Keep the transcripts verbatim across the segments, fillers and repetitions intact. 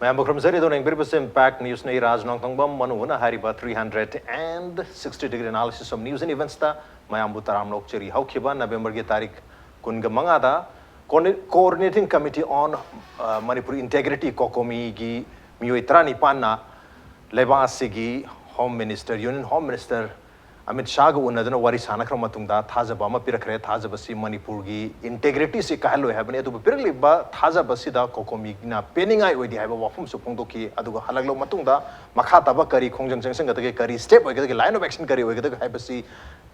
ꯃꯌꯥꯝꯕꯨ ꯈꯨꯔꯨꯝꯖꯔꯤ꯫ ꯑꯗꯨꯅ ꯌꯦꯡꯕꯤꯔꯤꯕꯁꯤ Impact News ꯅꯤ, ꯔꯥꯖ ꯅꯣꯡꯊꯣꯡꯕꯝ꯫ ꯃꯅꯨꯡ ꯍꯨꯠꯅ ꯍꯥꯏꯔꯤꯕ three hundred and sixty degree analysis of news and eventsꯇ ꯃꯌꯥꯝꯕꯨ ꯇꯔꯥꯝꯅ ꯑꯣꯛꯆꯔꯤ꯫ ꯍꯧꯈꯤꯕ Novemberꯒꯤ ꯇꯥꯔꯤꯛ ꯀꯨꯟꯒ ꯃꯉꯥꯗ Coordi-, Coordinating Committee on, ꯑ, Manipur Integrity, COCOMIꯒꯤ ꯃꯤꯑꯣꯏ ꯇꯔꯥꯅꯤꯄꯥꯟꯅ ꯂꯩꯕꯥꯛ ꯑꯁꯤꯒꯤ Home Minister, Union Home Minister Amit ꯁꯥꯍꯒ ꯎꯅꯗꯨꯅ ꯋꯥꯔꯤ ꯁꯥꯟꯅꯈ꯭ꯔꯕ ꯃꯇꯨꯡꯗ ꯊꯥꯖꯕ ꯑꯃ ꯄꯤꯔꯛꯈ꯭ꯔꯦ꯫ ꯊꯥꯖꯕꯁꯤ ꯃꯅꯤꯄꯨꯔꯒꯤ integrityꯁꯤ ꯀꯥꯏꯍꯜꯂꯣꯏ ꯍꯥꯏꯕꯅꯤ꯫ ꯑꯗꯨꯕꯨ ꯄꯤꯔꯛꯂꯤꯕ ꯊꯥꯖꯕꯁꯤꯗ COCOMIꯅ ꯄꯦꯟꯅꯤꯡꯉꯥꯏ ꯑꯣꯏꯗꯦ ꯍꯥꯏꯕ ꯋꯥꯐꯝꯁꯨ ꯐꯣꯡꯗꯣꯛꯈꯤ꯫ ꯑꯗꯨꯒ ꯍꯜꯂꯛꯂꯕ ꯃꯇꯨꯡꯗ ꯃꯈꯥ ꯇꯥꯕ ꯀꯔꯤ ꯈꯣꯡꯖꯪ ꯆꯪꯁꯤꯟꯒꯗꯒꯦ, ꯀꯔꯤ step ꯑꯣꯏꯒꯗꯒꯦ, line of action ꯀꯔꯤ ꯑꯣꯏꯒꯗꯒꯦ ꯍꯥꯏꯕꯁꯤ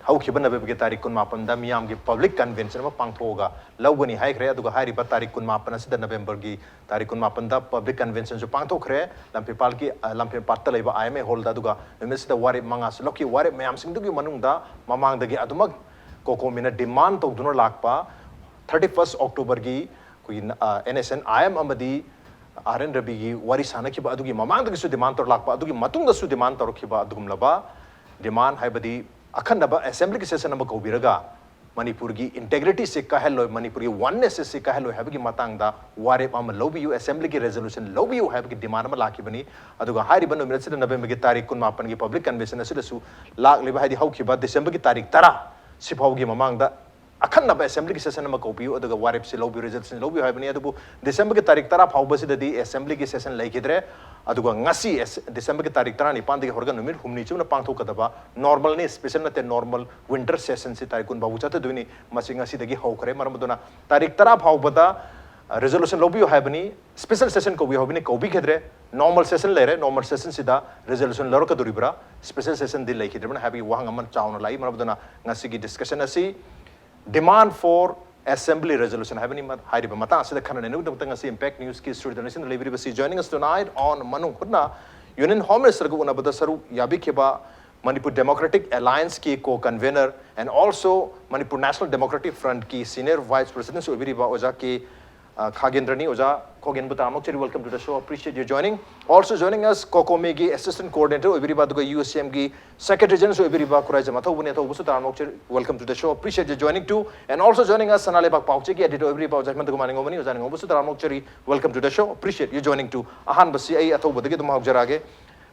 ꯍꯧꯈꯤꯕ Novemberꯒꯤ ꯇꯥꯔꯤꯛ ꯀꯨꯟꯃꯥꯄꯟꯗ ꯃꯤꯌꯥꯝꯒꯤ public convention ꯑꯃ ꯄꯥꯡꯊꯣꯛꯑꯒ ꯂꯧꯒꯅꯤ ꯍꯥꯏꯈ꯭ꯔꯦ꯫ ꯑꯗꯨꯒ ꯍꯥꯏꯔꯤꯕ ꯇꯥꯔꯤꯛ ꯀꯨꯟꯃꯥꯄꯟ ꯑꯁꯤꯗ, Novemberꯒꯤ ꯇꯥꯔꯤꯛ ꯀꯨꯟꯃꯥꯄꯟꯗ public conventionꯁꯨ ꯄꯥꯡꯊꯣꯛꯈ꯭ꯔꯦ ꯂꯝꯐꯦꯜꯄꯥꯠꯀꯤ, ꯑ, ꯂꯝꯐꯦꯜꯄꯥꯠꯇ ꯂꯩꯕ IMA hallꯗ꯫ ꯑꯗꯨꯒ ꯅꯨꯃꯤꯠꯁꯤꯗ ꯋꯥꯔꯦꯞ ꯃꯉꯥꯁꯨ ꯂꯧꯈꯤ꯫ ꯋꯥꯔꯦꯞ ꯃꯌꯥꯝꯁꯤꯡꯗꯨꯒꯤ ꯃꯅꯨꯡꯗ ꯃꯃꯥꯡꯗꯒꯤ ꯑꯗꯨꯃꯛ COCOMIꯅ demand ꯇꯧꯗꯨꯅ ꯂꯥꯛꯄ thirty first Octoberꯒꯤ ꯑꯩꯈꯣꯏꯒꯤ, ꯑ, NSCN-IM ꯑꯃꯗꯤ R N Raviꯒꯤ ꯋꯥꯔꯤ ꯁꯥꯟꯅꯈꯤꯕ ꯑꯗꯨꯒꯤ ꯃꯃꯥꯡꯗꯒꯤꯁꯨ demand ꯇꯧꯔ ꯂꯥꯛꯄ, ꯑꯗꯨꯒꯤ ꯃꯇꯨꯡꯗꯁꯨ demand ꯇꯧꯔꯛꯈꯤꯕ ꯑꯗꯨꯒꯨꯝꯂꯕ demand, ꯍꯥꯏꯕꯗꯤ ꯑꯈꯟꯅꯕ assemblyꯒꯤ session ꯑꯃ ꯀꯧꯕꯤꯔꯒ ꯃꯅꯤꯄꯨꯔꯒꯤ integrityꯁꯤ ꯀꯥꯏꯍꯜꯂꯣꯏ, ꯃꯅꯤꯄꯨꯔꯒꯤ onenessꯁꯤ ꯀꯥꯏꯍꯜꯂꯣꯏ ꯍꯥꯏꯕꯒꯤ ꯃꯇꯥꯡꯗ ꯋꯥꯔꯦꯞ ꯑꯃ ꯂꯧꯕꯤꯌꯨ, assemblyꯒꯤ resolution ꯂꯧꯕꯤꯌꯨ ꯍꯥꯏꯕꯒꯤ demand ꯑꯃ ꯂꯥꯛꯈꯤꯕꯅꯤ꯫ ꯑꯗꯨꯒ ꯍꯥꯏꯔꯤꯕ ꯅꯨꯃꯤꯠ ꯑꯁꯤꯗ, Novemberꯒꯤ ꯇꯥꯔꯤꯛ ꯀꯨꯟꯃꯥꯄꯟꯒꯤ public convention ꯑꯁꯤꯗꯁꯨ ꯂꯥꯛꯂꯤꯕ, ꯍꯥꯏꯗꯤ ꯍꯧꯈꯤꯕ Decemberꯒꯤ ꯇꯥꯔꯤꯛ ꯇꯔꯥ ꯁꯤꯐꯥꯎꯒꯤ ꯃꯃꯥꯡꯗ ꯑꯈꯟꯅꯕ assemblyꯒꯤ session ꯑꯃ ꯀꯧꯕꯤꯌꯨ, ꯑꯗꯨꯒ ꯋꯥꯔꯦꯞꯁꯤ ꯂꯧꯕꯤꯌꯨ, resolution ꯂꯧꯕꯤꯌꯨ ꯍꯥꯏꯕꯅꯤ꯫ ꯑꯗꯨꯕꯨ Decemberꯒꯤ ꯇꯥꯔꯤꯛ ꯇꯔꯥ ꯐꯥꯎꯕꯁꯤꯗꯗꯤ assemblyꯒꯤ session ꯂꯩꯈꯤꯗ꯭ꯔꯦ꯫ ꯑꯗꯨꯒ ꯉꯁꯤ ꯑꯦꯁ-, Decemberꯒꯤ ꯇꯥꯔꯤꯛ ꯇꯔꯥꯅꯤꯄꯥꯟꯗꯒꯤ ꯍꯧꯔꯒ ꯅꯨꯃꯤꯠ ꯍꯨꯝꯅꯤ ꯆꯨꯞꯅ ꯄꯥꯡꯊꯣꯛꯀꯗꯕ normalꯅꯤ, special ꯅꯠꯇꯦ, normal winter sessionꯁꯤ ꯇꯥꯔꯤꯛ ꯀꯨꯟ ꯐꯥꯎꯕ ꯆꯠꯊꯗꯣꯏꯅꯤ꯫ ꯃꯁꯤ ꯉꯁꯤꯗꯒꯤ ꯍꯧꯈ꯭ꯔꯦ꯫ ꯃꯔꯝ ꯑꯗꯨꯅ ꯇꯥꯔꯤꯛ ꯇꯔꯥ ꯐꯥꯎꯕꯗ, ꯑ, resolution ꯂꯧꯕꯤꯌꯨ ꯍꯥꯏꯕꯅꯤ, special session ꯀꯧꯕꯤꯌꯨ ꯍꯥꯏꯕꯅꯤ, ꯀꯧꯕꯤꯈꯤꯗ꯭ꯔꯦ꯫ Normal session ꯂꯩꯔꯦ, normal sessionꯁꯤꯗ resolution ꯂꯧꯔꯛꯀꯗꯣꯔꯤꯕ꯭ꯔꯥ, special sessionꯗꯤ ꯂꯩꯈꯤꯗ꯭ꯔꯤꯕꯅ ꯍꯥꯏꯕꯒꯤ ꯋꯥꯍꯪ ꯑꯃ ꯆꯥꯎꯅ ꯂꯥꯛꯏ꯫ ꯃꯔꯝ ꯑꯗꯨꯅ ꯉꯁꯤꯒꯤ discussion ꯑꯁꯤ Demand for Assembly Resolution ꯍꯥꯏꯕꯅꯤ꯫ ꯃ-, ꯍꯥꯏꯔꯤꯕ ꯃꯇꯥꯡ ꯑꯁꯤꯗ ꯈꯟꯅ ꯅꯩꯅꯕꯒꯤꯗꯃꯛꯇ ꯉꯁꯤ Impact Newsꯀꯤ studio ꯂꯩꯕꯤꯔꯤꯕꯁꯤ, joining us tonight on ꯃꯅꯨꯡ ꯍꯨꯠꯅ Union Home Ministerꯒ ꯎꯅꯕꯗ ꯁꯔꯨꯛ ꯌꯥꯕꯤꯈꯤꯕ Manipur Democratic Allianceꯀꯤ co-convenor and also Manipur National Democratic Frontꯀꯤ senior vice presidentꯁꯨ ꯑꯣꯏꯕꯤꯔꯤꯕ ꯑꯣꯖꯥ ꯀꯦ ꯑ, ꯈꯥꯒꯦꯟꯗ꯭ꯔꯅꯤ꯫ ꯑꯣꯖꯥ ꯈꯥꯒꯦꯟꯕꯨ ꯇꯔꯥꯃꯨꯛ cherry, welcome to the show, appreciate you joining. Also joining us, COCOMI ꯒꯤ assistant coordinator ꯑꯣꯏꯕꯤꯔꯤꯕ ꯑꯗꯨꯒ USCM ꯒꯤ secretary general ꯑꯣꯏꯕꯤꯔꯤꯕ Khuraijam ꯑꯊꯧꯕꯅꯤ꯫ ꯑꯊꯧꯕꯁꯨ ꯇꯔꯥꯃꯨꯛ cherry, welcome to the show, appreciate you joining too. And also joining us, ꯁꯅꯥ ꯂꯩꯕꯥꯛ ꯄꯥꯎꯆꯦꯒꯤ editor ꯑꯣꯏꯕꯤꯔꯤꯕ ꯑꯣꯖꯥ ꯍꯦꯃꯟꯇ ꯀꯨꯃꯥꯔ ꯅꯤꯉꯣꯝꯕꯅꯤ꯫ ꯑꯣꯖꯥ ꯅꯤꯉꯣꯝꯕꯁꯨ ꯇꯔꯥꯃꯨꯛ cherry, welcome to the show, appreciate you joining too. ꯑꯍꯥꯟꯕꯁꯤ ꯑꯩ ꯑꯊꯧꯕꯗꯒꯤ ꯑꯗꯨꯝ ꯍꯧꯖꯔꯛꯑꯒꯦ꯫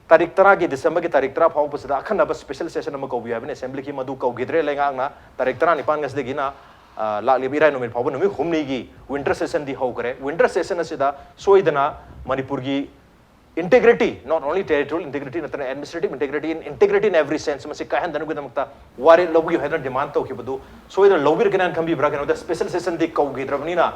ꯇꯥꯔꯤꯛ ꯇꯔꯥꯒꯤ, December ꯒꯤ ꯇꯥꯔꯤꯛ ꯇꯔꯥ ꯐꯥꯎꯕꯁꯤꯗ ꯑꯈꯟꯅꯕ special session ꯑꯃ ꯀꯧꯕꯤ ꯍꯥꯏꯕꯅꯤ꯫ Assembly ꯒꯤ ꯃꯗꯨ ꯀꯧꯈꯤꯗ꯭ꯔꯦ ꯂꯩꯉꯥꯛꯅ꯫ ꯇꯥꯔꯤꯛ ꯇꯔꯥꯅꯤꯄꯥꯟ ꯉꯁꯤꯗꯒꯤꯅ, ꯑ, ꯂꯥꯛꯂꯤꯕ ꯏꯔꯥꯏ ꯅꯨꯃꯤꯠ ꯐꯥꯎꯕ ꯅꯨꯃꯤꯠ ꯍꯨꯝꯅꯤꯒꯤ winter session ꯗꯤ ꯍꯧꯈ꯭ꯔꯦ꯫ Winter session ꯑꯁꯤꯗ ꯁꯣꯏꯗꯅ ꯃꯅꯤꯄꯨꯔꯒꯤ integrity, not only territorial integrity ꯅꯠꯇꯅ administrative integrity, in integrity in every sense, ꯃꯁꯤ ꯀꯥꯏꯍꯟꯗꯅꯕꯒꯤꯗꯃꯛꯇ ꯋꯥꯔꯦꯞ ꯂꯧꯕꯤꯌꯨ ꯍꯥꯏꯗꯅ demand ꯇꯧꯈꯤꯕꯗꯨ ꯁꯣꯏꯗꯅ ꯂꯧꯕꯤꯔꯒꯅꯤ ꯍꯥꯏꯅ ꯈꯟꯕꯤꯕ꯭ꯔꯥ? ꯀꯩꯅꯣꯗ special session D ꯀꯧꯈꯤꯗ꯭ꯔꯕꯅꯤꯅ,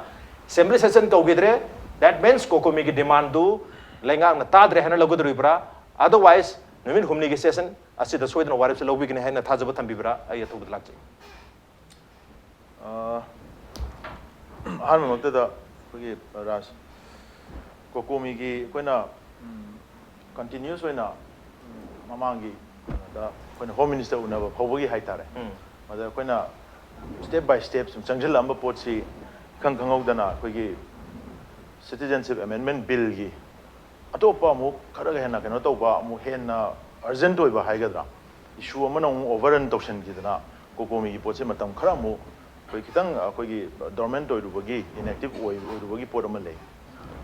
assembly session ꯀꯧꯈꯤꯗ꯭ꯔꯦ, that means COCOMI ꯒꯤ demand ꯗꯨ ꯂꯩꯉꯥꯛꯅ ꯇꯥꯗ꯭ꯔꯦ ꯍꯥꯏꯅ ꯂꯧꯒꯗꯧꯔꯤꯕ꯭ꯔꯥ? Otherwise, ꯅꯨꯃꯤꯠ ꯍꯨꯝꯅꯤꯒꯤ session ꯑꯁꯤꯗ ꯁꯣꯏꯗꯅ ꯋꯥꯔꯦꯞꯁꯦ ꯂꯧꯕꯤꯒꯅꯤ ꯍꯥꯏꯅ ꯊꯥꯖꯕ ꯊꯝꯕꯤꯕ꯭ꯔꯥ? ꯑꯩ ꯑꯊꯧꯕꯗ ꯂꯥꯛꯆꯩ꯫ ꯑ, ꯑꯍꯥꯟꯕꯃꯛꯇꯗ ꯑꯩꯈꯣꯏꯒꯤ ꯔꯥꯖ, COCOMI ꯒꯤ ꯑꯩꯈꯣꯏꯅ, ꯎꯝ, continuous ꯑꯣꯏꯅ, ꯎꯝ, ꯃꯃꯥꯡꯒꯤ ꯀꯩꯅꯣꯗ ꯑꯩꯈꯣꯏꯅ Home Minister ꯎꯅꯕ ꯐꯥꯎꯕꯒꯤ ꯍꯥꯏꯇꯥꯔꯦ꯫ ꯎꯝ꯫ ꯃꯗ ꯑꯩꯈꯣꯏꯅ step by step ꯁꯨꯝ ꯆꯪꯁꯤꯜꯂꯛꯑꯝꯕ ꯄꯣꯠꯁꯤ ꯏꯈꯪ ꯈꯪꯍꯧꯗꯅ ꯑꯩꯈꯣꯏꯒꯤ Citizenship Amendment Bill ꯒꯤ ꯑꯇꯣꯞꯄ ꯑꯃꯨꯛ ꯈꯔꯒ ꯍꯦꯟꯅ ꯀꯩꯅꯣ ꯇꯧꯕ, ꯑꯃꯨꯛ ꯍꯦꯟꯅ urgent ꯑꯣꯏꯕ ꯍꯥꯏꯒꯗ꯭ꯔꯥ, issue ꯑꯃꯅ ꯑꯃꯨꯛ overrun ꯇꯧꯁꯤꯟꯈꯤꯗꯅ COCOMI ꯒꯤ ꯄꯣꯠꯁꯦ ꯃꯇꯝ ꯈꯔ ꯑꯃꯨꯛ ꯑꯩꯈꯣꯏ ꯈꯤꯇꯪ ꯑꯩꯈꯣꯏꯒꯤ dormant ꯑꯣꯏꯔꯨꯕꯒꯤ, inactive ꯑꯣꯏ-, ꯑꯣꯏꯔꯨꯕꯒꯤ ꯄꯣꯠ ꯑꯃ ꯂꯩ꯫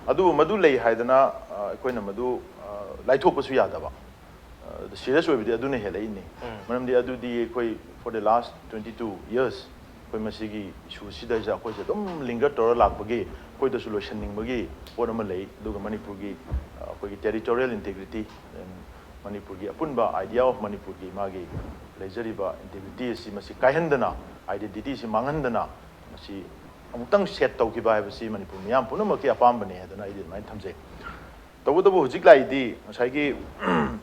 ꯑꯗꯨꯕꯨ ꯃꯗꯨ ꯂꯩ ꯍꯥꯏꯗꯅ, ꯑ, ꯑꯩꯈꯣꯏꯅ ꯃꯗꯨ, ꯑ, ꯂꯥꯏꯊꯣꯛꯄꯁꯨ ꯌꯥꯗꯕ꯫ ꯑ, serious ꯑꯣꯏꯕꯗꯤ ꯑꯗꯨꯅ ꯍꯦꯜꯂꯛꯏꯅꯤ꯫ ꯎꯝ꯫ ꯃꯔꯝꯗꯤ ꯑꯗꯨꯗꯤ ꯑꯩꯈꯣꯏ for the last twenty two years ꯑꯩꯈꯣꯏ ꯃꯁꯤꯒꯤ issue ꯁꯤꯗꯩꯁꯤꯗ ꯑꯩꯈꯣꯏꯁꯦ ꯑꯗꯨꯝ linger ꯇꯧꯔ ꯂꯥꯛꯄꯒꯤ ꯑꯩꯈꯣꯏꯗꯁꯨ ꯂꯣꯏꯁꯤꯟꯅꯤꯡꯕꯒꯤ ꯄꯣꯠ ꯑꯃ ꯂꯩ꯫ ꯑꯗꯨꯒ ꯃꯅꯤꯄꯨꯔꯒꯤ, ꯑ, ꯑꯩꯈꯣꯏꯒꯤ territorial integrity, and ꯃꯅꯤꯄꯨꯔꯒꯤ ꯑꯄꯨꯟꯕ idea of ꯃꯅꯤꯄꯨꯔꯒꯤ ꯃꯥꯒꯤ ꯂꯩꯖꯔꯤꯕ integrity ꯑꯁꯤ ꯃꯁꯤ ꯀꯥꯏꯍꯟꯗꯅ, identity ꯑꯁꯤ ꯃꯥꯡꯍꯟꯗꯅ ꯃꯁꯤ ꯑꯃꯨꯛꯇꯪ set ꯇꯧꯈꯤꯕ ꯍꯥꯏꯕꯁꯤ ꯃꯅꯤꯄꯨꯔ ꯃꯤꯌꯥꯝ ꯄꯨꯝꯅꯃꯛꯀꯤ ꯑꯄꯥꯝꯕꯅꯤ ꯍꯥꯏꯗꯅ ꯑꯩꯗꯤ ꯑꯗꯨꯃꯥꯏꯅ ꯊꯝꯖꯩ꯫ ꯇꯧꯕꯇꯕꯨ ꯍꯧꯖꯤꯛ ꯂꯥꯛꯏꯗꯤ ꯉꯁꯥꯏꯒꯤ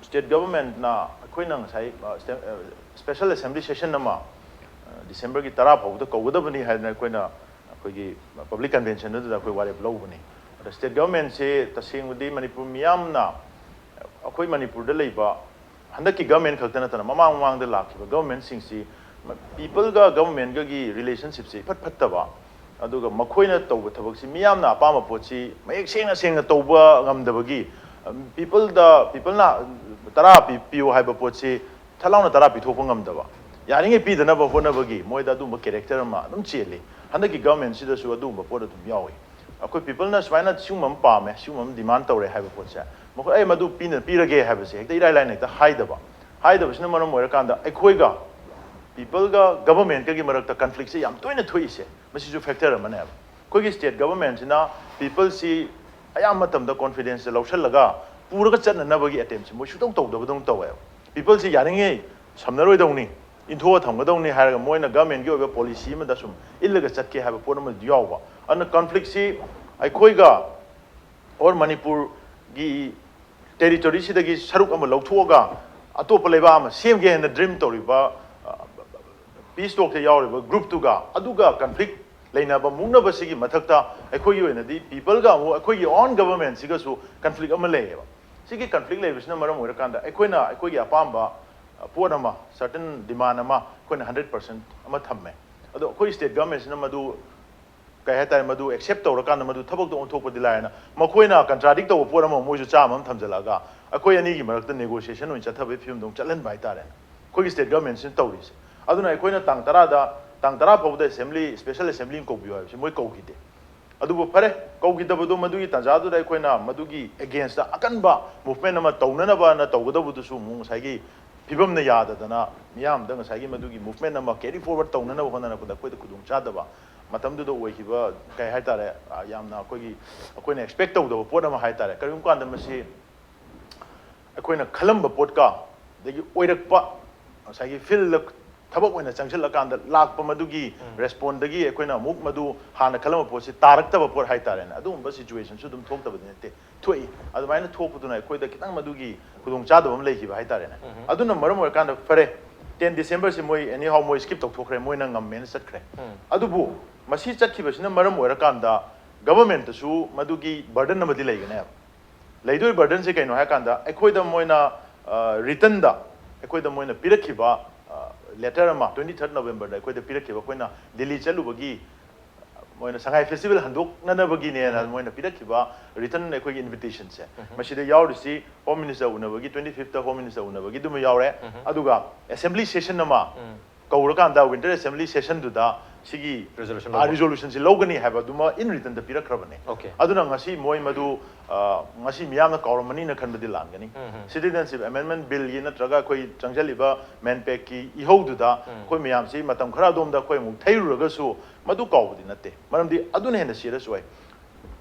state government ꯅ ꯑꯩꯈꯣꯏꯅ ꯉꯁꯥꯏ, ꯑ, state, ꯑ, special assembly session ꯑꯃ, ꯑ, December ꯒꯤ ꯇꯔꯥ ꯐꯥꯎꯕꯗ ꯀꯧꯒꯗꯕꯅꯤ ꯍꯥꯏꯗꯅ ꯑꯩꯈꯣꯏꯅ ꯑꯩꯈꯣꯏꯒꯤ public convention ꯑꯗꯨꯗ ꯑꯩꯈꯣꯏ ꯋꯥꯔꯦꯞ ꯂꯧꯕꯅꯤ꯫ ꯑꯗ state government ꯁꯦ ꯇꯁꯦꯡꯕꯗꯤ ꯃꯅꯤꯄꯨꯔ ꯃꯤꯌꯥꯝꯅ ꯑꯩꯈꯣꯏ ꯃꯅꯤꯄꯨꯔꯗ ꯂꯩꯕ ꯍꯟꯗꯛꯀꯤ government ꯈꯛꯇ ꯅꯠꯇꯅ ꯃꯃꯥꯡ ꯃꯃꯥꯡꯗ ꯂꯥꯛꯈꯤꯕ government ꯁꯤꯡꯁꯤ people ꯒ government ꯒꯒꯤ relationship ꯁꯦ ꯏꯐꯠ ꯐꯠꯇꯕ, ꯑꯗꯨꯒ ꯃꯈꯣꯏꯅ ꯇꯧꯕ ꯊꯕꯛꯁꯤ ꯃꯤꯌꯥꯝꯅ ꯑꯄꯥꯝꯕ ꯄꯣꯠꯁꯤ ꯃꯌꯦꯛ ꯁꯦꯡꯅ ꯁꯦꯡꯅ ꯇꯧꯕ ꯉꯝꯗꯕꯒꯤ, ꯄꯤꯄꯜꯗ ꯄꯤꯄꯜꯅ ꯇꯔꯥ ꯄꯤ- ꯄꯤꯌꯨ ꯍꯥꯏꯕ ꯄꯣꯠꯁꯤ ꯊꯠ ꯂꯥꯎꯅ ꯇꯔꯥ ꯄꯤꯊꯣꯛꯄ ꯉꯝꯗꯕ, ꯌꯥꯔꯤꯉꯩ ꯄꯤꯗꯅꯕ ꯍꯣꯠꯅꯕꯒꯤ ꯃꯣꯏꯗ ꯑꯗꯨꯒꯨꯝꯕ ꯀꯦꯔꯦꯛꯇꯔ ꯑꯃ ꯑꯗꯨꯝ ꯆꯦꯜꯂꯤ꯫ ꯍꯟꯗꯛꯀꯤ ꯒꯚꯔꯟꯃꯦꯟꯁꯤꯗꯁꯨ ꯑꯗꯨꯒꯨꯝꯕ ꯄꯣꯠ ꯑꯗꯨꯝ ꯌꯥꯎꯏ꯫ ꯑꯩꯈꯣꯏ ꯄꯤꯄꯜꯅ ꯁꯨꯃꯥꯏꯅ ꯁꯤꯒꯨꯝꯕ ꯑꯃ ꯄꯥꯝꯃꯦ, ꯁꯤꯒꯨꯝꯕ ꯑꯃ ꯗꯤꯃꯥꯟ ꯇꯧꯔꯦ ꯍꯥꯏꯕ ꯄꯣꯠꯁꯦ, ꯃꯈꯣꯏ ꯑꯩ ꯃꯗꯨ ꯄꯤꯅ ꯄꯤꯔꯒꯦ ꯍꯥꯏꯕꯁꯦ ꯍꯦꯛꯇ ꯏꯔꯥꯏ ꯂꯥꯏꯅ ꯍꯦꯛꯇ ꯍꯥꯏꯗꯕ꯫ ꯍꯥꯏꯗꯕꯁꯤꯅ ꯃꯔꯝ ꯑꯣꯏꯔꯀꯥꯟꯗ ꯑꯩꯈꯣꯏꯒ ꯄꯤꯄꯜꯒ ꯒꯚꯔꯟꯃꯦꯟꯠꯀꯒꯤ ꯃꯔꯛꯇ ꯀꯟꯐ꯭ꯂꯤꯛꯁꯦ ꯌꯥꯝ ꯇꯣꯏꯅ ꯊꯣꯛꯏꯁꯦ, ꯃꯁꯤꯁꯨ ꯐꯦꯛꯇꯔ ꯑꯃꯅꯦꯕ꯫ ꯑꯩꯈꯣꯏꯒꯤ ꯁ꯭ꯇꯦꯠ ꯒꯚꯔꯟꯃꯦꯟꯠꯁꯤꯅ ꯄꯤꯄꯜꯁꯤ ꯑꯌꯥꯝꯕ ꯃꯇꯝꯗ ꯀꯣꯟꯐꯤꯗꯦꯟꯁꯁꯦ ꯂꯧꯁꯜꯂꯒ ꯄꯨꯔꯒ ꯆꯠꯅꯅꯕꯒꯤ ꯑꯦꯇꯦꯝꯁꯦ ꯃꯣꯏ ꯁꯨꯡꯇꯧ ꯇꯧꯗꯕꯗꯧꯅ ꯇꯧꯋꯦꯕ꯫ ꯄꯤꯄꯜꯁꯤ ꯌꯥꯔꯤꯉꯩ ꯁꯝꯅꯔꯣꯏꯗꯧꯅꯤ, ꯏꯟꯊꯣꯛꯑ ꯊꯝꯒꯗꯧꯅꯤ ꯍꯥꯏꯔꯒ ꯃꯣꯏꯅ ꯒꯚꯔꯟꯃꯦꯟꯠꯀꯤ ꯑꯣꯏꯕ ꯄꯣꯂꯤꯁꯤ ꯑꯃꯗ ꯁꯨꯝ ꯏꯜꯂꯒ ꯆꯠꯀꯦ ꯍꯥꯏꯕ ꯄꯣꯠ ꯑꯃ ꯌꯥꯎꯕ꯫ ꯑꯗꯨꯅ ꯀꯟꯐ꯭ꯂꯤꯛꯁꯤ ꯑꯩꯈꯣꯏꯒ ꯑꯣꯔ ꯃꯅꯤꯄꯨꯔꯒꯤ ꯇꯦꯔꯤꯇꯣꯔꯤꯁꯤꯗꯒꯤ ꯁꯔꯨꯛ ꯑꯃ ꯂꯧꯊꯣꯛꯑꯒ ꯑꯇꯣꯞꯄ ꯂꯩꯕꯥꯛ ꯑꯃ ꯁꯦꯝꯒꯦ ꯍꯥꯏꯅ ꯗ꯭ꯔꯤꯝ ꯇꯧꯔꯤꯕ, ꯄꯤꯁ ꯇꯣꯛꯇ ꯌꯥꯎꯔꯤꯕ ꯒ꯭ꯔꯨꯞꯇꯨꯒ ꯑꯗꯨꯒ ꯀꯟꯐ꯭ꯂꯤꯛ ꯂꯩꯅꯕ ꯃꯨꯛꯅꯕꯁꯤꯒꯤ ꯃꯊꯛꯇ ꯑꯩꯈꯣꯏꯒꯤ ꯑꯣꯏꯅꯗꯤ ꯄꯤꯄꯜꯒ ꯑꯃꯨꯛ ꯑꯩꯈꯣꯏꯒꯤ ꯑꯣꯟ ꯒꯚꯔꯟꯃꯦꯟꯠꯁꯤꯒꯁꯨ ꯀꯟꯐ꯭ꯂꯤꯛ ꯑꯃ ꯂꯩꯌꯦꯕ꯫ ꯁꯤꯒꯤ ꯀꯟꯐ꯭ꯂꯤꯛ ꯂꯩꯕꯁꯤꯅ ꯃꯔꯝ ꯑꯣꯏꯔꯀꯥꯟꯗ ꯑꯩꯈꯣꯏꯅ ꯑꯩꯈꯣꯏꯒꯤ ꯑꯄꯥꯝꯕ ꯄꯣꯠ ꯑꯃ, ꯁꯔꯇꯟ ꯗꯤꯃꯥꯟ ꯑꯃ ꯑꯩꯈꯣꯏꯅ ꯍꯟꯗ꯭ꯔꯦꯠ ꯄꯥꯔꯁꯦꯟꯠ ꯑꯃ ꯊꯝꯃꯦ꯫ ꯑꯗꯣ ꯑꯩꯈꯣꯏ ꯁ꯭ꯇꯦꯠ ꯒꯚꯔꯟꯃꯦꯟꯠꯁꯤꯅ ꯃꯗꯨ ꯀꯩ ꯍꯥꯏꯇꯥꯔꯦ, ꯃꯗꯨ ꯑꯦꯛꯁꯦꯞ ꯇꯧꯔꯀꯥꯟꯗ ꯃꯗꯨ ꯊꯕꯛꯇ ꯑꯣꯟꯊꯣꯛꯄꯗꯤ ꯂꯥꯏꯔꯅ ꯃꯈꯣꯏꯅ ꯀꯟꯇ꯭ꯔꯥꯗꯤꯛ ꯇꯧꯕ ꯄꯣꯠ ꯑꯃ ꯃꯣꯏꯁꯨ ꯆꯥꯝꯃ ꯑꯃ ꯊꯝꯖꯤꯜꯂꯛꯑꯒ ꯑꯩꯈꯣꯏ ꯑꯅꯤꯒꯤ ꯃꯔꯛꯇ ꯅꯦꯒꯣꯁꯤꯌꯦꯁꯟ ꯑꯣꯏꯅ ꯆꯠꯊꯕꯒꯤ ꯐꯤꯕꯝꯗ ꯑꯃꯨꯛ ꯆꯠꯍꯟꯕ ꯍꯥꯏꯇꯥꯔꯦꯅꯦ ꯑꯩꯈꯣꯏꯒꯤ ꯁ꯭ꯇꯦꯠ ꯒꯚꯔꯟꯃꯦꯟꯠꯁꯤꯅ ꯇꯧꯔꯤꯁꯦ꯫ ꯑꯗꯨꯅ ꯑꯩꯈꯣꯏꯅ ꯇꯥꯡ ꯇꯔꯥꯗ, ꯇꯥꯡ ꯇꯔꯥ ꯐꯥꯎꯕꯗ ꯑꯦꯁꯦꯝꯕ꯭ꯂꯤ, ꯁ꯭ꯄꯦꯁꯦꯜ ꯑꯦꯁꯦꯝꯕ꯭ꯂꯤ ꯑꯃ ꯀꯧꯕꯤꯌꯨ ꯍꯥꯏꯕꯁꯤ ꯃꯣꯏ ꯀꯧꯈꯤꯗꯦ꯫ ꯑꯗꯨꯕꯨ ꯐꯔꯦ, ꯀꯧꯈꯤꯗꯕꯗꯣ ꯃꯗꯨꯒꯤ ꯇꯥꯟꯖꯥꯗꯨꯗ ꯑꯩꯈꯣꯏꯅ ꯃꯗꯨꯒꯤ ꯑꯦꯒꯦꯟꯁꯇ ꯑꯀꯟꯕ ꯃꯨꯚꯃꯦꯟꯠ ꯑꯃ ꯇꯧꯅꯅꯕꯅ ꯇꯧꯒꯗꯧꯕꯗꯨꯁꯨ ꯑꯃꯨꯛ ꯉꯁꯥꯏꯒꯤ ꯐꯤꯕꯝꯅ ꯌꯥꯗꯗꯅ ꯃꯤꯌꯥꯝꯗ ꯉꯁꯥꯏꯒꯤ ꯃꯗꯨꯒꯤ ꯃꯨꯚꯃꯦꯟꯠ ꯑꯃ ꯀꯦꯔꯤ ꯐꯣꯔꯋꯥꯔꯗ ꯇꯧꯅꯅꯕ ꯍꯣꯠꯅꯔꯛꯄꯗ ꯑꯩꯈꯣꯏꯗ ꯈꯨꯗꯣꯡꯆꯥꯗꯕ ꯃꯇꯝꯗꯨꯗ ꯑꯣꯏꯈꯤꯕ, ꯀꯩ ꯍꯥꯏꯇꯥꯔꯦ, ꯑ, ꯌꯥꯝꯅ ꯑꯩꯈꯣꯏꯒꯤ, ꯑꯩꯈꯣꯏꯅ ꯑꯦꯛꯁꯄꯦꯛ ꯇꯧꯗꯕ ꯄꯣꯠ ꯑꯃ ꯍꯥꯏꯇꯥꯔꯦ꯫ ꯀꯔꯤꯒꯨꯝꯕ ꯀꯥꯟꯗ ꯃꯁꯤ ꯑꯩꯈꯣꯏꯅ ꯈꯜꯂꯝꯕ ꯄꯣꯠꯀ ꯑꯗꯒꯤ ꯑꯣꯏꯔꯛꯄ ꯉꯁꯥꯏꯒꯤ ꯐꯤꯜꯗ ꯊꯕꯛ ꯑꯣꯏꯅ ꯆꯪꯁꯤꯜꯂꯀꯥꯟꯗ ꯂꯥꯛꯄ ꯃꯗꯨꯒꯤ ꯎꯝ꯫ ꯔꯦꯁꯄꯣꯟꯗꯒꯤ ꯑꯩꯈꯣꯏꯅ ꯑꯃꯨꯛ ꯃꯗꯨ ꯍꯥꯟꯅ ꯈꯜꯂꯝꯕ ꯄꯣꯠꯁꯤ ꯇꯥꯔꯛꯇꯕ ꯄꯣꯠ ꯍꯥꯏꯇꯥꯔꯦꯅꯦ, ꯑꯗꯨꯒꯨꯝꯕ ꯁꯤꯆꯨꯋꯦꯁꯟꯁꯨ ꯑꯗꯨꯝ ꯊꯣꯛꯇꯕꯗꯤ ꯅꯠꯇꯦ, ꯊꯣꯛꯏ꯫ ꯑꯗꯨꯃꯥꯏꯅ ꯊꯣꯛꯄꯗꯨꯅ ꯑꯩꯈꯣꯏꯗ ꯈꯤꯇꯪ ꯃꯗꯨꯒꯤ ꯈꯨꯗꯣꯡꯆꯥꯗꯕ ꯑꯃ ꯂꯩꯈꯤꯕ ꯍꯥꯏꯇꯥꯔꯦꯅꯦ꯫ ꯎꯝ꯫ ꯑꯗꯨꯅ ꯃꯔꯝ ꯑꯣꯏꯔꯀꯥꯟꯗ ꯐꯔꯦ, ꯇꯦꯟ ꯗꯤꯁꯦꯝꯕꯔꯁꯤ ꯃꯣꯏ ꯑꯦꯅꯤ ꯍꯥꯎ ꯃꯣꯏ ꯁ꯭ꯀꯤꯞ ꯇꯧꯊꯣꯛꯈ꯭ꯔꯦ, ꯃꯣꯏꯅ ꯉꯝꯃꯦꯅ ꯆꯠꯈ꯭ꯔꯦ꯫ ꯎꯝ꯫ ꯑꯗꯨꯕꯨ ꯃꯁꯤ ꯆꯠꯈꯤꯕꯁꯤꯅ ꯃꯔꯝ ꯑꯣꯏꯔꯀꯥꯟꯗ ꯒꯚꯔꯟꯃꯦꯟꯠꯇꯁꯨ ꯃꯗꯨꯒꯤ ꯕꯔꯗꯟ ꯑꯃꯗꯤ ꯂꯩꯒꯅꯦꯕ꯫ ꯂꯩꯗꯣꯏ ꯕꯔꯗꯟꯁꯦ ꯀꯩꯅꯣ ꯍꯥꯏꯀꯥꯟꯗ ꯑꯩꯈꯣꯏꯗ ꯃꯣꯏꯅ, ꯑ, ꯔꯤꯇꯟꯗ ꯑꯩꯈꯣꯏꯗ ꯃꯣꯏꯅ ꯄꯤꯔꯛꯈꯤꯕ, ꯑ, ꯂꯦꯇꯔ ꯑꯃ ꯇ꯭ꯋꯦꯟꯇꯤ ꯊꯥꯔꯠ ꯅꯣꯕꯦꯝꯕꯔꯗ ꯑꯩꯈꯣꯏꯗ ꯄꯤꯔꯛꯈꯤꯕ, ꯑꯩꯈꯣꯏꯅ ꯗꯤꯜꯂꯤ ꯆꯠꯂꯨꯕꯒꯤ ꯃꯣꯏꯅ ꯁꯉꯥꯏ ꯐꯦꯁꯇꯤꯚꯦꯜ ꯍꯟꯗꯣꯛꯅꯅꯕꯒꯤꯅꯦꯅ ꯃꯣꯏꯅ ꯄꯤꯔꯛꯈꯤꯕ ꯔꯤꯇꯟ ꯑꯩꯈꯣꯏꯒꯤ ꯏꯟꯚꯤꯇꯦꯁꯟꯁꯦ, ꯃꯁꯤꯗ ꯌꯥꯎꯔꯤꯁꯤ ꯍꯣꯝ ꯃꯤꯅꯤꯁꯇꯔ ꯎꯅꯕꯒꯤ, ꯇ꯭ꯋꯦꯟꯇꯤ ꯐꯤꯐꯇ ꯍꯣꯝ ꯃꯤꯅꯤꯁꯇꯔ ꯎꯅꯕꯒꯤꯗꯨꯃ ꯌꯥꯎꯔꯦ꯫ ꯑꯗꯨꯒ ꯑꯦꯁꯦꯝꯕ꯭ꯂꯤ ꯁꯦꯁꯟ ꯑꯃ ꯀꯧꯔꯀꯥꯟꯗ, ꯋꯤꯟꯇꯔ ꯑꯦꯁꯦꯝꯕ꯭ꯂꯤ ꯁꯦꯁꯟꯗꯨꯗ ꯁꯤꯒꯤ Resolution ꯑ, ꯂꯧꯕ꯫ ꯔꯤꯖꯣꯂꯨꯁꯟꯁꯤ ꯂꯧꯒꯅꯤ ꯍꯥꯏꯕꯗꯨꯃ ꯏꯟ ꯔꯤꯇꯟꯗ ꯄꯤꯔꯛꯈ꯭ꯔꯕꯅꯦ꯫ Okay. ꯑꯗꯨꯅ ꯉꯁꯤ ꯃꯣꯏ ꯃꯗꯨ ꯑ, ꯉꯁꯤ ꯃꯤꯌꯥꯝꯅ ꯀꯥꯎꯔꯝꯃꯅꯤꯅ ꯈꯟꯕꯗꯤ ꯂꯥꯟꯒꯅꯤ꯫ ꯁꯤꯇꯤꯖꯦꯟꯁꯤꯞ ꯑꯦꯃꯦꯟꯗꯃꯦꯟ ꯕꯤꯜꯒꯤ ꯅꯠꯇ꯭ꯔꯒ ꯑꯩꯈꯣꯏ ꯆꯪꯁꯤꯜꯂꯤꯕ ꯃꯦꯟꯄꯦꯛꯀꯤ ꯏꯍꯧꯗꯨꯗ ꯑꯩꯈꯣꯏ ꯃꯌꯥꯝꯁꯤ ꯃꯇꯝ ꯈꯔ ꯑꯗꯣꯝꯗ ꯑꯩꯈꯣꯏ ꯑꯃꯨꯛ ꯊꯩꯔꯨꯔꯒꯁꯨ ꯃꯗꯨ ꯀꯥꯎꯕꯗꯤ ꯅꯠꯇꯦ꯫ ꯃꯔꯝꯗꯤ ꯑꯗꯨꯅ ꯍꯦꯟꯅ ꯁꯤꯔꯁ ꯑꯣꯏ꯫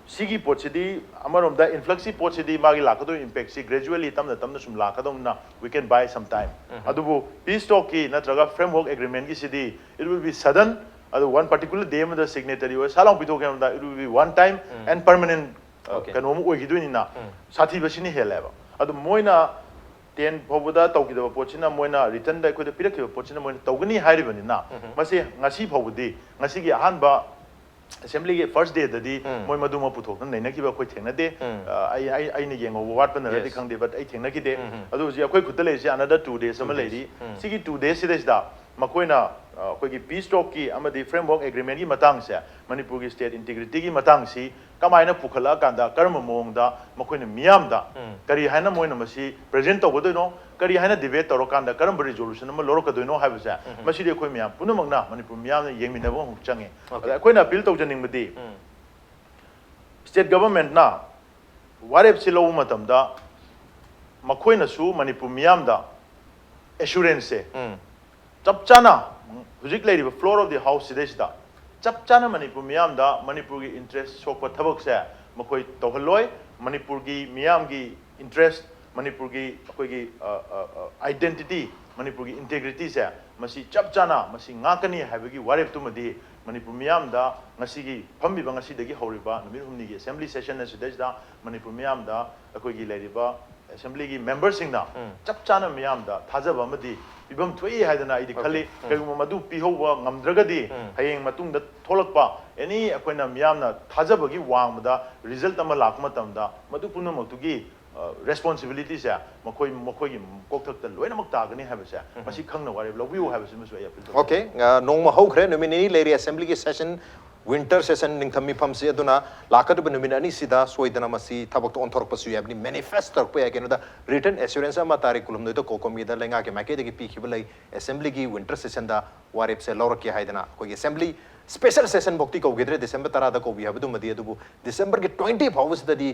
ꯁꯤꯒꯤ ꯄꯣꯠꯁꯤꯗꯤ ꯑꯃꯔꯣꯝꯗ ꯏꯟꯐ꯭ꯂꯛꯁꯀꯤ ꯄꯣꯠꯁꯤꯗꯤ ꯃꯥꯒꯤ ꯂꯥꯛꯀꯗꯧꯔꯤꯕ ꯏꯝꯄꯦꯛꯁꯤ ꯒ꯭ꯔꯦꯖꯨꯋꯦꯂꯤ ꯇꯝꯅ ꯇꯝꯅ ꯁꯨꯝ ꯂꯥꯛꯀꯗꯧꯅꯤꯅ, we can buy some time꯫ ꯑꯗꯨꯕꯨ ꯄꯤꯁ ꯇꯣꯛꯀꯤ ꯅꯠꯇ꯭ꯔꯒ ꯐ꯭ꯔꯦꯝꯋꯔꯛ ꯑꯦꯒ꯭ꯔꯤꯃꯦꯟꯒꯤꯁꯤꯗꯤ it will be sudden꯫ ꯑꯗꯨ ꯋꯥꯟ ꯄꯥꯔꯇꯤꯀꯨꯂꯔ ꯗꯦ ꯑꯃꯗ ꯁꯤꯒꯅꯦꯇꯔꯤ ꯑꯣꯏ ꯁꯥ ꯂꯥꯎ ꯄꯤꯊꯣꯛꯀꯦ ꯍꯥꯏꯕꯗ it will be one time and permanent, ꯑ, Okay. ꯀꯩꯅꯣ ꯑꯃ ꯑꯣꯏꯈꯤꯗꯣꯏꯅꯤꯅ ꯁꯥꯊꯤꯕꯁꯤꯅ ꯍꯦꯜꯂꯦꯕ꯫ ꯑꯗꯨ ꯃꯣꯏꯅ ꯇꯦꯟ ꯐꯥꯎꯕꯗ ꯇꯧꯈꯤꯗꯕ ꯄꯣꯠꯁꯤꯅ ꯃꯣꯏꯅ ꯔꯤꯇꯟꯗ ꯑꯩꯈꯣꯏꯗ ꯄꯤꯔꯛꯈꯤꯕ ꯄꯣꯠꯁꯤꯅ ꯃꯣꯏꯅ ꯇꯧꯒꯅꯤ ꯍꯥꯏꯔꯤꯕꯅꯤꯅ, ꯃꯁꯤ ꯉꯁꯤ ꯐꯥꯎꯕꯗꯤ, ꯉꯁꯤꯒꯤ ꯑꯍꯥꯟꯕ ꯑꯦꯁꯦꯝꯕ꯭ꯂꯤꯒꯤ ꯐꯥꯔꯁ ꯗꯦꯗꯗꯤ ꯃꯣꯏ ꯃꯗꯨꯃ ꯄꯨꯊꯣꯛꯇꯅ ꯅꯩꯅꯈꯤꯕ ꯑꯩꯈꯣꯏ ꯊꯦꯡꯅꯗꯦ꯫ ꯑ, ꯑꯩ ꯑꯩ- ꯑꯩꯅ ꯌꯦꯡꯍꯧꯕ ꯋꯥꯠꯄꯅꯔꯗꯤ Yes. ꯈꯪꯗꯦ, ꯕꯠ ꯑꯩ ꯊꯦꯡꯅꯈꯤꯗꯦ꯫ ꯑꯗꯨ ꯍꯧꯖꯤꯛ ꯑꯩꯈꯣꯏ ꯈꯨꯠꯇ ꯂꯩꯔꯤꯁꯦ another two days ꯑꯃ Two days. ꯂꯩꯔꯤ꯫ ꯁꯤꯒꯤ ꯇꯨ ꯗꯦꯁꯁꯤꯗꯩꯁꯤꯗ ꯃꯈꯣꯏꯅ, ꯑ, ꯑꯩꯈꯣꯏꯒꯤ ꯄꯤꯁ ꯇꯣꯛꯀꯤ ꯑꯃꯗꯤ ꯐ꯭ꯔꯦꯝꯋꯔꯛ ꯑꯦꯒ꯭ꯔꯤꯃꯦꯟꯒꯤ ꯃꯇꯥꯡꯁꯦ, ꯃꯅꯤꯄꯨꯔꯒꯤ ꯁ꯭ꯇꯦꯠ ꯏꯟꯇꯤꯒ꯭ꯔꯤꯇꯤꯒꯤ ꯃꯇꯥꯡꯁꯤ ꯀꯃꯥꯏꯅ ꯄꯨꯈꯠꯂꯛꯑꯀꯥꯟꯗ, ꯀꯔꯝꯕ ꯃꯑꯣꯡꯗ ꯃꯈꯣꯏꯅ ꯃꯤꯌꯥꯝꯗ ꯀꯔꯤ ꯍꯥꯏꯅ ꯃꯣꯏꯅ ꯃꯁꯤ ꯄ꯭ꯔꯦꯖꯦꯟ ꯇꯧꯒꯗꯣꯏꯅꯣ, ꯀꯔꯤ ꯍꯥꯏꯅ ꯗꯤꯕꯦꯠ ꯇꯧꯔꯀꯥꯟꯗ ꯀꯔꯝꯕ ꯔꯤꯖꯣꯂꯨꯁꯟ ꯑꯃ ꯂꯧꯔꯛꯀꯗꯣꯏꯅꯣ ꯍꯥꯏꯕꯁꯦ, ꯃꯁꯤꯗꯤ ꯑꯩꯈꯣꯏ ꯃꯌꯥꯝ ꯄꯨꯝꯅꯃꯛꯅ, ꯃꯅꯤꯄꯨꯔ ꯃꯤꯌꯥꯝꯅ ꯌꯦꯡꯃꯤꯟꯅꯕ ꯑꯃꯈꯛ ꯆꯪꯉꯤ꯫ Okay. ꯑꯗ ꯑꯩꯈꯣꯏꯅ ꯑꯄꯤꯜ ꯇꯧꯖꯅꯤꯡꯕꯗꯤ, ꯁ꯭ꯇꯦꯠ ꯒꯚꯔꯟꯃꯦꯟꯠꯅ ꯋꯥꯔꯦꯞꯁꯤ ꯂꯧꯕ ꯃꯇꯝꯗ ꯃꯈꯣꯏꯅꯁꯨ ꯃꯅꯤꯄꯨꯔ ꯃꯤꯌꯥꯝꯗ ꯑꯦꯁꯨꯔꯦꯟꯁꯁꯦ ꯆꯞ ꯆꯥꯅ ꯍꯧꯖꯤꯛ ꯂꯩꯔꯤꯕ floor of the house ꯁꯤꯗꯩꯁꯤꯗ ꯆꯞ ꯆꯥꯅ ꯃꯅꯤꯄꯨꯔ ꯃꯤꯌꯥꯝꯗ ꯃꯅꯤꯄꯨꯔꯒꯤ ꯏꯟꯇꯔꯦꯁ ꯁꯣꯛꯄ ꯊꯕꯛꯁꯦ ꯃꯈꯣꯏ ꯇꯧꯍꯜꯂꯣꯏ꯫ ꯃꯅꯤꯄꯨꯔꯒꯤ ꯃꯤꯌꯥꯝꯒꯤ ꯏꯟꯇꯔꯦꯁ, ꯃꯅꯤꯄꯨꯔꯒꯤ ꯑꯩꯈꯣꯏꯒꯤ, ꯑ, ꯑ, ꯑ, identity, ꯃꯅꯤꯄꯨꯔꯒꯤ ꯏꯟꯇꯦꯒ꯭ꯔꯤꯇꯤꯁꯦ ꯃꯁꯤ ꯆꯞ ꯆꯥꯅ ꯃꯁꯤ ꯉꯥꯛꯀꯅꯤ ꯍꯥꯏꯕꯒꯤ ꯋꯥꯔꯦꯞꯇꯨꯃꯗꯤ ꯃꯅꯤꯄꯨꯔ ꯃꯤꯌꯥꯝꯗ ꯉꯁꯤꯒꯤ ꯐꯝꯃꯤꯕ, ꯉꯁꯤꯗꯒꯤ ꯍꯧꯔꯤꯕ ꯅꯨꯃꯤꯠ ꯍꯨꯝꯅꯤꯒꯤ ꯑꯦꯁꯦꯝꯕ꯭ꯂꯤ ꯁꯦꯁꯟ ꯑꯁꯤꯗꯩꯁꯤꯗ ꯃꯅꯤꯄꯨꯔ ꯃꯤꯌꯥꯝꯗ ꯑꯩꯈꯣꯏꯒꯤ ꯂꯩꯔꯤꯕ ꯑꯦꯁꯦꯝꯕ꯭ꯂꯤꯒꯤ ꯃꯦꯝꯕꯔꯁꯤꯡꯅ ꯆꯞ ꯆꯥꯅ ꯃꯤꯌꯥꯝꯗ ꯊꯥꯖꯕ ꯑꯃꯗꯤ ꯄꯤꯐꯝ ꯊꯣꯛꯏ ꯍꯥꯏꯗꯅ ꯑꯩꯗꯤ ꯈꯜꯂꯤ꯫ ꯀꯩꯒꯨꯝꯕ ꯃꯗꯨ ꯄꯤꯍꯧꯕ ꯉꯝꯗ꯭ꯔꯒꯗꯤ ꯍꯌꯦꯡ ꯃꯇꯨꯡꯗ ꯊꯣꯛꯂꯛꯄ ꯑꯦꯅꯤ ꯑꯩꯈꯣꯏꯅ ꯃꯤꯌꯥꯝꯅ ꯊꯥꯖꯕꯒꯤ ꯋꯥꯡꯃꯗ ꯔꯤꯖꯜꯠ ꯑꯃ ꯂꯥꯛꯄ ꯃꯇꯝꯗ ꯃꯗꯨ ꯄꯨꯝꯅꯃꯛꯇꯨꯒꯤ, ꯑ, ꯔꯦꯁꯄꯣꯟꯁꯤꯕꯤꯂꯤꯇꯤꯁꯦ ꯃꯈꯣꯏ, ꯃꯈꯣꯏꯒꯤ ꯀꯣꯛꯊꯛꯇ ꯂꯣꯏꯅꯃꯛ ꯇꯥꯒꯅꯤ ꯍꯥꯏꯕꯁꯦ ꯃꯁꯤ ꯈꯪꯅ ꯋꯥꯔꯦꯞ ꯂꯧꯕꯤꯌꯨ ꯍꯥꯏꯕꯁꯤꯃꯁꯨ ꯑꯩ ꯑꯄꯤꯜ ꯇꯧꯖꯩ꯫ Okay, ꯑ, ꯅꯣꯡꯃ ꯍꯧꯈ꯭ꯔꯦ, ꯅꯨꯃꯤꯠ ꯅꯤꯅꯤ ꯂꯩꯔꯤ ꯑꯦꯁꯦꯝꯕ꯭ꯂꯤꯒꯤ ꯁꯦꯁꯟ꯫ ꯋꯤꯟꯇꯔ ꯁꯦꯁꯟ ꯅꯤꯡꯊꯝ ꯃꯤꯐꯝꯁꯤ ꯑꯗꯨꯅ ꯂꯥꯛꯀꯗꯧꯔꯤꯕ ꯅꯨꯃꯤꯠ ꯑꯅꯤꯁꯤꯗ ꯁꯣꯏꯗꯅ ꯃꯁꯤ ꯊꯕꯛꯇ ꯑꯣꯟꯊꯣꯔꯛꯄꯁꯨ ꯌꯥꯏ ꯍꯥꯏꯕꯅꯤ꯫ ꯃꯦꯅꯤꯐꯦꯁ ꯇꯧꯔꯛꯄ ꯌꯥꯏ꯫ ꯀꯩꯅꯣꯗ ꯔꯤꯇꯟ ꯑꯦꯁꯨꯔꯦꯟꯁ ꯑꯃ ꯇꯥꯔꯤꯛ ꯀꯨꯟꯍꯨꯝꯗꯣꯏꯗ ꯀꯣꯀꯣꯃꯤꯗ ꯂꯩꯉꯥꯛꯀꯤ ꯃꯥꯏꯀꯩꯗꯒꯤ ꯄꯤꯈꯤꯕ ꯂꯩ꯫ ꯑꯦꯁꯦꯝꯕ꯭ꯂꯤꯒꯤ ꯋꯤꯟꯇꯔ ꯁꯦꯁꯟꯗ ꯋꯥꯔꯦꯞꯁꯦ ꯂꯧꯔꯛꯀꯦ ꯍꯥꯏꯗꯅ ꯑꯩꯈꯣꯏꯒꯤ ꯑꯦꯁꯦꯝꯕ꯭ꯂꯤ ꯁ꯭ꯄꯦꯁꯦꯜ ꯁꯦꯁꯟ ꯐꯥꯎꯗꯤ ꯀꯧꯈꯤꯗ꯭ꯔꯦ ꯗꯤꯁꯦꯝꯕꯔ ꯇꯔꯥꯗ ꯀꯧꯕꯤ ꯍꯥꯏꯕꯗꯨꯃꯗꯤ, ꯑꯗꯨꯕꯨ ꯗꯤꯁꯦꯝꯕꯔꯒꯤ ꯇ꯭ꯋꯦꯟꯇꯤ ꯐꯥꯎꯕꯁꯤꯗꯗꯤ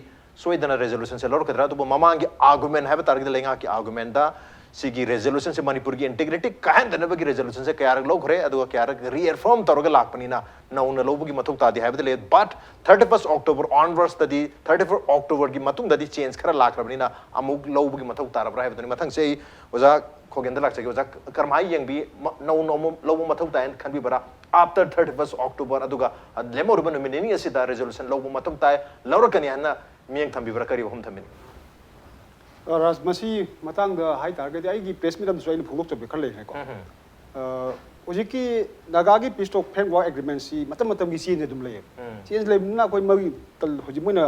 ꯁꯣꯏꯗꯅ ꯔꯦꯖꯣꯂꯨꯁꯟꯁꯦ ꯂꯧꯔꯛꯀꯗ꯭ꯔꯥ? ꯑꯗꯨꯕꯨ ꯃꯃꯥꯡꯒꯤ ꯑꯥꯔꯒꯨꯃꯦꯟ ꯍꯥꯏꯕ ꯇꯥꯔꯒꯗꯤ ꯂꯩꯉꯥꯛꯀꯤ ꯑꯥꯔꯒꯨꯃꯦꯟꯗ ꯁꯤꯒꯤ ꯔꯦꯖꯣꯂꯨꯁꯟꯁꯦ ꯃꯅꯤꯄꯨꯔꯒꯤ ꯏꯟꯇꯤꯒ꯭ꯔꯤꯇꯤ ꯀꯥꯏꯍꯟꯗꯅꯕꯒꯤ ꯔꯦꯖꯣꯂꯨꯁꯟꯁꯦ ꯀꯌꯥꯔꯛ ꯂꯧꯈ꯭ꯔꯦ, ꯑꯗꯨꯒ ꯀꯌꯥꯔꯛ ꯔꯤꯑꯦꯐꯔꯝ ꯇꯧꯔꯒ ꯂꯥꯛꯄꯅꯤꯅ ꯅꯧꯅ ꯂꯧꯕꯒꯤ ꯃꯊꯧ ꯇꯥꯗꯦ ꯍꯥꯏꯕꯗꯤ ꯂꯩ꯫ ꯕꯠ ꯊꯥꯔꯇꯤ ꯐꯥꯔꯁ ꯑꯣꯛꯇꯣꯕꯔ ꯑꯣꯟꯋꯥꯔꯁꯇꯗꯤ, ꯊꯥꯔꯇꯤ ꯐꯥꯔꯁ ꯑꯣꯛꯇꯣꯕꯔꯒꯤ ꯃꯇꯨꯡꯗꯗꯤ ꯆꯦꯟꯖ ꯈꯔ ꯂꯥꯛꯈ꯭ꯔꯕꯅꯤꯅ ꯑꯃꯨꯛ ꯂꯧꯕꯒꯤ ꯃꯊꯧ ꯇꯥꯔꯕ꯭ꯔꯥ ꯍꯥꯏꯕꯗꯨꯅꯤ꯫ ꯃꯊꯪꯁꯦ ꯑꯩ ꯑꯣꯖꯥ ꯈꯣꯒꯦꯟꯗ ꯂꯥꯛꯆꯒꯦ꯫ ꯑꯣꯖꯥ, ꯀꯔꯝꯍꯥꯏꯅ ꯌꯦꯡꯕꯤ? ꯃ-, ꯅꯧꯅ ꯑꯃꯨꯛ ꯂꯧꯕ ꯃꯊꯧ ꯇꯥꯏ ꯍꯥꯏꯅ ꯈꯟꯕꯤꯕ꯭ꯔꯥ? ꯑꯥꯐꯇꯔ ꯊꯥꯔꯇꯤ ꯐꯥꯔꯁ ꯑꯣꯛꯇꯣꯕꯔ, ꯑꯗꯨꯒ ꯂꯦꯝꯍꯧꯔꯤꯕ ꯅꯨꯃꯤꯠ ꯅꯤꯅꯤ ꯑꯁꯤꯗ ꯔꯦꯖꯣꯂꯨꯁꯟ ꯂꯧꯕ ꯃꯊꯧ ꯇꯥꯏ, ꯂꯧꯔꯛꯀꯅꯤ ꯍꯥꯏꯅ ꯃꯤꯠꯌꯦꯡ ꯊꯝꯕꯤꯕ꯭ꯔꯥ? ꯀꯔꯤ ꯋꯥꯐꯝ ꯊꯝꯕꯤꯅꯤ? ꯑ, ꯔꯥꯖ, ꯃꯁꯤ ꯃꯇꯥꯡꯗ ꯍꯥꯏ ꯇꯥꯔꯒꯗꯤ ꯑꯩꯒꯤ ꯄ꯭ꯔꯦꯁ ꯃꯤꯠ ꯑꯃꯗꯁꯨ ꯑꯩꯅ ꯐꯣꯡꯗꯣꯛꯆꯕ ꯈꯔ ꯂꯩꯈ꯭ꯔꯦꯀꯣ꯫ ꯑ, ꯍꯧꯖꯤꯛꯀꯤ ꯅꯥꯒꯥꯒꯤ ꯄꯤꯁ ꯇꯣꯛ ꯐ꯭ꯔꯦꯝꯋꯥꯔꯛ ꯑꯦꯒ꯭ꯔꯤꯃꯦꯟꯁꯤ ꯃꯇꯝ ꯃꯇꯝꯒꯤ ꯆꯦꯟꯖ ꯑꯗꯨꯝ ꯂꯩꯌꯦꯕ꯫ ꯆꯦꯟꯖ ꯂꯩꯕꯅꯤꯅ ꯑꯩꯈꯣꯏ ꯃꯣꯏ ꯀꯜ-, ꯍꯧꯖꯤꯛ ꯃꯣꯏꯅ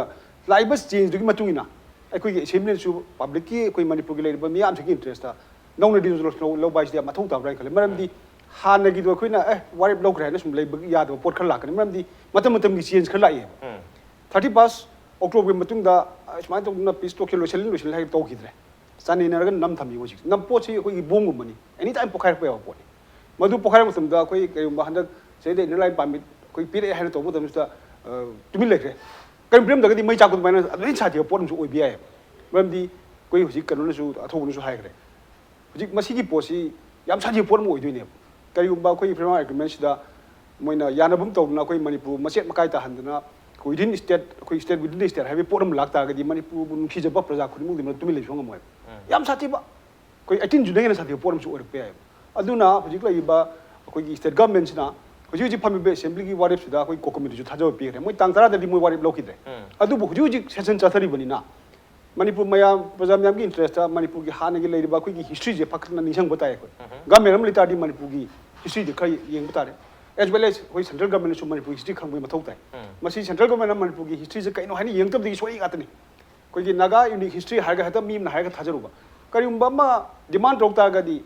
ꯂꯥꯛꯏꯕ ꯆꯦꯟꯖꯗꯨꯒꯤ ꯃꯇꯨꯡ ꯏꯟꯅ ꯑꯩꯈꯣꯏꯒꯤ ꯑꯦꯁꯦꯝꯕ꯭ꯂꯤꯅꯁꯨ, ꯄꯕ꯭ꯂꯤꯛꯀꯤ, ꯑꯩꯈꯣꯏ ꯃꯅꯤꯄꯨꯔꯒꯤ ꯂꯩꯔꯤꯕ ꯃꯤꯌꯥꯝꯁꯤꯒꯤ ꯏꯟꯇꯔꯦꯁꯇ ꯅꯧꯅ ꯔꯤꯖꯣꯂꯨꯁꯟ ꯂꯧ-, ꯂꯧꯕ ꯍꯥꯏꯁꯤꯗꯤ ꯌꯥꯝ ꯃꯊꯧ ꯇꯥꯕ꯭ꯔꯥ ꯍꯥꯏꯅ ꯈꯜꯂꯦ꯫ ꯃꯔꯝꯗꯤ ꯍꯥꯟꯅꯒꯤꯗꯣ ꯑꯩꯈꯣꯏꯅ, "ꯑꯦ, ꯋꯥꯔꯦꯞ ꯂꯧꯈ꯭ꯔꯦ" ꯍꯥꯏꯅ ꯁꯨꯝ ꯂꯩꯕ ꯌꯥꯗꯕ ꯄꯣꯠ ꯈꯔ ꯂꯥꯛꯀꯅꯤ꯫ ꯃꯔꯝꯗꯤ ꯃꯇꯝ ꯃꯇꯝꯒꯤ ꯆꯦꯟꯖ ꯈꯔ ꯂꯥꯛꯑꯦꯕ꯫ ꯊꯥꯔꯇꯤ ꯐꯥꯔꯁ ꯑꯣꯛꯇꯣꯕꯔꯒꯤ ꯃꯇꯨꯡꯗ, "ꯑ, ꯁꯨꯃꯥꯏꯅ ꯇꯧꯗꯅ ꯄꯤꯁ ꯇꯣꯛꯁꯦ ꯂꯣꯏꯁꯤꯜꯂꯤ, ꯂꯣꯏꯁꯤꯜꯂꯤ" ꯍꯥꯏꯔꯒ ꯇꯧꯈꯤꯗ꯭ꯔꯦ꯫ ꯆꯥꯟꯅꯅꯔꯒ ꯅꯝ ꯊꯝꯃꯤ ꯍꯧꯖꯤꯛ꯫ ꯅꯝ ꯄꯣꯠꯁꯤ ꯑꯩꯈꯣꯏꯒꯤ ꯕꯣꯝꯒꯨꯝꯕꯅꯤ, ꯑꯦꯅꯤ ꯇꯥꯏꯝ ꯄꯣꯛꯈꯥꯏꯔꯛꯄ ꯌꯥꯕ ꯄꯣꯠꯅꯤ꯫ ꯃꯗꯨ ꯄꯣꯛꯈꯥꯏꯔꯛꯄ ꯃꯇꯝꯗ ꯑꯩꯈꯣꯏ ꯀꯔꯤꯒꯨꯝꯕ ꯍꯟꯗꯛ ꯆꯍꯤꯗ ꯏꯟꯅꯔ ꯂꯥꯏꯟ ꯄꯥꯔꯃꯤꯠ ꯑꯩꯈꯣꯏ ꯄꯤꯔꯛꯑꯦ ꯍꯥꯏꯅ ꯇꯧꯕ ꯃꯇꯝꯁꯤꯗ, ꯑ, ꯇꯨꯃꯤꯟ ꯂꯩꯈ꯭ꯔꯦ꯫ ꯀꯔꯤꯒꯨꯝꯕ ꯄꯤꯔꯝꯗ꯭ꯔꯒꯗꯤ ꯃꯩ ꯆꯥꯛꯄ ꯑꯗꯨꯃꯥꯏꯅ ꯑꯗꯨꯃꯥꯏꯅ ꯁꯥꯊꯤꯕ ꯄꯣꯠ ꯑꯃꯁꯨ ꯑꯣꯏꯕ ꯌꯥꯏꯑꯕ꯫ ꯃꯔꯝꯗꯤ ꯑꯩꯈꯣꯏ ꯍꯧꯖꯤꯛ ꯀꯩꯅꯣꯅꯁꯨ, ꯑꯊꯧꯕꯅꯁꯨ ꯍꯥꯏꯈ꯭ꯔꯦ, ꯍꯧꯖꯤꯛ ꯃꯁꯤꯒꯤ ꯄꯣꯠꯁꯤ ꯌꯥꯝ ꯁꯥꯊꯤꯕ ꯄꯣꯠ ꯑꯃ ꯑꯣꯏꯗꯣꯏꯅꯦꯕ꯫ ꯀꯔꯤꯒꯨꯝꯕ ꯑꯩꯈꯣꯏꯒꯤ ꯐ꯭ꯔꯤꯗꯝ ꯑꯦꯒ꯭ꯔꯤꯃꯦꯟꯁꯤꯗ ꯃꯣꯏꯅ ꯌꯥꯅꯕ ꯑꯃ ꯇꯧꯗꯅ ꯑꯩꯈꯣꯏ ꯃꯅꯤꯄꯨꯔ ꯃꯆꯦꯠ ꯃꯀꯥꯏ ꯇꯥꯍꯟꯗꯅ, ꯑꯩꯈꯣꯏ ꯋꯤꯗꯤꯟ ꯁ꯭ꯇꯦꯠ, ꯑꯩꯈꯣꯏ ꯁ꯭ꯇꯦꯠ ꯋꯤꯗꯤꯟ ꯁ꯭ꯇꯦꯠ ꯍꯥꯏꯕꯒꯤ ꯄꯣꯠ ꯑꯃ ꯂꯥꯛ ꯇꯥꯔꯒꯗꯤ ꯃꯅꯤꯄꯨꯔꯕꯨ ꯅꯨꯡꯁꯤꯖꯕ ꯄ꯭ꯔꯖꯥ ꯈꯨꯗꯤꯡꯃꯛꯇꯤ ꯃꯗꯨ ꯇꯨꯃꯤꯟ ꯂꯩꯕ ꯁꯨꯡꯉꯝ ꯉꯝꯃꯣꯏꯕ꯫ ꯌꯥꯝ ꯁꯥꯊꯤꯕ, ꯑꯩꯈꯣꯏ ꯑꯩꯇꯤꯟ ꯖꯨꯟꯗꯒꯤ ꯍꯦꯟꯅ ꯁꯥꯊꯤꯕ ꯄꯣꯠ ꯑꯃꯁꯨ ꯑꯣꯏꯔꯛꯄ ꯌꯥꯏꯕ꯫ ꯑꯗꯨꯅ ꯍꯧꯖꯤꯛ ꯂꯩꯔꯤꯕ ꯑꯩꯈꯣꯏꯒꯤ ꯁ꯭ꯇꯦꯠ ꯒꯚꯔꯟꯃꯦꯟꯠꯁꯤꯅ ꯍꯧꯖꯤꯛ ꯍꯧꯖꯤꯛ ꯐꯝꯃꯤꯕ ꯑꯦꯁꯦꯝꯕ꯭ꯂꯤꯒꯤ ꯋꯥꯔꯦꯞꯁꯤꯗ ꯑꯩꯈꯣꯏ ꯀꯣ ꯀꯃꯤꯇꯤꯁꯨ ꯊꯥꯖꯕ ꯄꯤꯈ꯭ꯔꯦ꯫ ꯃꯣꯏ ꯇꯥꯡ ꯇꯔꯥꯗꯗꯤ ꯃꯣꯏ ꯋꯥꯔꯦꯞ ꯂꯧꯈꯤꯗ꯭ꯔꯦ꯫ ꯑꯗꯨꯕꯨ ꯍꯧꯖꯤꯛ ꯍꯧꯖꯤꯛ ꯁꯦꯁꯟ ꯆꯠꯊꯔꯤꯕꯅꯤꯅ ꯃꯅꯤꯄꯨꯔ ꯃꯌꯥꯝ, ꯄ꯭ꯔꯖꯥ ꯃꯌꯥꯝꯒꯤ ꯏꯟꯇꯔꯦꯁꯇ ꯃꯅꯤꯄꯨꯔꯒꯤ ꯍꯥꯟꯅꯒꯤ ꯂꯩꯔꯤꯕ ꯑꯩꯈꯣꯏꯒꯤ ꯍꯤꯁꯇ꯭ꯔꯤꯁꯦ ꯐꯖꯅ ꯅꯤꯡꯁꯤꯡꯕ ꯇꯥꯏ ꯑꯩꯈꯣꯏ꯫ ꯒꯚꯔꯟꯃꯦꯟꯠ ꯑꯃ ꯂꯩ ꯇꯥꯔꯗꯤ ꯃꯅꯤꯄꯨꯔꯒꯤ ꯍꯤꯁꯇ꯭ꯔꯤꯗꯤ ꯈꯔ ꯌꯦꯡꯕ ꯇꯥꯔꯦ꯫ ꯑꯦꯖ ꯋꯦꯜ ꯑꯦꯖ ꯑꯩꯈꯣꯏ ꯁꯦꯟꯇ꯭ꯔꯦꯜ ꯒꯚꯔꯟꯃꯦꯟꯠꯅꯁꯨ ꯃꯅꯤꯄꯨꯔꯒꯤ ꯍꯤꯁꯇ꯭ꯔꯤ ꯈꯪꯕꯒꯤ ꯃꯊꯧ ꯇꯥꯏ꯫ ꯃꯁꯤ ꯁꯦꯟꯇ꯭ꯔꯦꯜ ꯒꯚꯔꯟꯃꯦꯟꯠꯅ ꯃꯅꯤꯄꯨꯔꯒꯤ ꯍꯤꯁꯇ꯭ꯔꯤꯁꯦ ꯀꯩꯅꯣ ꯍꯥꯏꯅ ꯌꯦꯡꯉꯛꯇꯕꯗꯒꯤ ꯁꯣꯏꯔꯛꯏ ꯉꯥꯛꯇꯅꯤ꯫ ꯑꯩꯈꯣꯏꯒꯤ ꯅꯥꯒꯥ ꯌꯨꯅꯤꯛ ꯍꯤꯁꯇ꯭ꯔꯤ ꯍꯥꯏꯔꯒ ꯍꯦꯛꯇ ꯃꯤ ꯑꯃꯅ ꯍꯥꯏꯔꯒ ꯊꯥꯖꯔꯨꯕ꯫ ꯀꯔꯤꯒꯨꯝꯕ ꯑꯃ ꯗꯤꯃꯥꯟ ꯇꯧꯔꯛ ꯇꯥꯔꯒꯗꯤ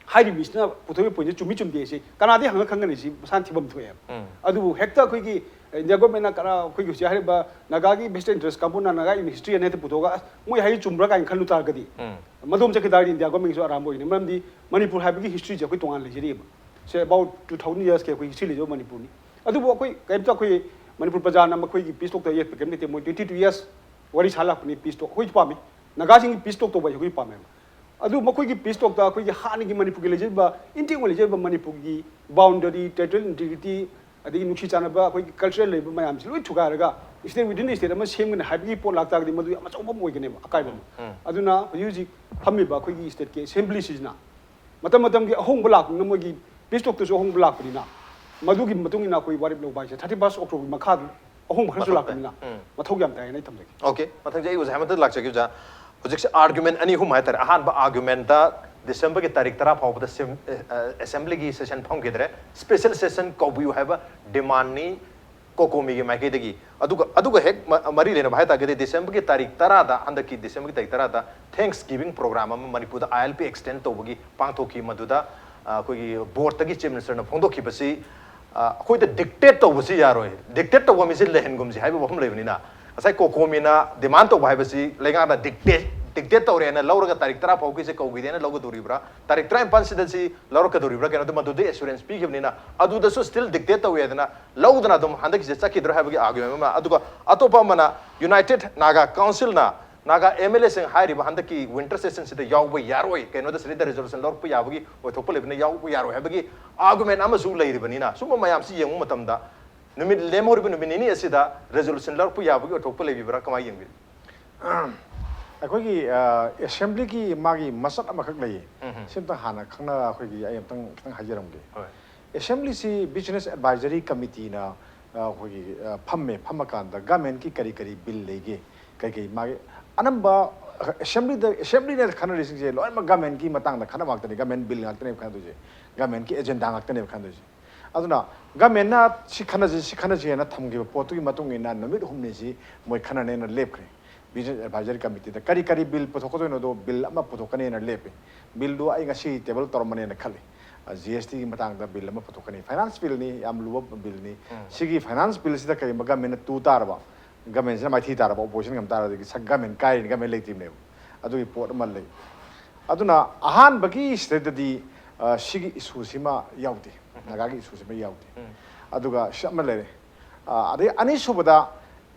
ꯍꯥꯏꯔꯤꯕ ꯃꯤꯁꯤꯅ ꯄꯨꯊꯣꯛꯏꯕ ꯄꯣꯏꯟꯁꯦ ꯆꯨꯝꯃꯤ ꯆꯨꯝꯗꯦ ꯁꯤ ꯀꯅꯥꯗꯤ ꯍꯪꯉ ꯈꯪꯒꯅꯤ? ꯁꯤ ꯃꯁꯥꯅ ꯊꯤꯐꯝ ꯊꯣꯛꯑꯦꯕ꯫ ꯑꯗꯨꯕꯨ ꯍꯦꯛꯇ ꯑꯩꯈꯣꯏꯒꯤ ꯏꯟꯗꯤꯌꯥ ꯒꯣꯔꯃꯦꯟꯅ ꯀꯅꯥ, ꯑꯩꯈꯣꯏꯒꯤ ꯍꯧꯖꯤꯛ ꯍꯥꯏꯔꯤꯕ ꯅꯥꯒꯥꯒꯤ ꯕꯦꯁ ꯏꯟꯇꯔꯦꯁ ꯀꯥꯡꯕꯨꯅ ꯅꯥꯒꯥ ꯏꯟ ꯍꯤꯁꯇ꯭ꯔꯤ ꯑꯅ ꯍꯦꯛꯇ ꯄꯨꯊꯣꯛꯑꯒ "ꯑꯁ, ꯃꯣꯏ ꯍꯥꯏꯔꯤ ꯆꯨꯝꯕ꯭ꯔꯥ?" ꯀꯥꯏꯅ ꯈꯜꯂꯨ ꯇꯥꯔꯒꯗꯤ, ꯃꯗꯣꯝ ꯆꯠꯈꯤ ꯇꯥꯔꯗꯤ ꯏꯟꯗꯤꯌꯥ ꯒꯣꯔꯃꯦꯟꯒꯤꯁꯨ ꯑꯔꯥꯟꯕ ꯑꯣꯏꯒꯅꯤ꯫ ꯃꯔꯝꯗꯤ ꯃꯅꯤꯄꯨꯔ ꯍꯥꯏꯕꯒꯤ ꯍꯤꯁꯇ꯭ꯔꯤꯁꯦ ꯑꯩꯈꯣꯏ ꯇꯣꯉꯥꯟꯅ ꯂꯩꯖꯔꯤꯑꯕ꯫ ꯁꯦ ꯑꯕꯥꯎꯠ ꯇꯨ ꯊꯥꯎꯖꯟ ꯌꯔꯁꯀꯤ ꯑꯩꯈꯣꯏ ꯍꯤꯁꯇ꯭ꯔꯤ ꯂꯩꯖꯕ ꯃꯅꯤꯄꯨꯔꯅꯤ꯫ ꯑꯗꯨꯕꯨ ꯑꯩꯈꯣꯏ ꯀꯔꯤꯝꯇ, ꯑꯩꯈꯣꯏ ꯃꯅꯤꯄꯨꯔ ꯄ꯭ꯔꯖꯥꯅ ꯃꯈꯣꯏꯒꯤ ꯄꯤꯁ ꯇꯣꯛꯇ ꯌꯦꯠꯄ ꯀꯔꯤꯝ ꯂꯩꯇꯦ꯫ ꯃꯣꯏ ꯇ꯭ꯋꯦꯟꯇꯤ ꯇꯨ ꯌꯔꯁ ꯋꯥꯔꯤ ꯁꯥ ꯂꯥꯛꯄꯅꯤ꯫ ꯄꯤꯁ ꯇꯣꯛ ꯑꯩꯈꯣꯏꯁꯨ ꯄꯥꯝꯃꯤ, ꯅꯥꯒꯥꯁꯤꯡꯒꯤ ꯄꯤꯁ ꯇꯣꯛ ꯇꯧꯕ ꯍꯥꯏꯁꯦ ꯑꯩꯈꯣꯏꯁꯨ ꯄꯥꯝꯃꯦꯕ꯫ ꯑꯗꯨ ꯃꯈꯣꯏꯒꯤ ꯄꯤꯁ ꯇꯣꯛꯇ ꯑꯩꯈꯣꯏꯒꯤ ꯍꯥꯟꯅꯒꯤ ꯃꯅꯤꯄꯨꯔꯒꯤ ꯂꯩꯖꯔꯤꯕ, ꯏꯟꯇꯦꯛ ꯑꯣꯏꯅ ꯂꯩꯖꯔꯤꯕ ꯃꯅꯤꯄꯨꯔꯒꯤ ꯕꯥꯎꯟꯗꯔꯤ, ꯇꯦꯔꯤꯇꯣꯔꯤꯌꯦꯜ ꯏꯟꯇꯤꯒ꯭ꯔꯤꯇꯤ, ꯑꯗꯒꯤ ꯅꯨꯡꯁꯤ ꯆꯥꯟꯅꯕ ꯑꯩꯈꯣꯏꯒꯤ ꯀꯜꯆꯔꯦꯜ ꯂꯩꯕ ꯃꯌꯥꯝꯁꯤ ꯂꯣꯏ ꯊꯨꯒꯥꯏꯔꯒ ꯏꯁꯇꯦꯠ ꯋꯤꯗꯤꯟ ꯏꯁꯇꯦꯠ ꯑꯃ ꯁꯦꯝꯒꯅꯤ ꯍꯥꯏꯕꯒꯤ ꯄꯣꯠ ꯂꯥꯛꯇꯥꯔꯒꯗꯤ, ꯃꯗꯨ ꯌꯥꯝ ꯑꯆꯧꯕ ꯑꯃ ꯑꯣꯏꯒꯅꯦꯕ, ꯑꯀꯥꯏꯕ ꯑꯃ꯫ ꯑꯗꯨꯅ ꯍꯧꯖꯤꯛ ꯍꯧꯖꯤꯛ ꯐꯝꯃꯤꯕ ꯑꯩꯈꯣꯏꯒꯤ ꯏꯁꯇꯦꯠꯀꯤ ꯑꯦꯁꯦꯝꯕ꯭ꯂꯤꯁꯤꯅ ꯃꯇꯝ ꯃꯇꯝꯒꯤ ꯑꯍꯣꯡꯕ ꯂꯥꯛꯄꯅꯤꯅ, ꯃꯣꯏꯒꯤ ꯄꯤꯁ ꯇꯣꯛꯇꯁꯨ ꯑꯍꯣꯡꯕ ꯂꯥꯛꯄꯅꯤꯅ, ꯃꯗꯨꯒꯤ ꯃꯇꯨꯡ ꯏꯟꯅ ꯑꯩꯈꯣꯏ ꯋꯥꯔꯦꯞ ꯂꯧꯕ ꯍꯥꯏꯁꯦ ꯊꯥꯔꯇꯤ ꯐꯥꯔꯁ ꯑꯣꯛꯇꯣꯕꯔꯒꯤ ꯃꯈꯥꯗꯨ ꯑꯍꯣꯡꯕ ꯈꯔꯁꯨ ꯃꯊꯧ ꯂꯥꯛꯄꯅꯤꯅ ꯃꯊꯧ ꯌꯥꯝ ꯇꯥꯏ ꯍꯥꯏꯅ ꯑꯩ ꯊꯝꯖꯒꯦ꯫ ꯑꯣꯀꯦ, ꯃꯊꯪꯁꯦ ꯑꯩ ꯑꯣꯖꯥ ꯑꯃꯗ ꯂꯥꯛꯆꯒꯦ꯫ ꯑꯣꯖꯥ, ꯍꯧꯖꯤꯛꯁꯦ ꯑꯥꯔꯒ꯭ꯌꯨꯃꯦꯟ ꯑꯅꯤ ꯑꯍꯨꯝ ꯍꯥꯏꯇꯥꯔꯦ꯫ ꯑꯍꯥꯟꯕ ꯑꯥꯔꯒ꯭ꯌꯨꯃꯦꯟꯗ ꯗꯤꯁꯦꯝꯕꯔꯒꯤ ꯇꯥꯔꯤꯛ ꯇꯔꯥ ꯐꯥꯎꯕꯗ ꯁꯦꯝ-, ꯑꯦ, ꯑꯦ, ꯑꯦꯁꯦꯝꯕ꯭ꯂꯤꯒꯤ ꯁꯦꯁꯟ ꯐꯝꯈꯤꯗ꯭ꯔꯦ, ꯁ꯭ꯄꯦꯁꯦꯜ ꯁꯦꯁꯟ ꯀꯧꯕꯤꯌꯨ ꯍꯥꯏꯕ ꯗꯤꯃꯥꯟꯅꯤ ꯀꯣꯀꯣꯃꯤꯒꯤ ꯃꯥꯏꯀꯩꯗꯒꯤ꯫ ꯑꯗꯨꯒ, ꯑꯗꯨꯒ ꯍꯦꯛ ꯃ-, ꯃꯔꯤ ꯂꯩꯅꯕ ꯍꯥꯏ ꯇꯥꯔꯒꯗꯤ ꯗꯤꯁꯦꯝꯕꯔꯒꯤ ꯇꯥꯔꯤꯛ ꯇꯔꯥꯗ, ꯍꯟꯗꯛꯀꯤ ꯗꯤꯁꯦꯝꯕꯔꯒꯤ ꯇꯥꯔꯤꯛ ꯇꯔꯥꯗ ꯊꯦꯡꯛꯁ ꯒꯤꯚꯤꯡ ꯄ꯭ꯔꯣꯒ꯭ꯔꯥꯝ ꯑꯃ ꯃꯅꯤꯄꯨꯔꯗ ꯑꯥꯏ ꯑꯦꯜ ꯄꯤ ꯑꯦꯛꯁꯇꯦꯟ ꯇꯧꯕꯒꯤ ꯄꯥꯡꯊꯣꯛꯈꯤ꯫ ꯃꯗꯨꯗ, ꯑ, ꯑꯩꯈꯣꯏꯒꯤ ꯕꯣꯔꯗꯇꯒꯤ ꯆꯤꯐ ꯃꯤꯅꯤꯁꯇꯔꯅ ꯐꯣꯡꯗꯣꯛꯈꯤꯕꯁꯤ, ꯑ, ꯑꯩꯈꯣꯏꯗ ꯗꯤꯛꯇꯦꯠ ꯇꯧꯕꯁꯤ ꯌꯥꯔꯣꯏ, ꯗꯤꯛꯇꯦꯠ ꯇꯧꯕ ꯃꯤꯁꯤ ꯂꯩꯍꯟꯒꯨꯝꯁꯤ ꯍꯥꯏꯕ ꯋꯥꯐꯝ ꯂꯩꯕꯅꯤꯅ, ꯉꯁꯥꯏ ꯀꯣꯀꯣꯃꯤꯅ ꯗꯤꯃꯥꯟ ꯇꯧꯕ ꯍꯥꯏꯕꯁꯤ ꯂꯩꯉꯥꯛꯅ ꯗꯤꯛꯇꯦꯠ, ꯗꯤꯛꯇꯦꯠ ꯇꯧꯔꯦꯅ ꯂꯧꯔꯒ ꯇꯥꯔꯤꯛ ꯇꯔꯥ ꯐꯥꯎꯕꯒꯤꯁꯦ ꯀꯧꯈꯤꯗꯦꯅ ꯂꯧꯒꯗꯧꯔꯤꯕ꯭ꯔꯥ? ꯇꯥꯔꯤꯛ ꯇꯔꯥꯅꯤꯄꯥꯟꯁꯤꯗ ꯁꯤ ꯂꯧꯔꯛꯀꯗꯧꯔꯤꯕ꯭ꯔꯥ? ꯀꯩꯅꯣꯗꯣ ꯃꯗꯨꯗꯤ ꯑꯦꯁꯨꯔꯦꯟꯁ ꯄꯤꯈꯤꯕꯅꯤꯅ, ꯑꯗꯨꯗꯁꯨ ꯁ꯭ꯇꯤꯜ ꯗꯤꯛꯇꯦꯠ ꯇꯧꯋꯦꯗꯅ ꯂꯧꯗꯅ ꯑꯗꯨꯝ ꯍꯟꯗꯛꯀꯤꯁꯦ ꯆꯠꯈꯤꯗ꯭ꯔꯣ ꯍꯥꯏꯕꯒꯤ ꯑꯥꯔꯒ꯭ꯌꯨꯃꯦꯟ ꯑꯃ꯫ ꯑꯗꯨꯒ ꯑꯇꯣꯞꯄ ꯑꯃꯅ ꯌꯨꯅꯥꯏꯇꯦꯗ ꯅꯥꯒꯥ ꯀꯥꯎꯟꯁꯤꯜꯅ ꯅꯥꯒꯥ ꯑꯦꯝ ꯑꯦꯜ ꯑꯦꯁꯤꯡ ꯍꯥꯏꯔꯤꯕ ꯍꯟꯗꯛꯀꯤ ꯋꯤꯟꯇꯔ ꯁꯦꯁꯟꯁꯤꯗ ꯌꯥꯎꯕ ꯌꯥꯔꯣꯏ, ꯀꯩꯅꯣꯗ ꯁꯤꯗꯩꯗ ꯔꯤꯖꯣꯂꯨꯁꯟ ꯂꯧꯔꯛꯄ ꯌꯥꯕꯒꯤ ꯑꯣꯏꯊꯣꯛꯄ ꯂꯩꯕꯅꯤꯅ ꯌꯥꯎꯕ ꯌꯥꯔꯣꯏ ꯍꯥꯏꯕꯒꯤ ꯑꯥꯔꯒ꯭ꯌꯨꯃꯦꯟ ꯑꯃꯁꯨ ꯂꯩꯔꯤꯕꯅꯤꯅ, ꯁꯨꯝꯕ ꯃꯌꯥꯝꯁꯤ ꯌꯦꯡꯕ ꯃꯇꯝꯗ ꯅꯨꯃꯤꯠ ꯂꯦꯝꯍꯧꯔꯤꯕ ꯅꯨꯃꯤꯠ ꯅꯤꯅꯤ ꯑꯁꯤꯗ ꯔꯤꯖꯣꯂꯨꯁꯟ ꯂꯧꯔꯛꯄ ꯌꯥꯕꯒꯤ ꯑꯣꯏꯊꯣꯛꯄ ꯂꯩꯕꯤꯕ꯭ꯔꯥ? ꯀꯃꯥꯏꯅ ꯌꯦꯡꯕꯤꯔꯤ? ꯑꯩꯈꯣꯏꯒꯤ ꯑꯦꯁꯦꯝꯕ꯭ꯂꯤꯒꯤ ꯃꯥꯒꯤ ꯃꯆꯠ ꯑꯃꯈꯛ ꯂꯩꯌꯦ꯫ ꯎꯝ ꯍꯝ꯫ ꯁꯤꯝꯇꯪ ꯍꯥꯟꯅ ꯈꯪꯅ ꯑꯩꯈꯣꯏꯒꯤ ꯑꯩ ꯑꯝꯇꯪ ꯈꯤꯇꯪ ꯍꯥꯏꯖꯔꯝꯒꯦ꯫ ꯍꯣꯏ꯫ ꯑꯦꯁꯦꯝꯕ꯭ꯂꯤꯁꯤ ꯕꯤꯖꯤꯅꯦꯁ ꯑꯦꯗꯚꯥꯏꯖꯔꯤ ꯀꯃꯤꯇꯤꯅ ꯑꯩꯈꯣꯏꯒꯤ ꯑ, ꯐꯝꯃꯦ꯫ ꯐꯝꯃꯀꯥꯟꯗ ꯒꯃꯦꯟꯀꯤ ꯀꯔꯤ ꯀꯔꯤ ꯕꯤꯜ ꯂꯩꯒꯦ, ꯀꯩ ꯀꯩ ꯃꯥꯒꯤ ꯑꯅꯝꯕ ꯑꯦꯁꯦꯝꯕ꯭ꯂꯤꯗ, ꯑꯦꯁꯦꯝꯕ꯭ꯂꯤꯅ ꯈꯟꯅꯔꯤꯁꯤꯡꯁꯦ ꯂꯣꯏꯅꯃꯛ ꯒꯃꯦꯟꯀꯤ ꯃꯇꯥꯡꯗ ꯈꯟꯅꯕ ꯉꯥꯛꯇꯅꯤ꯫ ꯒꯃꯦꯟ ꯕꯤꯜ ꯉꯥꯛꯇꯅꯦꯕ ꯈꯟꯅꯗꯣꯏꯁꯦ, ꯒꯃꯦꯟꯀꯤ ꯑꯦꯖꯦꯟꯗꯥ ꯉꯥꯛꯇꯅꯦꯕ ꯈꯟꯅꯗꯣꯏꯁꯦ꯫ ꯑꯗꯨꯅ ꯒꯃꯦꯟꯅ ꯁꯤ ꯈꯟꯅꯁꯤ, ꯁꯤ ꯈꯟꯅꯁꯤ ꯍꯥꯏꯅ ꯊꯝꯈꯤꯕ ꯄꯣꯠꯇꯨꯒꯤ ꯃꯇꯨꯡ ꯏꯟꯅ ꯅꯨꯃꯤꯠ ꯍꯨꯝꯅꯤꯁꯤ ꯃꯣꯏ ꯈꯟꯅꯅꯦꯅ ꯂꯦꯞꯈ꯭ꯔꯦ꯫ Business Advisory Committeeꯗ ꯀꯔꯤ ꯀꯔꯤ bill ꯄꯨꯊꯣꯛꯀꯗꯣꯏꯅꯣꯗꯣ bill ꯑꯃ ꯄꯨꯊꯣꯛꯀꯅꯤꯅ ꯂꯦꯞꯄꯤ꯫ Billꯗꯨ ꯑꯩ ꯉꯁꯤ table ꯇꯧꯔꯝꯕꯅꯦꯅ ꯈꯜꯂꯤ꯫ ꯖꯤ ꯑꯦꯁ ꯇꯤꯒꯤ ꯃꯇꯥꯡꯗ bill ꯑꯃ ꯄꯨꯊꯣꯛꯀꯅꯤ꯫ Finance billꯅꯤ, ꯌꯥꯝ ꯂꯨꯕ billꯅꯤ꯫ ꯁꯤꯒꯤ finance billꯁꯤꯗ ꯀꯔꯤꯒꯨꯝꯕ governmentꯅ ꯇꯨ ꯇꯥꯔꯕ, governmentꯁꯤꯅ ꯃꯥꯏꯊꯤ ꯇꯥꯔꯕ, opposition ꯉꯝ ꯇꯥꯔꯗꯤ ꯁ-, government ꯀꯥꯏꯔꯅꯤ, government ꯂꯩꯇ꯭ꯔꯤꯕꯅꯦꯕ꯫ ꯑꯗꯨꯒꯤ ꯄꯣꯠ ꯑꯃ ꯂꯩ꯫ ꯑꯗꯨꯅ ꯑꯍꯥꯟꯕꯒꯤ ꯁꯤꯗꯩꯗꯗꯤ, ꯑ, ꯁꯤꯒꯤ issueꯁꯤꯃ ꯌꯥꯎꯗꯦ, ꯅꯥꯒꯥꯒꯤ issueꯁꯤꯃ ꯌꯥꯎꯗꯦ꯫ ꯑꯗꯨꯒ ꯁꯤ ꯑꯃ ꯂꯩꯔꯦ꯫ ꯑ, ꯑꯗꯩ ꯑꯅꯤꯁꯨꯕꯗ,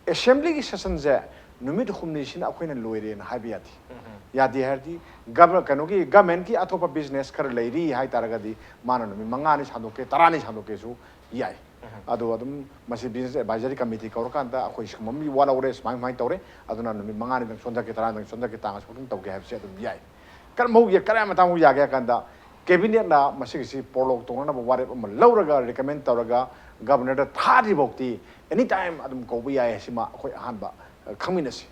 assemblyꯒꯤ sessionꯁꯦ ꯅꯨꯃꯤꯠ ꯍꯨꯝꯅꯤꯁꯤꯅ ꯑꯩꯈꯣꯏꯅ ꯂꯣꯏꯔꯦꯅ ꯍꯥꯏꯕ ꯌꯥꯗꯦ꯫ ꯌꯥꯗꯦ ꯍꯥꯏꯔꯗꯤ, gov-, ꯀꯩꯅꯣꯒꯤ governmentꯀꯤ ꯑꯇꯣꯞꯄ business ꯈꯔ ꯂꯩꯔꯤ ꯍꯥꯏ ꯇꯥꯔꯒꯗꯤ, ꯃꯥꯅ ꯅꯨꯃꯤꯠ ꯃꯉꯥꯅꯤ ꯁꯥꯡꯗꯣꯛꯀꯦ, ꯇꯔꯥꯅꯤ ꯁꯥꯡꯗꯣꯛꯀꯦꯁꯨ ꯌꯥꯏ꯫ ꯑꯗꯣ ꯑꯗꯨꯝ ꯃꯁꯤ Business Advisory Committee ꯀꯧꯔꯀꯥꯟꯗ ꯑꯩꯈꯣꯏ ꯁꯤꯒꯨꯝꯕ ꯑꯃ ꯋꯥꯠꯍꯧꯔꯦ, ꯁꯨꯃꯥꯏ ꯁꯨꯃꯥꯏꯅ ꯇꯧꯔꯦ, ꯑꯗꯨꯅ ꯅꯨꯃꯤꯠ ꯃꯉꯥꯅꯤꯗꯪ ꯆꯣꯟꯊꯒꯦ, ꯇꯔꯥꯅꯤꯗꯪ ꯆꯣꯟꯊꯒꯦ, ꯇꯥꯡ ꯑꯁꯨꯛꯇꯪ ꯇꯧꯒꯦ ꯍꯥꯏꯕꯁꯦ ꯑꯗꯨꯝ ꯌꯥꯏ꯫ ꯀꯔꯝꯕ ꯍꯧꯒꯦ, ꯀꯔꯝꯕ ꯃꯇꯥꯡ ꯍꯧꯒꯦ ꯍꯥꯏ ꯀꯥꯟꯗ, cabinetꯅ ꯃꯁꯤꯒꯤꯁꯤ prologue ꯇꯧꯅꯅꯕ ꯋꯥꯔꯦꯞ ꯑꯃ ꯂꯧꯔꯒ, recommend ꯇꯧꯔꯒ, governorꯗ ꯊꯥꯗ꯭ꯔꯤꯐꯥꯎꯗꯤ anytime ꯑꯗꯨꯝ ꯀꯧꯕ ꯌꯥꯏ ꯍꯥꯏꯁꯤꯃ ꯑꯩꯈꯣꯏ ꯑꯍꯥꯟꯕ, ꯑ, ꯈꯪꯃꯤꯟꯅꯁꯤ꯫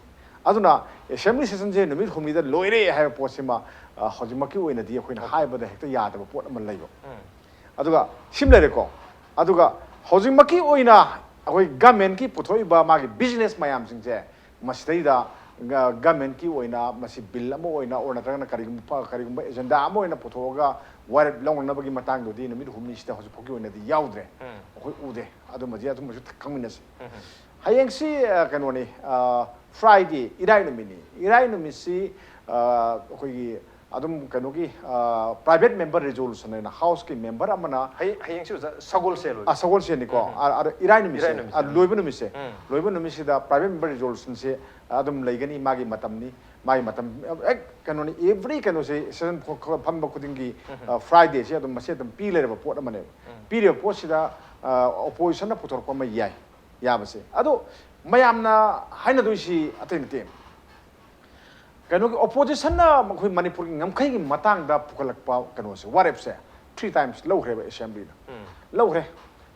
ꯑꯗꯨꯅ assembly sessionꯁꯦ ꯅꯨꯃꯤꯠ ꯍꯨꯝꯅꯤꯗ ꯂꯣꯏꯔꯦ ꯍꯥꯏꯕ ꯄꯣꯠꯁꯤꯃ, ꯑ, ꯍꯧꯖꯤꯛꯃꯛꯀꯤ ꯑꯣꯏꯅꯗꯤ ꯑꯩꯈꯣꯏꯅ ꯍꯥꯏꯕꯗ ꯍꯦꯛꯇ ꯌꯥꯗꯕ ꯄꯣꯠ ꯑꯃ ꯂꯩꯕ꯫ ꯑꯗꯨꯒ ꯁꯤꯃ ꯂꯩꯔꯦꯀꯣ꯫ ꯑꯗꯨꯒ ꯍꯧꯖꯤꯛꯃꯛꯀꯤ ꯑꯣꯏꯅ ꯑꯩꯈꯣꯏ governmentꯀꯤ ꯄꯨꯊꯣꯛꯏꯕ ꯃꯥꯒꯤ business ꯃꯌꯥꯝꯁꯤꯡꯁꯦ, ꯃꯁꯤꯗꯩꯗ ꯒ-, governmentꯀꯤ ꯑꯣꯏꯅ ꯃꯁꯤ bill ꯑꯃ ꯑꯣꯏꯅ, or ꯅꯠꯇ꯭ꯔꯒꯅ ꯀꯔꯤꯒꯨꯝꯕ ꯐ-, ꯀꯔꯤꯒꯨꯝꯕ agenda ꯑꯃ ꯑꯣꯏꯅ ꯄꯨꯊꯣꯛꯑꯒ ꯋꯥꯔꯦꯞ ꯂꯧꯅꯅꯕꯒꯤ ꯃꯇꯥꯡꯗꯨꯗꯤ ꯅꯨꯃꯤꯠ ꯍꯨꯝꯅꯤꯁꯤꯗ ꯍꯧꯖꯤꯛ ꯐꯥꯎꯒꯤ ꯑꯣꯏꯅꯗꯤ ꯌꯥꯎꯗ꯭ꯔꯦ꯫ ꯑꯩꯈꯣꯏ ꯎꯗꯦ꯫ ꯑꯗꯨꯃꯗꯤ ꯑꯗꯨꯝꯕꯁꯨ ꯈꯪꯃꯤꯟꯅꯁꯤ꯫ ꯍꯌꯦꯡꯁꯤ, ꯑ, ꯀꯩꯅꯣꯅꯤ, ꯑ, Friday, ꯏꯔꯥꯏ ꯅꯨꯃꯤꯠꯅꯤ꯫ ꯏꯔꯥꯏ ꯅꯨꯃꯤꯠꯁꯤ, ꯑ, ꯑꯩꯈꯣꯏꯒꯤ ꯑꯗꯨꯝ ꯀꯩꯅꯣꯒꯤ, ꯑ, private member resolution ꯍꯥꯏꯅ Houseꯀꯤ member ꯑꯃꯅ ꯍꯌꯦꯡ, ꯍꯌꯦꯡꯁꯤ ꯑꯣꯖꯥ ꯁꯒꯣꯜꯁꯦꯜ ꯑꯣꯏ-, ꯑ, ꯁꯒꯣꯜꯁꯦꯜꯅꯤꯀꯣ꯫ ꯑ, ꯑꯗꯣ ꯏꯔꯥꯏ ꯅꯨꯃꯤꯠꯁꯦ, ꯏꯔꯥꯏ ꯅꯨꯃꯤꯠꯁꯦ꯫ ꯑ, ꯂꯣꯏꯕ ꯅꯨꯃꯤꯠꯁꯦ, ꯂꯣꯏꯕ ꯅꯨꯃꯤꯠꯁꯤꯗ private member resolutionꯁꯦ ꯑꯗꯨꯝ ꯂꯩꯒꯅꯤ, ꯃꯥꯒꯤ ꯃꯇꯝꯅꯤ, ꯃꯥꯒꯤ ꯃꯇꯝ, ꯍꯦꯛ ꯀꯩꯅꯣꯅꯤ, every ꯀꯩꯅꯣꯁꯦ session ꯐ-, ꯐ-, ꯐꯝꯕ ꯈꯨꯗꯤꯡꯒꯤ, ꯑ, Fridayꯁꯦ ꯑꯗꯨꯝ ꯃꯁꯤ ꯑꯗꯨꯝ ꯄꯤ ꯂꯩꯔꯕ ꯄꯣꯠ ꯑꯃꯅꯦꯕ꯫ ꯄꯤꯔꯤꯕ ꯄꯣꯠꯁꯤꯗ, ꯑ, oppositionꯅ ꯄꯨꯊꯣꯔꯛꯄ ꯑꯃ ꯌꯥꯏ, ꯌꯥꯕꯁꯦ꯫ ꯑꯗꯣ ꯃꯌꯥꯝꯅ ꯍꯥꯏꯅꯗꯣꯏꯁꯤ ꯑꯇꯩ ꯅꯠꯇꯦ꯫ ꯀꯩꯅꯣꯒꯤ oppositionꯅ ꯑꯩꯈꯣꯏ ꯃꯅꯤꯄꯨꯔꯒꯤ ꯉꯝꯈꯩꯒꯤ ꯃꯇꯥꯡꯗ ꯄꯨꯈꯠꯂꯛꯄ ꯀꯩꯅꯣꯁꯦ, ꯋꯥꯔꯦꯞꯁꯦ three times ꯂꯧꯈ꯭ꯔꯦꯕ assemblyꯅ꯫ ꯂꯧꯈ꯭ꯔꯦ꯫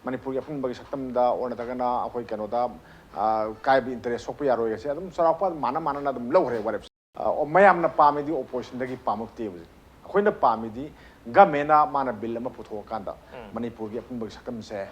ꯃꯅꯤꯄꯨꯔꯒꯤ ꯑꯄꯨꯟꯕꯒꯤ ꯁꯛꯇꯝꯗ, or ꯅꯠꯇ꯭ꯔꯒꯅ ꯑꯩꯈꯣꯏ ꯀꯩꯅꯣꯗ, ꯑ, ꯀꯥꯏꯕ interest ꯁꯣꯛꯄ ꯌꯥꯔꯣꯏꯒꯁꯦ ꯑꯗꯨꯝ ꯆꯥꯎꯔꯥꯛꯄ ꯃꯥꯟꯅ ꯃꯥꯟꯅꯅ ꯑꯗꯨꯝ ꯂꯧꯈ꯭ꯔꯦ ꯋꯥꯔꯦꯞꯁꯦ꯫ ꯑ, ꯃꯌꯥꯝꯅ ꯄꯥꯝꯃꯤꯗꯤ oppositionꯗꯒꯤ ꯄꯥꯝꯃꯛꯇꯦ ꯍꯧꯖꯤꯛ꯫ ꯑꯩꯈꯣꯏꯅ ꯄꯥꯝꯃꯤꯗꯤ governmentꯅ ꯃꯥꯅ bill ꯑꯃ ꯄꯨꯊꯣꯛꯑꯀꯥꯟꯗ ꯃꯅꯤꯄꯨꯔꯒꯤ ꯑꯄꯨꯟꯕꯒꯤ ꯁꯛꯇꯝꯁꯦ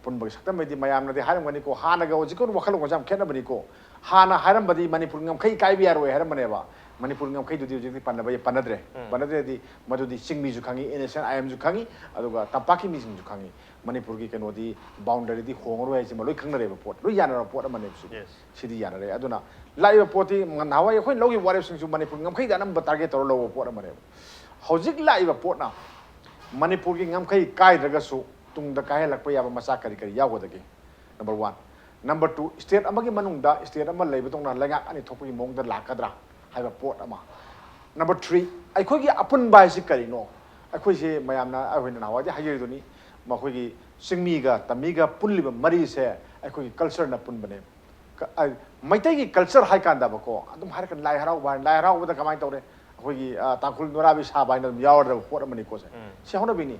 ꯑꯄꯨꯟꯕꯒꯤ ꯁꯛꯇꯝ ꯍꯥꯏꯗꯤ ꯃꯌꯥꯝꯅꯗꯤ ꯍꯥꯏꯔꯝꯒꯅꯤꯀꯣ, ꯍꯥꯟꯅꯒ ꯍꯧꯖꯤꯛꯀ ꯋꯥꯈꯜꯂꯣꯟꯒꯁꯦ ꯌꯥꯝ ꯈꯦꯠꯅꯕꯅꯤꯀꯣ꯫ ꯍꯥꯟꯅ ꯍꯥꯏꯔꯝꯕꯗꯤ ꯃꯅꯤꯄꯨꯔꯒꯤ ꯉꯝꯈꯩ ꯀꯥꯏꯕ ꯌꯥꯔꯣꯏ ꯍꯥꯏꯔꯝꯕꯅꯦꯕ꯫ ꯃꯅꯤꯄꯨꯔꯒꯤ ꯉꯝꯈꯩꯗꯨꯗꯤ ꯍꯧꯖꯤꯛꯇꯤ ꯄꯟꯅꯕ ꯄꯟꯅꯗ꯭ꯔꯦ꯫ ꯎꯝ. ꯄꯟꯅꯗ꯭ꯔꯗꯤ ꯃꯗꯨꯗꯤ ꯆꯤꯡꯃꯤꯁꯨ ꯈꯪꯉꯤ, ꯑꯦꯟ ꯑꯦꯁ ꯑꯦꯟ ꯑꯥꯏ ꯑꯦꯝꯁꯨ ꯈꯪꯉꯤ, ꯑꯗꯨꯒ ꯇꯝꯄꯥꯛꯀꯤ ꯃꯤꯁꯤꯡꯁꯨ ꯈꯪꯉꯤ꯫ ꯃꯅꯤꯄꯨꯔꯒꯤ ꯀꯩꯅꯣꯗꯤ ꯕꯥꯎꯟꯗꯔꯤꯗꯤ ꯍꯣꯡꯉꯔꯣꯏ ꯍꯥꯏꯁꯤꯃ ꯂꯣꯏ ꯈꯪꯅꯔꯦꯕ ꯄꯣꯠ, ꯂꯣꯏ ꯌꯥꯅꯔꯕ ꯄꯣꯠ ꯑꯃꯅꯦꯕ ꯁꯤꯗꯤ꯫ Yes. ꯁꯤꯗꯤ ꯌꯥꯅꯔꯦ꯫ ꯑꯗꯨꯅ ꯂꯥꯛꯏꯕ ꯄꯣꯠꯇꯤ ꯅꯍꯥꯟꯋꯥꯏ ꯑꯩꯈꯣꯏꯅ ꯂꯧꯈꯤꯕ ꯋꯥꯔꯦꯞꯁꯤꯡꯁꯨ ꯃꯅꯤꯄꯨꯔꯒꯤ ꯉꯝꯈꯩꯗ ꯑꯅꯝꯕ ꯇꯥꯔꯒꯦꯠ ꯇꯧꯔ ꯂꯧꯕ ꯄꯣꯠ ꯑꯃꯅꯦꯕ꯫ ꯍꯧꯖꯤꯛ ꯂꯥꯛꯏꯕ ꯄꯣꯠꯅ ꯃꯅꯤꯄꯨꯔꯒꯤ ꯉꯝꯈꯩ ꯀꯥꯏꯗ꯭ꯔꯒꯁꯨ ꯇꯨꯡꯗ ꯀꯥꯏꯍꯜꯂꯛꯄ ꯌꯥꯕ ꯃꯆꯥꯛ ꯀꯔꯤ ꯀꯔꯤ ꯌꯥꯎꯒꯗꯒꯦ? Number one꯫ Number two, state ꯑꯃꯒꯤ ꯃꯅꯨꯡꯗ state ꯑꯃ ꯂꯩꯕꯗꯧꯅ ꯂꯩꯉꯥꯛ ꯑꯅꯤ ꯊꯣꯛꯄꯒꯤ ꯃꯑꯣꯡꯗ ꯂꯥꯛꯀꯗ꯭ꯔꯥ ꯍꯥꯏꯕ ꯄꯣꯠ ꯑꯃ꯫ Number three, ꯑꯩꯈꯣꯏꯒꯤ ꯑꯄꯨꯟꯕ ꯍꯥꯏꯁꯤ ꯀꯔꯤꯅꯣ? ꯑꯩꯈꯣꯏꯁꯦ ꯃꯌꯥꯝꯅ ꯑꯩꯈꯣꯏꯅ ꯅꯍꯥꯟꯋꯥꯏꯗꯤ ꯍꯥꯏꯖꯔꯤꯗꯨꯅꯤ, ꯃꯈꯣꯏꯒꯤ ꯆꯤꯡꯃꯤꯒ ꯇꯝꯃꯤꯒ ꯄꯨꯜꯂꯤꯕ ꯃꯔꯤꯁꯦ ꯑꯩꯈꯣꯏꯒꯤ cultureꯅ ꯄꯨꯟꯕꯅꯦ꯫ ꯀ-, ꯑ, ꯃꯩꯇꯩꯒꯤ culture ꯍꯥꯏ ꯀꯥꯟꯗꯕꯀꯣ, ꯑꯗꯨꯝ ꯍꯥꯏꯔꯛꯀꯅꯤ, ꯂꯥꯏ ꯍꯔꯥꯎꯕ ꯍꯥꯏ, ꯂꯥꯏ ꯍꯔꯥꯎꯕꯗ ꯀꯃꯥꯏꯅ ꯇꯧꯔꯦ? ꯑꯩꯈꯣꯏꯒꯤ, ꯑ, ꯇꯥꯡꯈꯨꯜ ꯅꯨꯔꯥꯕꯤ ꯁꯥꯕ ꯍꯥꯏꯅ ꯑꯗꯨꯝ ꯌꯥꯎꯔꯗꯕ ꯄꯣꯠ ꯑꯃꯅꯤꯀꯣ ꯁꯦ꯫ ꯎꯝ. ꯁꯤ ꯍꯧꯅꯕꯤꯅꯤ꯫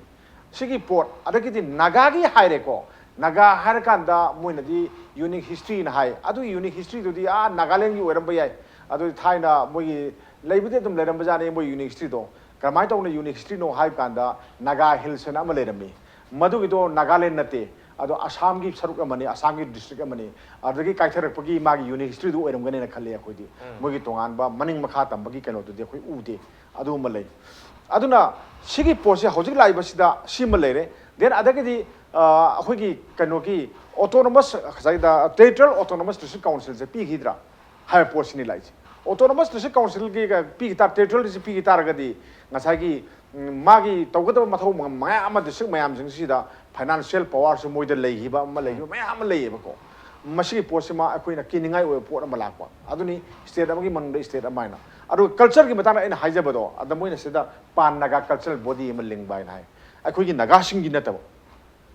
ꯁꯤꯒꯤ ꯄꯣꯠ, ꯑꯗꯒꯤꯗꯤ ꯅꯥꯒꯥꯒꯤ ꯍꯥꯏꯔꯦꯀꯣ, ꯅꯥꯒꯥ ꯍꯥꯏꯔꯀꯥꯟꯗ ꯃꯣꯏꯅꯗꯤ unique historyꯅ ꯍꯥꯏ꯫ ꯑꯗꯨꯒꯤ unique historyꯗꯨꯗꯤ ꯑꯥ ꯅꯥꯒꯥꯂꯦꯟꯒꯤ ꯑꯣꯏꯔꯝꯕ ꯌꯥꯏ꯫ ꯑꯗꯨ ꯊꯥꯏꯅ ꯃꯣꯏꯒꯤ ꯂꯩꯕꯗꯤ ꯑꯗꯨꯝ ꯂꯩꯔꯝꯕꯖꯥꯠꯅꯤ ꯃꯣꯏ unique historyꯗꯣ꯫ ꯀꯔꯝꯍꯥꯏꯅ ꯇꯧꯅ unique historyꯅꯣ ꯍꯥꯏꯕ ꯀꯥꯟꯗ ꯅꯥꯒꯥ hills ꯍꯥꯏꯅ ꯑꯃ ꯂꯩꯔꯝꯃꯤ꯫ ꯃꯗꯨꯒꯤꯗꯣ ꯅꯥꯒꯥꯂꯦꯟ ꯅꯠꯇꯦ, ꯑꯗꯣ ꯑꯁꯥꯝꯒꯤ ꯁꯔꯨꯛ ꯑꯃꯅꯤ, ꯑꯁꯥꯝꯒꯤ district ꯑꯃꯅꯤ꯫ ꯑꯗꯨꯗꯒꯤ ꯀꯥꯏꯊꯔꯛꯄꯒꯤ ꯃꯥꯒꯤ unique historyꯗꯨ ꯑꯣꯏꯔꯝꯒꯅꯦꯅ ꯈꯜꯂꯤ ꯑꯩꯈꯣꯏꯗꯤ꯫ ꯎꯝ. ꯃꯣꯏꯒꯤ ꯇꯣꯉꯥꯟꯕ ꯃꯅꯤꯡ ꯃꯈꯥ ꯇꯝꯕꯒꯤ ꯀꯩꯅꯣꯗꯨꯗꯤ ꯑꯩꯈꯣꯏ ꯎꯗꯦ꯫ ꯑꯗꯨꯒꯨꯝꯕ ꯂꯩ꯫ ꯑꯗꯨꯅ ꯁꯤꯒꯤ ꯄꯣꯠꯁꯦ ꯍꯧꯖꯤꯛ ꯂꯥꯛꯏꯕꯁꯤꯗ ꯁꯤꯃ ꯂꯩꯔꯦ꯫ Then ꯑꯗꯒꯤꯗꯤ, ꯑ, ꯑꯩꯈꯣꯏꯒꯤ ꯀꯩꯅꯣꯒꯤ autonomous, ꯉꯁꯥꯏꯗ territorial autonomous district councilꯁꯦ ꯄꯤꯈꯤꯗ꯭ꯔꯥ ꯍꯥꯏꯕ ꯄꯣꯠꯁꯤꯅꯤ ꯂꯥꯛꯏꯁꯦ꯫ Autonomous district councilꯒꯤ ꯄꯤꯈꯤ ꯇꯥ-, territorialꯁꯤ ꯄꯤꯈꯤ ꯇꯥꯔꯒꯗꯤ ꯉꯁꯥꯏꯒꯤ, ꯎꯝ, ꯃꯥꯒꯤ ꯇꯧꯒꯗꯕ ꯃꯊꯧ ꯃ-, ꯃꯌꯥꯝ ꯑꯃ district ꯃꯌꯥꯝꯁꯤꯡꯁꯤꯗ financial powerꯁꯨ ꯃꯣꯏꯗ ꯂꯩꯈꯤꯕ ꯑꯃ ꯂꯩꯈꯤꯕ ꯃꯌꯥꯝ ꯑꯃ ꯂꯩꯌꯦꯕꯀꯣ꯫ ꯃꯁꯤꯒꯤ ꯄꯣꯠꯁꯤꯃ ꯑꯩꯈꯣꯏꯅ ꯀꯤꯅꯤꯡꯉꯥꯏ ꯑꯣꯏꯕ ꯄꯣꯠ ꯑꯃ ꯂꯥꯛꯄ꯫ ꯑꯗꯨꯅꯤ state ꯑꯃꯒꯤ ꯃꯅꯨꯡꯗ state ꯑꯃ ꯍꯥꯏꯅ꯫ ꯑꯗꯨꯒ cultureꯒꯤ ꯃꯇꯥꯡꯗ ꯑꯩꯅ ꯍꯥꯏꯖꯕꯗꯣ, ꯑꯗ ꯃꯣꯏꯅ ꯁꯤꯗ Pan Naga Cultural Body ꯑꯃ ꯂꯤꯡꯕ ꯍꯥꯏꯅ ꯍꯥꯏ꯫ ꯑꯩꯈꯣꯏꯒꯤ ꯅꯥꯒꯥꯁꯤꯡꯒꯤ ꯅꯠꯇꯕ꯫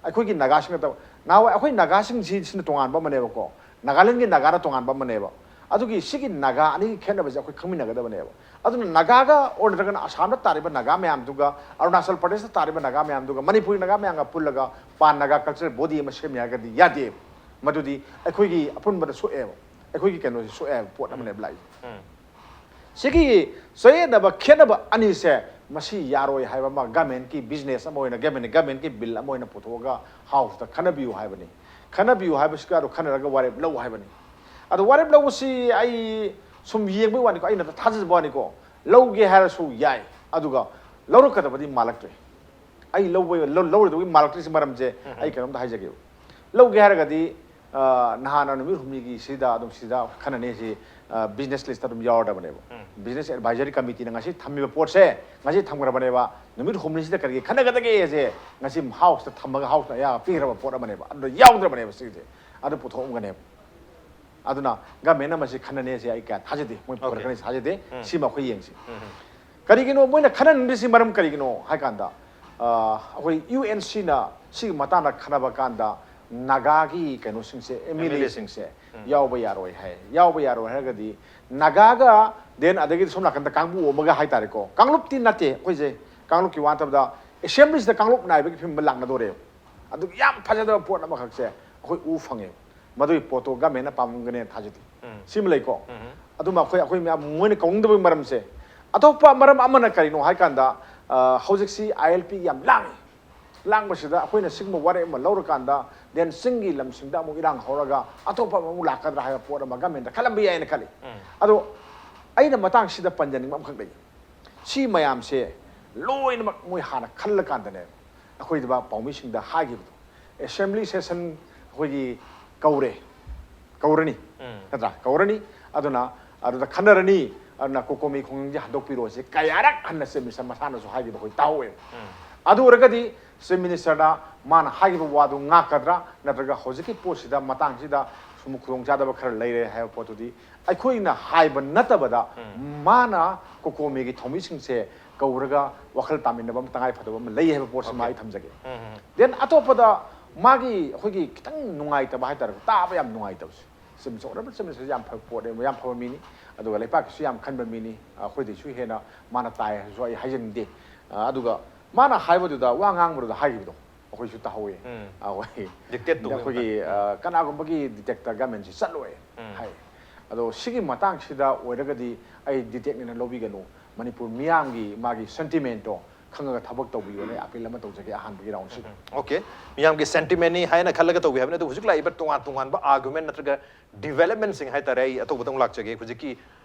ꯑꯩꯈꯣꯏꯒꯤ ꯅꯥꯒꯥꯁꯤꯡ ꯅꯠꯇꯕ꯫ ꯅꯍꯥꯟꯋꯥꯏ ꯑꯩꯈꯣꯏ ꯅꯥꯒꯥꯁꯤꯡꯁꯤ, ꯁꯤꯅ ꯇꯣꯉꯥꯟꯕ ꯑꯃꯅꯦꯕꯀꯣ꯫ ꯅꯥꯒꯥꯂꯦꯟꯒꯤ ꯅꯥꯒꯥꯅ ꯇꯣꯉꯥꯟꯕ ꯑꯃꯅꯦꯕ꯫ ꯑꯗꯨꯒꯤ ꯁꯤꯒꯤ ꯅꯥꯒꯥ ꯑꯅꯤꯒꯤ ꯈꯦꯠꯅꯕꯁꯦ ꯑꯩꯈꯣꯏ ꯈꯪꯃꯤꯟꯅꯒꯗꯕꯅꯦꯕ꯫ ꯑꯗꯨꯅ ꯅꯥꯒꯥꯒ ꯑꯣꯔ ꯅꯠꯇ꯭ꯔꯒꯅ ꯑꯁꯥꯝꯗ ꯇꯥꯔꯤꯕ ꯅꯥꯒꯥ ꯃꯌꯥꯝꯗꯨꯒ, ꯑꯔꯨꯅꯥꯆꯜ ꯄ꯭ꯔꯗꯦꯁꯇ ꯇꯥꯔꯤꯕ ꯅꯥꯒꯥ ꯃꯌꯥꯝꯗꯨꯒ, ꯃꯅꯤꯄꯨꯔꯤ ꯅꯥꯒꯥ ꯃꯌꯥꯝꯒ ꯄꯨꯜꯂꯒ Pan Naga Cultural Body ꯑꯃ ꯁꯦꯝꯃꯦ ꯍꯥꯏꯔꯒꯗꯤ ꯌꯥꯗꯦ꯫ ꯃꯗꯨꯗꯤ ꯑꯩꯈꯣꯏꯒꯤ ꯑꯄꯨꯟꯕꯗ ꯁꯣꯛꯑꯦꯕ꯫ ꯑꯩꯈꯣꯏꯒꯤ ꯀꯩꯅꯣꯁꯤ ꯁꯣꯛꯑꯦꯕ ꯄꯣꯠ ꯑꯃꯅꯦꯕ ꯂꯥꯛꯏꯁꯦ꯫ ꯎꯝ. ꯁꯤꯒꯤ ꯆꯌꯦꯠꯅꯕ ꯈꯦꯠꯅꯕ ꯑꯅꯤꯁꯦ ꯃꯁꯤ ꯌꯥꯔꯣꯏ ꯍꯥꯏꯕ ꯑꯃ ꯒꯃꯦꯟꯀꯤ ꯕꯤꯖꯤꯅꯦꯁ ꯑꯃ ꯑꯣꯏꯅ, ꯒꯃꯦꯟ ꯒꯃꯦꯟꯀꯤ ꯕꯤꯜ ꯑꯃ ꯑꯣꯏꯅ ꯄꯨꯊꯣꯛꯑꯒ ꯍꯥꯎꯁꯇ ꯈꯟꯅꯕꯤꯌꯨ ꯍꯥꯏꯕꯅꯤ꯫ ꯈꯟꯅꯕꯤꯌꯨ ꯍꯥꯏꯕꯁꯤꯒ ꯑꯗꯨ ꯈꯟꯅꯔꯒ ꯋꯥꯔꯦꯞ ꯂꯧ ꯍꯥꯏꯕꯅꯤ꯫ ꯑꯗꯣ ꯋꯥꯔꯦꯞ ꯂꯧꯕꯁꯤ ꯑꯩ ꯁꯨꯝ ꯌꯦꯡꯕꯩ ꯋꯥꯅꯤꯀꯣ, ꯑꯩꯅ ꯊꯥꯖꯕ ꯋꯥꯅꯤꯀꯣ, ꯂꯧꯒꯦ ꯍꯥꯏꯔꯁꯨ ꯌꯥꯏ, ꯑꯗꯨꯒ ꯂꯧꯔꯛꯀꯗꯕꯗꯤ ꯃꯥꯜꯂꯛꯇ꯭ꯔꯦ꯫ ꯑꯩ ꯂꯧꯕ ꯂꯧ- ꯂꯧꯔꯣꯏꯗꯕꯒꯤ ꯃꯥꯜꯂꯛꯇ꯭ꯔꯤꯁꯤ ꯃꯔꯝꯁꯦ ꯑꯩ ꯀꯩꯅꯣꯝꯇ ꯍꯥꯏꯖꯒꯦꯕ꯫ ꯂꯧꯒꯦ ꯍꯥꯏꯔꯒꯗꯤ ꯅꯍꯥꯟꯅ ꯅꯨꯃꯤꯠ ꯍꯨꯝꯅꯤꯒꯤ ꯁꯤꯗ ꯑꯗꯨꯝ ꯁꯤꯗ ꯈꯟꯅꯅꯤ ꯁꯤ ꯕꯤꯖꯤꯅꯦꯁ ꯂꯤꯁꯇ ꯑꯗꯨꯝ ꯌꯥꯎꯔꯗꯕꯅꯦꯕ꯫ ꯕꯤꯖꯤꯅꯦꯁ ꯑꯦꯗꯚꯥꯏꯖꯔꯤ ꯀꯃꯤꯇꯤꯅ ꯉꯁꯤ ꯊꯝꯃꯤꯕ ꯄꯣꯠꯁꯦ ꯉꯁꯤ ꯊꯝꯈ꯭ꯔꯕꯅꯦꯕ꯫ ꯅꯨꯃꯤꯠ ꯍꯨꯝꯅꯤꯁꯤꯗ ꯀꯔꯤ ꯈꯟꯅꯒꯗꯒꯦꯁꯦ ꯉꯁꯤ ꯍꯥꯎꯁꯇ ꯊꯝꯃꯒ ꯍꯥꯎꯁꯅ ꯑꯌꯥꯕ ꯄꯤꯈ꯭ꯔꯕ ꯄꯣꯠ ꯑꯃꯅꯦꯕ꯫ ꯑꯗꯨꯗ ꯌꯥꯎꯗ꯭ꯔꯕꯅꯦꯕ ꯁꯤꯁꯦ꯫ ꯑꯗꯨ ꯄꯨꯊꯣꯛꯑꯝꯒꯅꯦꯕ꯫ ꯑꯗꯨꯅ ꯒꯃꯦꯟꯅ ꯃꯁꯤ ꯈꯟꯅꯅꯦꯁꯦ ꯑꯩ ꯀꯌꯥ ꯊꯥꯖꯗꯦ꯫ ꯃꯣꯏ ꯄꯨꯔꯛꯀꯅꯤ ꯊꯥꯖꯗꯦ꯫ ꯁꯤꯃ ꯑꯩꯈꯣꯏ ꯌꯦꯡꯁꯤ꯫ ꯀꯔꯤꯒꯤꯅꯣ ꯃꯣꯏꯅ ꯈꯟꯅꯅꯤꯡꯗ꯭ꯔꯤꯁꯤ ꯃꯔꯝ ꯀꯔꯤꯒꯤꯅꯣ ꯍꯥꯏ ꯀꯥꯟꯗ, ꯑꯩꯈꯣꯏ ꯌꯨ ꯑꯦꯟ ꯁꯤꯅ ꯁꯤꯒꯤ ꯃꯇꯥꯡꯗ ꯈꯟꯅꯕ ꯀꯥꯟꯗ ꯅꯥꯒꯥꯒꯤ ꯀꯩꯅꯣꯁꯤꯡꯁꯦ, ꯑꯦꯝ ꯑꯦꯜ ꯑꯦꯁꯤꯡꯁꯦ ꯌꯥꯎꯕ ꯌꯥꯔꯣꯏ ꯍꯥꯏ꯫ ꯌꯥꯎꯕ ꯌꯥꯔꯣꯏ ꯍꯥꯏꯔꯒꯗꯤ ꯅꯥꯒꯥꯒ then ꯑꯗꯒꯤꯗꯤ ꯁꯣꯝ ꯅꯥꯀꯟꯗ ꯀꯥꯡꯕꯨ ꯑꯃꯒ ꯍꯥꯏꯇꯥꯔꯦꯀꯣ, ꯀꯥꯡꯂꯨꯞꯇꯤ ꯅꯠꯇꯦ ꯑꯩꯈꯣꯏꯁꯦ, ꯀꯥꯡꯂꯨꯞꯀꯤ ꯋꯥ ꯅꯠꯇꯕꯗ ꯑꯦꯁꯦꯝꯕ꯭ꯂꯤꯁꯤꯗ ꯀꯥꯡꯂꯨꯞ ꯅꯥꯏꯕꯒꯤ ꯐꯤꯕꯝꯗ ꯂꯥꯛꯅꯗꯣꯔꯦꯕ꯫ ꯑꯗꯨꯒꯤ ꯌꯥꯝ ꯐꯖꯗꯕ ꯄꯣꯠ ꯑꯃꯈꯛꯁꯦ ꯑꯩꯈꯣꯏ ꯎ ꯐꯪꯉꯦꯕ꯫ ꯃꯗꯨꯒꯤ ꯄꯣꯠꯇꯣ ꯒꯃꯦꯟꯅ ꯄꯥꯝꯃꯝꯒꯅꯦꯅ ꯊꯥꯖꯗꯦ꯫ ꯁꯤꯃ ꯂꯩꯀꯣ꯫ ꯑꯗꯨꯃ ꯑꯩꯈꯣꯏ ꯑꯩꯈꯣꯏ ꯃꯌꯥꯝ ꯃꯣꯏꯅ ꯀꯧꯅꯤꯡꯗꯕꯒꯤ ꯃꯔꯝꯁꯦ꯫ ꯑꯇꯣꯞꯄ ꯃꯔꯝ ꯑꯃꯅ ꯀꯔꯤꯅꯣ ꯍꯥꯏ ꯀꯥꯟꯗ, ꯍꯧꯖꯤꯛꯁꯤ ꯑꯥꯏ ꯑꯦꯜ ꯄꯤ ꯌꯥꯝ ꯂꯥꯡꯉꯤ꯫ ꯂꯥꯡꯕꯁꯤꯗ ꯑꯩꯈꯣꯏꯅ ꯁꯤꯒꯨꯝꯕ ꯋꯥꯔꯦꯞ ꯑꯃ ꯂꯧꯔꯀꯥꯟꯗ then ꯆꯤꯡꯒꯤ ꯂꯝꯁꯤꯡꯗ ꯑꯃꯨꯛ ꯏꯔꯥꯡ ꯍꯧꯔꯒ ꯑꯇꯣꯞꯄ ꯑꯃ ꯑꯃꯨꯛ ꯂꯥꯛꯀꯗ꯭ꯔꯥ ꯍꯥꯏꯕ ꯄꯣꯠ ꯑꯃ ꯒꯃꯦꯟꯗ ꯈꯜꯂꯝꯕ ꯌꯥꯏꯅ ꯈꯜꯂꯤ꯫ ꯑꯗꯣ ꯑꯩꯅ ꯃꯇꯥꯡꯁꯤꯗ ꯄꯟꯖꯅꯤꯡꯕ ꯑꯃꯈꯛ ꯂꯩ꯫ ꯁꯤ ꯃꯌꯥꯝꯁꯦ ꯂꯣꯏꯅꯃꯛ ꯃꯣꯏ ꯍꯥꯟꯅ ꯈꯜꯂꯀꯥꯟꯗꯅꯦ ꯑꯩꯈꯣꯏꯗ ꯄꯥꯎꯃꯤꯁꯤꯡꯗ ꯍꯥꯏꯈꯤꯕꯗꯣ꯫ ꯑꯦꯁꯦꯝꯕ꯭ꯂꯤ ꯁꯦꯁꯟ ꯑꯩꯈꯣꯏꯒꯤ ꯀꯧꯔꯦ, ꯀꯧꯔꯅꯤ, ꯅꯠꯇ꯭ꯔꯥ? ꯀꯧꯔꯅꯤ꯫ ꯑꯗꯨꯅ ꯑꯗꯨꯗ ꯈꯟꯅꯔꯅꯤ꯫ ꯑꯗꯨꯅ ꯀꯣꯀꯣꯃꯤ ꯈꯨꯡꯒꯪꯁꯦ ꯍꯟꯗꯣꯛꯄꯤꯔꯣꯁꯦ ꯀꯌꯥꯔꯛ ꯍꯟꯅ ꯆꯤꯐ ꯃꯤꯅꯤꯁꯇꯔ ꯃꯁꯥꯅꯁꯨ ꯍꯥꯏꯈꯤꯕ ꯑꯩꯈꯣꯏ ꯇꯥꯍꯧꯋꯦꯕ꯫ ꯑꯗꯨ ꯑꯣꯏꯔꯒꯗꯤ ꯆꯤꯐ ꯃꯤꯅꯤꯁꯇꯔꯅ ꯃꯥꯅ ꯍꯥꯏꯈꯤꯕ ꯋꯥꯗꯨ ꯉꯥꯛꯀꯗ꯭ꯔꯥ, ꯅꯠꯇ꯭ꯔꯒ ꯍꯧꯖꯤꯛꯀꯤ ꯄꯣꯠꯁꯤꯗ ꯃꯇꯥꯡꯁꯤꯗ ꯁꯨꯝ ꯈꯨꯗꯣꯡꯆꯥꯗꯕ ꯈꯔ ꯂꯩꯔꯦ ꯍꯥꯏꯕ ꯄꯣꯠꯇꯨꯗꯤ ꯑꯩꯈꯣꯏꯅ ꯍꯥꯏꯕ ꯅꯠꯇꯕꯗ ꯃꯥꯅ ꯀꯣꯀꯣꯃꯤꯒꯤ ꯊꯧꯃꯤꯁꯤꯡꯁꯦ ꯀꯧꯔꯒ ꯋꯥꯈꯜ ꯇꯥꯃꯤꯟꯅꯕ ꯑꯃ ꯇꯉꯥꯏ ꯐꯗꯕ ꯑꯃ ꯂꯩ ꯍꯥꯏꯕ ꯄꯣꯠꯁꯤꯃ ꯑꯩ ꯊꯝꯖꯒꯦ꯫ Then ꯑꯇꯣꯞꯄꯗ ꯃꯥꯒꯤ ꯑꯩꯈꯣꯏꯒꯤ ꯈꯤꯇꯪ ꯅꯨꯡꯉꯥꯏꯇꯕ ꯍꯥꯏꯇꯥꯔꯦ, ꯇꯥꯕ ꯌꯥꯝ ꯅꯨꯡꯉꯥꯏꯇꯕꯁꯦ꯫ ꯆꯤꯐ ꯃꯤꯅꯤꯁꯇꯔ, ꯑꯣꯅꯔꯦꯕꯜ ꯆꯤꯐ ꯃꯤꯅꯤꯁꯇꯔꯁꯦ ꯌꯥꯝ ꯐꯕ ꯄꯣꯠꯅꯦ, ꯌꯥꯝ ꯐꯕ ꯃꯤꯅꯤ, ꯑꯗꯨꯒ ꯂꯩꯄꯥꯛꯀꯤꯁꯨ ꯌꯥꯝ ꯈꯟꯕ ꯃꯤꯅꯤ꯫ ꯑꯩꯈꯣꯏꯗꯩꯁꯨ ꯍꯦꯟꯅ ꯃꯥꯅ ꯇꯥꯏ ꯍꯥꯏꯔꯁꯨ ꯑꯩ ꯍꯥꯏꯖꯅꯤꯡꯗꯦ꯫ ꯑꯗꯨꯒ ꯃꯥꯅ ꯍꯥꯏꯕꯗꯨꯗ, ꯋꯥ ꯉꯥꯡꯕꯗꯨꯗ ꯍꯥꯏꯈꯤꯕꯗꯣ ꯑꯩꯈꯣꯏꯁꯨ ꯇꯥꯍꯧꯋꯦ꯫ ꯑꯩꯈꯣꯏ Dictate ꯇꯧꯕꯒꯤ ꯑꯩꯈꯣꯏꯒꯤ, ꯃꯇꯥꯡ꯫ ꯑ, ꯀꯅꯥꯒꯨꯝꯕꯒꯤ ꯗꯤꯇꯦꯛꯇ ꯒꯃꯦꯟꯁꯤ ꯆꯠꯂꯣꯏ ꯍꯥꯏ꯫ ꯑꯗꯣ ꯁꯤꯒꯤ ꯃꯇꯥꯡꯁꯤꯗ ꯑꯣꯏꯔꯒꯗꯤ ꯑꯩ ꯗꯤꯇꯦꯛꯅꯦꯅ ꯂꯧꯕꯤꯒꯅꯨ꯫ ꯃꯅꯤꯄꯨꯔ ꯃꯤꯌꯥꯝꯒꯤ ꯃꯥꯒꯤ ꯁꯦꯟꯇꯤꯃꯦꯟꯠꯇꯣ ꯈꯪꯉꯒ ꯊꯕꯛ ꯇꯧꯕꯤꯌꯣꯅ ꯑꯩ ꯑꯄꯤꯜ ꯑꯃ ꯇꯧꯖꯒꯦ ꯑꯍꯥꯟꯕꯒꯤ ꯔꯥꯎꯟꯁꯤꯗ꯫ ꯑꯣꯀꯦ, ꯃꯤꯌꯥꯝꯒꯤ ꯁꯦꯟꯇꯤꯃꯦꯟꯅꯤ ꯍꯥꯏꯅ ꯈꯜꯂꯒ ꯇꯧꯕꯤ ꯍꯥꯏꯕꯅꯤ꯫ ꯑꯗꯨ ꯍꯧꯖꯤꯛ ꯂꯥꯛꯏꯕ ꯇꯣꯉꯥꯟ ꯇꯣꯉꯥꯟꯕ ꯑꯥꯔꯒꯨꯃꯦꯟ ꯅꯠꯇ꯭ꯔꯒ ꯗꯤꯕꯦꯂꯞꯃꯦꯟꯁꯤꯡ ꯍꯥꯏꯇꯥꯔꯦ, ꯑꯩ ꯑꯇꯧꯕꯗ ꯑꯃꯨꯛ ꯂꯥꯛꯆꯒꯦ꯫ ꯍꯧꯖꯤꯛꯀꯤ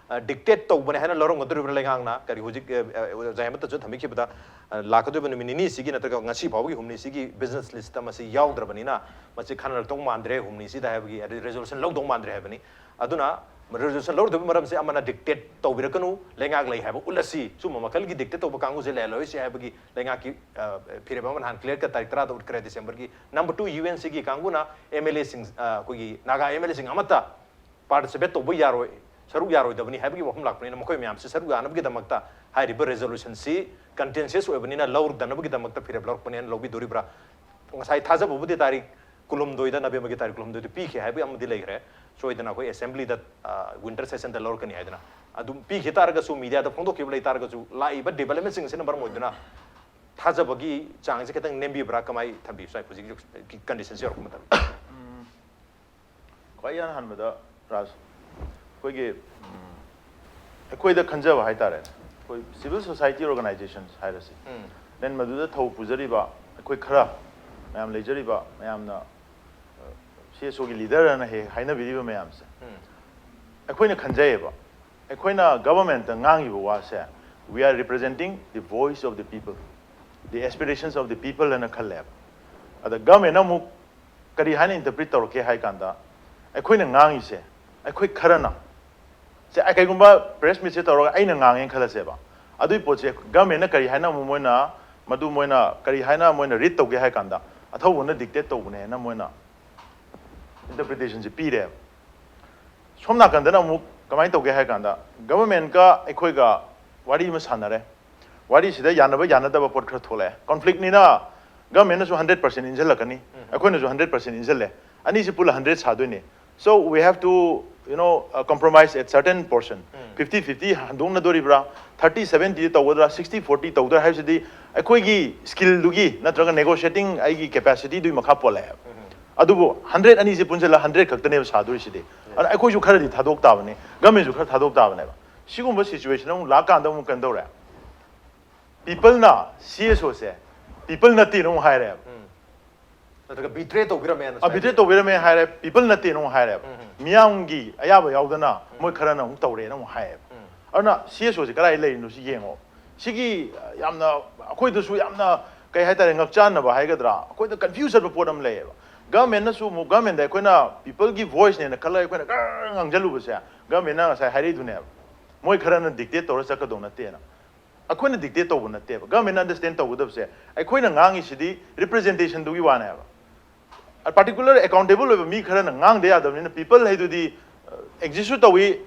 ꯗꯤꯛꯇꯦꯠ ꯇꯧꯕꯅꯦ ꯍꯥꯏꯅ ꯂꯧꯔꯝꯒꯗꯧꯔꯤꯕ꯭ꯔꯥ ꯂꯩꯉꯥꯛꯅ? ꯀꯔꯤ ꯍꯧꯖꯤꯛ ꯑ, ꯑ, ꯑꯣꯖꯥ ꯍꯦꯃꯟꯇꯁꯨ ꯊꯝꯕꯤꯈꯤꯕꯗ ꯑ, ꯂꯥꯛꯀꯗꯧꯔꯤꯕ ꯅꯨꯃꯤꯠ ꯅꯤꯅꯤꯁꯤꯒꯤ ꯅꯠꯇ꯭ꯔꯒ ꯉꯁꯤ ꯐꯥꯎꯕꯒꯤ ꯍꯨꯝꯅꯤꯁꯤꯒꯤ ꯕꯤꯖꯤꯅꯦꯁ ꯂꯤꯁꯇ ꯃꯁꯤ ꯌꯥꯎꯗ꯭ꯔꯕꯅꯤꯅ ꯃꯁꯤ ꯈꯟꯅꯔꯛꯇꯧ ꯃꯥꯟꯗ꯭ꯔꯦ ꯍꯨꯝꯅꯤꯁꯤꯗ ꯍꯥꯏꯕꯒꯤ, ꯑꯗꯩ ꯔꯦꯖꯣꯂꯨꯁꯟ ꯂꯧꯗꯧ ꯃꯥꯟꯗ꯭ꯔꯦ ꯍꯥꯏꯕꯅꯤ꯫ ꯑꯗꯨꯅ ꯔꯦꯖꯣꯂꯨꯁꯟ ꯂꯧꯔꯨꯗꯕꯒꯤ ꯃꯔꯝꯁꯦ ꯑꯃꯅ ꯗꯤꯛꯇꯦꯠ ꯇꯧꯕꯤꯔꯛꯀꯅꯨ, ꯂꯩꯉꯥꯛ ꯂꯩ ꯍꯥꯏꯕ ꯎꯠꯂꯁꯤ, ꯁꯨꯝꯕ ꯃꯈꯜꯒꯤ ꯗꯤꯛꯇꯦꯠ ꯇꯧꯕ ꯀꯥꯡꯕꯨꯁꯦ ꯂꯩꯍꯜꯂꯣꯏꯁꯤ ꯍꯥꯏꯕꯒꯤ ꯂꯩꯉꯥꯛꯀꯤ ꯑ, ꯐꯤꯔꯦꯞ ꯑꯃ ꯅꯍꯥꯟ ꯀ꯭ꯂꯤꯌꯔ ꯀꯠ ꯇꯥꯔꯤꯛ ꯇꯔꯥꯗ ꯎꯠꯈ꯭ꯔꯦ ꯗꯤꯁꯦꯝꯕꯔꯒꯤ꯫ ꯅꯝꯕꯔ ꯇꯨ, ꯌꯨ ꯑꯦꯟ ꯁꯤꯒꯤ ꯀꯥꯡꯕꯨꯅ ꯑꯦꯝ ꯑꯦꯜ ꯑꯦꯁꯤꯡ, ꯑ, ꯑꯩꯈꯣꯏꯒꯤ ꯅꯥꯒꯥ ꯑꯦꯝ ꯑꯦꯜ ꯑꯦꯁꯤꯡ ꯑꯃꯠꯇ ꯄꯥꯔꯇꯤꯁꯤꯄꯦꯠ ꯇꯧꯕ ꯌꯥꯔꯣꯏ, ꯁꯔꯨꯛ ꯌꯥꯔꯣꯏꯗꯕꯅꯤ ꯍꯥꯏꯕꯒꯤ ꯋꯥꯐꯝ ꯂꯥꯛꯄꯅꯤꯅ ꯃꯈꯣꯏ ꯃꯌꯥꯝꯁꯤ ꯁꯔꯨꯛ ꯌꯥꯅꯕꯒꯤꯗꯃꯛꯇ ꯍꯥꯏꯔꯤꯕ ꯔꯦꯖꯣꯂꯨꯁꯟꯁꯤ ꯀꯟꯇꯦꯟꯁꯤꯌꯁ ꯑꯣꯏꯕꯅꯤꯅ ꯂꯧꯗꯅꯕꯒꯤꯗꯃꯛꯇ ꯐꯤꯔꯦꯞ ꯂꯧꯔꯛꯄꯅꯦꯅ ꯂꯧꯕꯤꯗꯣꯔꯤꯕ꯭ꯔꯥ? ꯉꯁꯥꯏ ꯊꯥꯖꯕꯕꯨꯗꯤ ꯇꯥꯔꯤꯛ ꯀꯨꯟꯍꯨꯝꯗꯣꯏꯗ, ꯅꯕꯦꯝꯕꯔꯒꯤ ꯇꯥꯔꯤꯛ ꯀꯨꯟꯍꯨꯝꯗꯣꯏꯗ ꯄꯤꯈꯤ ꯍꯥꯏꯕꯒꯤ ꯑꯃꯗꯤ ꯂꯩꯈ꯭ꯔꯦ꯫ ꯁꯣꯏꯗꯅ ꯑꯩꯈꯣꯏ ꯑꯦꯁꯦꯝꯕ꯭ꯂꯤꯗ, ꯑ, ꯋꯤꯟꯇꯔ ꯁꯦꯁꯟꯗ ꯂꯧꯔꯛꯀꯅꯤ ꯍꯥꯏꯗꯅ꯫ ꯑꯗꯨꯝ ꯄꯤꯈꯤ ꯇꯥꯔꯒꯁꯨ ꯃꯤꯗꯤꯌꯥꯗ ꯐꯣꯡꯗꯣꯛꯈꯤꯕ ꯂꯩ ꯇꯥꯔꯒꯁꯨ ꯂꯥꯛꯏꯕ ꯗꯤꯕꯦꯂꯞꯃꯦꯟꯁꯤꯡ ꯑꯁꯤꯅ ꯃꯔꯝ ꯑꯣꯏꯗꯨꯅ ꯊꯥꯖꯕꯒꯤ ꯆꯥꯡꯁꯦ ꯈꯤꯇꯪ ꯅꯦꯝꯕꯤꯕ꯭ꯔꯥ? ꯀꯃꯥꯏꯅ ꯊꯝꯕꯤ ꯁ꯭ꯋꯥꯏ ꯍꯧꯖꯤꯛ ꯍꯧꯖꯤꯛꯀꯤ ꯀꯟꯗꯤꯁꯟꯁꯤ ꯌꯧꯔꯛꯄ ꯃꯇꯝꯗ? ꯈ꯭ꯋꯥꯏ ꯏꯍꯥꯟ ꯍꯥꯟꯕꯗ ꯔꯥꯖ, ꯑꯩꯈꯣꯏꯒꯤ ꯎꯝ, ꯑꯩꯈꯣꯏꯗ ꯈꯟꯖꯕ ꯍꯥꯏꯇꯥꯔꯦ, ꯑꯩꯈꯣꯏ ꯁꯤꯚꯤꯜ ꯁꯣꯁꯥꯏꯇꯤ ꯑꯣꯔꯒꯅꯥꯏꯖꯦꯁꯟꯁ ꯍꯥꯏꯔꯁꯤ, ꯗꯦꯟ ꯃꯗꯨꯗ ꯊꯧ ꯄꯨꯖꯔꯤꯕ ꯑꯩꯈꯣꯏ ꯈꯔ ꯃꯌꯥꯝ ꯂꯩꯖꯔꯤꯕ ꯃꯌꯥꯝꯅ ꯁꯤ ꯑꯦꯁ ꯑꯣꯒꯤ ꯂꯤꯗꯔ ꯑꯅ ꯍꯦꯛ ꯍꯥꯏꯅꯕꯤꯔꯤꯕ ꯃꯌꯥꯝꯁꯦ ꯑꯩꯈꯣꯏꯅ ꯈꯟꯖꯩꯌꯦꯕ꯫ ꯑꯩꯈꯣꯏꯅ ꯒꯚꯔꯟꯃꯦꯟꯠꯇ ꯉꯥꯡꯉꯤꯕ ꯋꯥꯁꯦ, "We are representing the voice of the people, the aspirations of the people" ꯍꯥꯏꯅ ꯈꯜꯂꯦꯕ꯫ ꯑꯗ ꯒꯚꯔꯟꯃꯦꯟꯠꯅ ꯑꯃꯨꯛ ꯀꯔꯤ ꯍꯥꯏꯅ ꯏꯟꯇꯔꯄ꯭ꯔꯤꯠ ꯇꯧꯔꯛꯀꯦ ꯍꯥꯏ ꯀꯥꯟꯗ, ꯑꯩꯈꯣꯏꯅ ꯉꯥꯡꯉꯤꯁꯦ, ꯑꯩꯈꯣꯏ ꯈꯔꯅ ꯁꯦ, ꯑꯩ ꯀꯩꯒꯨꯝꯕ ꯄ꯭ꯔꯦꯁ ꯃꯤꯠꯁꯦ ꯇꯧꯔꯒ ꯑꯩꯅ ꯉꯥꯡꯉꯦꯅ ꯈꯜꯂꯁꯦꯕ, ꯑꯗꯨꯏ ꯄꯣꯠꯁꯦ ꯒꯚꯔꯟꯃꯦꯟꯠꯅ ꯀꯔꯤ ꯍꯥꯏꯅ ꯑꯃꯨꯛ ꯃꯣꯏꯅ, ꯃꯗꯨ ꯃꯣꯏꯅ ꯀꯔꯤ ꯍꯥꯏꯅ ꯃꯣꯏꯅ ꯔꯤꯠ ꯇꯧꯒꯦ ꯍꯥꯏ ꯀꯥꯟꯗ, ꯑꯊꯧꯕꯅ ꯗꯤꯛꯇꯦꯠ ꯇꯧꯕꯅꯦꯅ ꯃꯣꯏꯅ ꯏꯟꯇꯔꯄ꯭ꯔꯤꯇꯦꯁꯟꯁꯦ ꯄꯤꯔꯦꯕ꯫ ꯁꯣꯝ ꯅꯥꯀꯟꯗꯅ ꯑꯃꯨꯛ ꯀꯃꯥꯏꯅ ꯇꯧꯒꯦ ꯍꯥꯏ ꯀꯥꯟꯗ, ꯒꯚꯔꯟꯃꯦꯟꯠꯀ ꯑꯩꯈꯣꯏꯒ ꯋꯥꯔꯤ ꯑꯃ ꯁꯥꯟꯅꯔꯦ꯫ ꯋꯥꯔꯤꯁꯤꯗ ꯌꯥꯅꯕ ꯌꯥꯅꯗꯕ ꯄꯣꯠ ꯈꯔ ꯊꯣꯛꯂꯛꯑꯦ꯫ ꯀꯣꯟꯐ꯭ꯂꯤꯛꯅꯤꯅ ꯒꯚꯔꯟꯃꯦꯟꯠꯅꯁꯨ ꯍꯟꯗ꯭ꯔꯦꯠ ꯄꯥꯔꯁꯦꯟ ꯏꯟꯁꯤꯜꯂꯛꯀꯅꯤ, ꯑꯩꯈꯣꯏꯅꯁꯨ ꯍꯟꯗ꯭ꯔꯦꯠ ꯄꯥꯔꯁꯦꯟ ꯏꯟꯁꯤꯜꯂꯦ꯫ ꯑꯅꯤꯁꯤ ꯄꯨꯜꯂ ꯍꯟꯗ꯭ꯔꯦꯠ ꯁꯥꯗꯣꯏꯅꯤ꯫ So we have to, you know, uh, compromise at certain portion. Fifty fifty ꯍꯟꯗꯣꯛꯅꯗꯣꯔꯤꯕ꯭ꯔꯥ, ꯊꯥꯔꯇꯤ ꯁꯚꯦꯟꯇꯤ ꯇꯧꯒꯗ꯭ꯔꯥ, ꯁꯤꯛꯁꯇꯤ ꯐꯣꯔꯇꯤ ꯇꯧꯗ꯭ꯔꯥ ꯍꯥꯏꯕꯁꯤꯗꯤ ꯑꯩꯈꯣꯏꯒꯤ ꯁ꯭ꯀꯤꯜꯗꯨꯒꯤ ꯅꯠꯇ꯭ꯔꯒ ꯅꯦꯒꯣꯁꯤꯌꯦꯇꯤꯡ ꯑꯩꯒꯤ ꯀꯦꯄꯥꯁꯤꯇꯤꯗꯨꯒꯤ ꯃꯈꯥ ꯄꯣꯜꯂꯛꯑꯦꯕ꯫ ꯑꯗꯨꯕꯨ ꯍꯟꯗ꯭ꯔꯦꯠ ꯑꯅꯤꯁꯦ ꯄꯨꯟꯁꯤꯜꯂ ꯍꯟꯗ꯭ꯔꯦꯠ ꯈꯛꯇꯅꯦꯕ ꯁꯥꯗꯣꯔꯤꯁꯤꯗꯤ꯫ ꯑꯗꯨꯅ ꯑꯩꯈꯣꯏꯁꯨ ꯈꯔꯗꯤ ꯊꯥꯗꯣꯛ ꯇꯥꯕꯅꯤ, ꯒꯃꯦꯟꯁꯨ ꯈꯔ ꯊꯥꯗꯣꯛ ꯇꯥꯕꯅꯦꯕ꯫ ꯁꯤꯒꯨꯝꯕ situation ꯑꯃꯨꯛ ꯂꯥꯛꯀꯥꯟꯗ ꯑꯃꯨꯛ ꯀꯩꯅꯣ ꯇꯧꯔꯦ, ꯄꯤꯄꯜꯅ ꯁꯤ ꯑꯦꯁ ꯑꯣꯁꯦ ꯄꯤꯄꯜ ꯅꯠꯇꯦꯅ ꯑꯃꯨꯛ ꯍꯥꯏꯔꯦꯕ꯫ ꯅꯠꯇ꯭ꯔꯒ ꯕꯤꯇ꯭ꯔꯦ ꯇꯧꯕꯤꯔꯝꯃꯦꯅ ꯑ ꯕꯤꯇ꯭ꯔꯦ ꯇꯧꯕꯤꯔꯝꯃꯦ ꯍꯥꯏꯔꯦ, ꯄꯤꯄꯜ ꯅꯠꯇꯦꯅ ꯑꯃꯨꯛ ꯍꯥꯏꯔꯦꯕ꯫ ꯃꯤꯌꯥꯝꯒꯤ ꯑꯌꯥꯕ ꯌꯥꯎꯗꯅ ꯃꯣꯏ ꯈꯔꯅ ꯑꯃꯨꯛ ꯇꯧꯔꯦꯅ ꯑꯃꯨꯛ ꯍꯥꯏꯌꯦꯕ꯫ ꯑꯗꯨꯅ ꯁꯤ ꯑꯦꯁ ꯑꯣꯁꯦ ꯀꯗꯥꯏ ꯂꯩꯔꯤꯅꯣ ꯁꯤ ꯌꯦꯡꯉꯣ꯫ ꯁꯤꯒꯤ ꯑ, ꯌꯥꯝꯅ ꯑꯩꯈꯣꯏꯗꯁꯨ ꯌꯥꯝꯅ ꯀꯩ ꯍꯥꯏꯇꯥꯔꯦ, ꯉꯛꯆꯥꯟꯅꯕ ꯍꯥꯏꯒꯗ꯭ꯔꯥ, ꯑꯩꯈꯣꯏꯗ ꯀꯟꯐ꯭ꯌꯨꯁ ꯆꯠꯄ ꯄꯣꯠ ꯑꯃ ꯂꯩꯌꯦꯕ꯫ ꯒꯚꯔꯟꯃꯦꯟꯠꯅꯁꯨ ꯑꯃꯨꯛ, ꯒꯚꯔꯟꯃꯦꯟꯠꯇ ꯑꯩꯈꯣꯏꯅ ꯄꯤꯄꯜꯒꯤ ꯚꯣꯏꯁꯅꯦꯅ ꯈꯜꯂꯒ ꯑꯩꯈꯣꯏꯅ ꯒꯔ ꯉꯥꯡꯁꯤꯜꯂꯨꯕꯁꯦ, ꯒꯚꯔꯟꯃꯦꯟꯠꯅ ꯉꯁꯥꯏ ꯍꯥꯏꯔꯛꯏꯗꯨꯅꯦꯕ, ꯃꯣꯏ ꯈꯔꯅ ꯗꯤꯛꯇꯦꯠ ꯇꯧꯔ ꯆꯠꯀꯗꯧ ꯅꯠꯇꯦꯅ꯫ ꯑꯩꯈꯣꯏꯅ ꯗꯤꯛꯇꯦꯠ ꯇꯧꯕ ꯅꯠꯇꯦꯕ꯫ ꯒꯚꯔꯟꯃꯦꯟꯠꯅ ꯑꯟꯗꯔꯁ꯭ꯇꯦꯟ ꯇꯧꯒꯗꯕꯁꯦ, ꯑꯩꯈꯣꯏꯅ ꯉꯥꯡꯉꯤꯁꯤꯗꯤ ꯔꯤꯄ꯭ꯔꯖꯦꯟꯇꯦꯁꯟꯗꯨꯒꯤ ꯋꯥꯅꯦꯕ꯫ ꯄꯥꯔꯇꯤꯀꯨꯂꯔ ꯑꯦꯀꯥꯎꯟꯇꯦꯕꯜ ꯑꯣꯏꯕ ꯃꯤ ꯈꯔꯅ ꯉꯥꯡꯗ ꯌꯥꯗꯕꯅꯤꯅ, ꯄꯤꯄꯜ ꯍꯥꯏꯗꯨꯗꯤ ꯑꯦꯛꯖꯤꯁꯁꯨ ꯇꯧꯏ,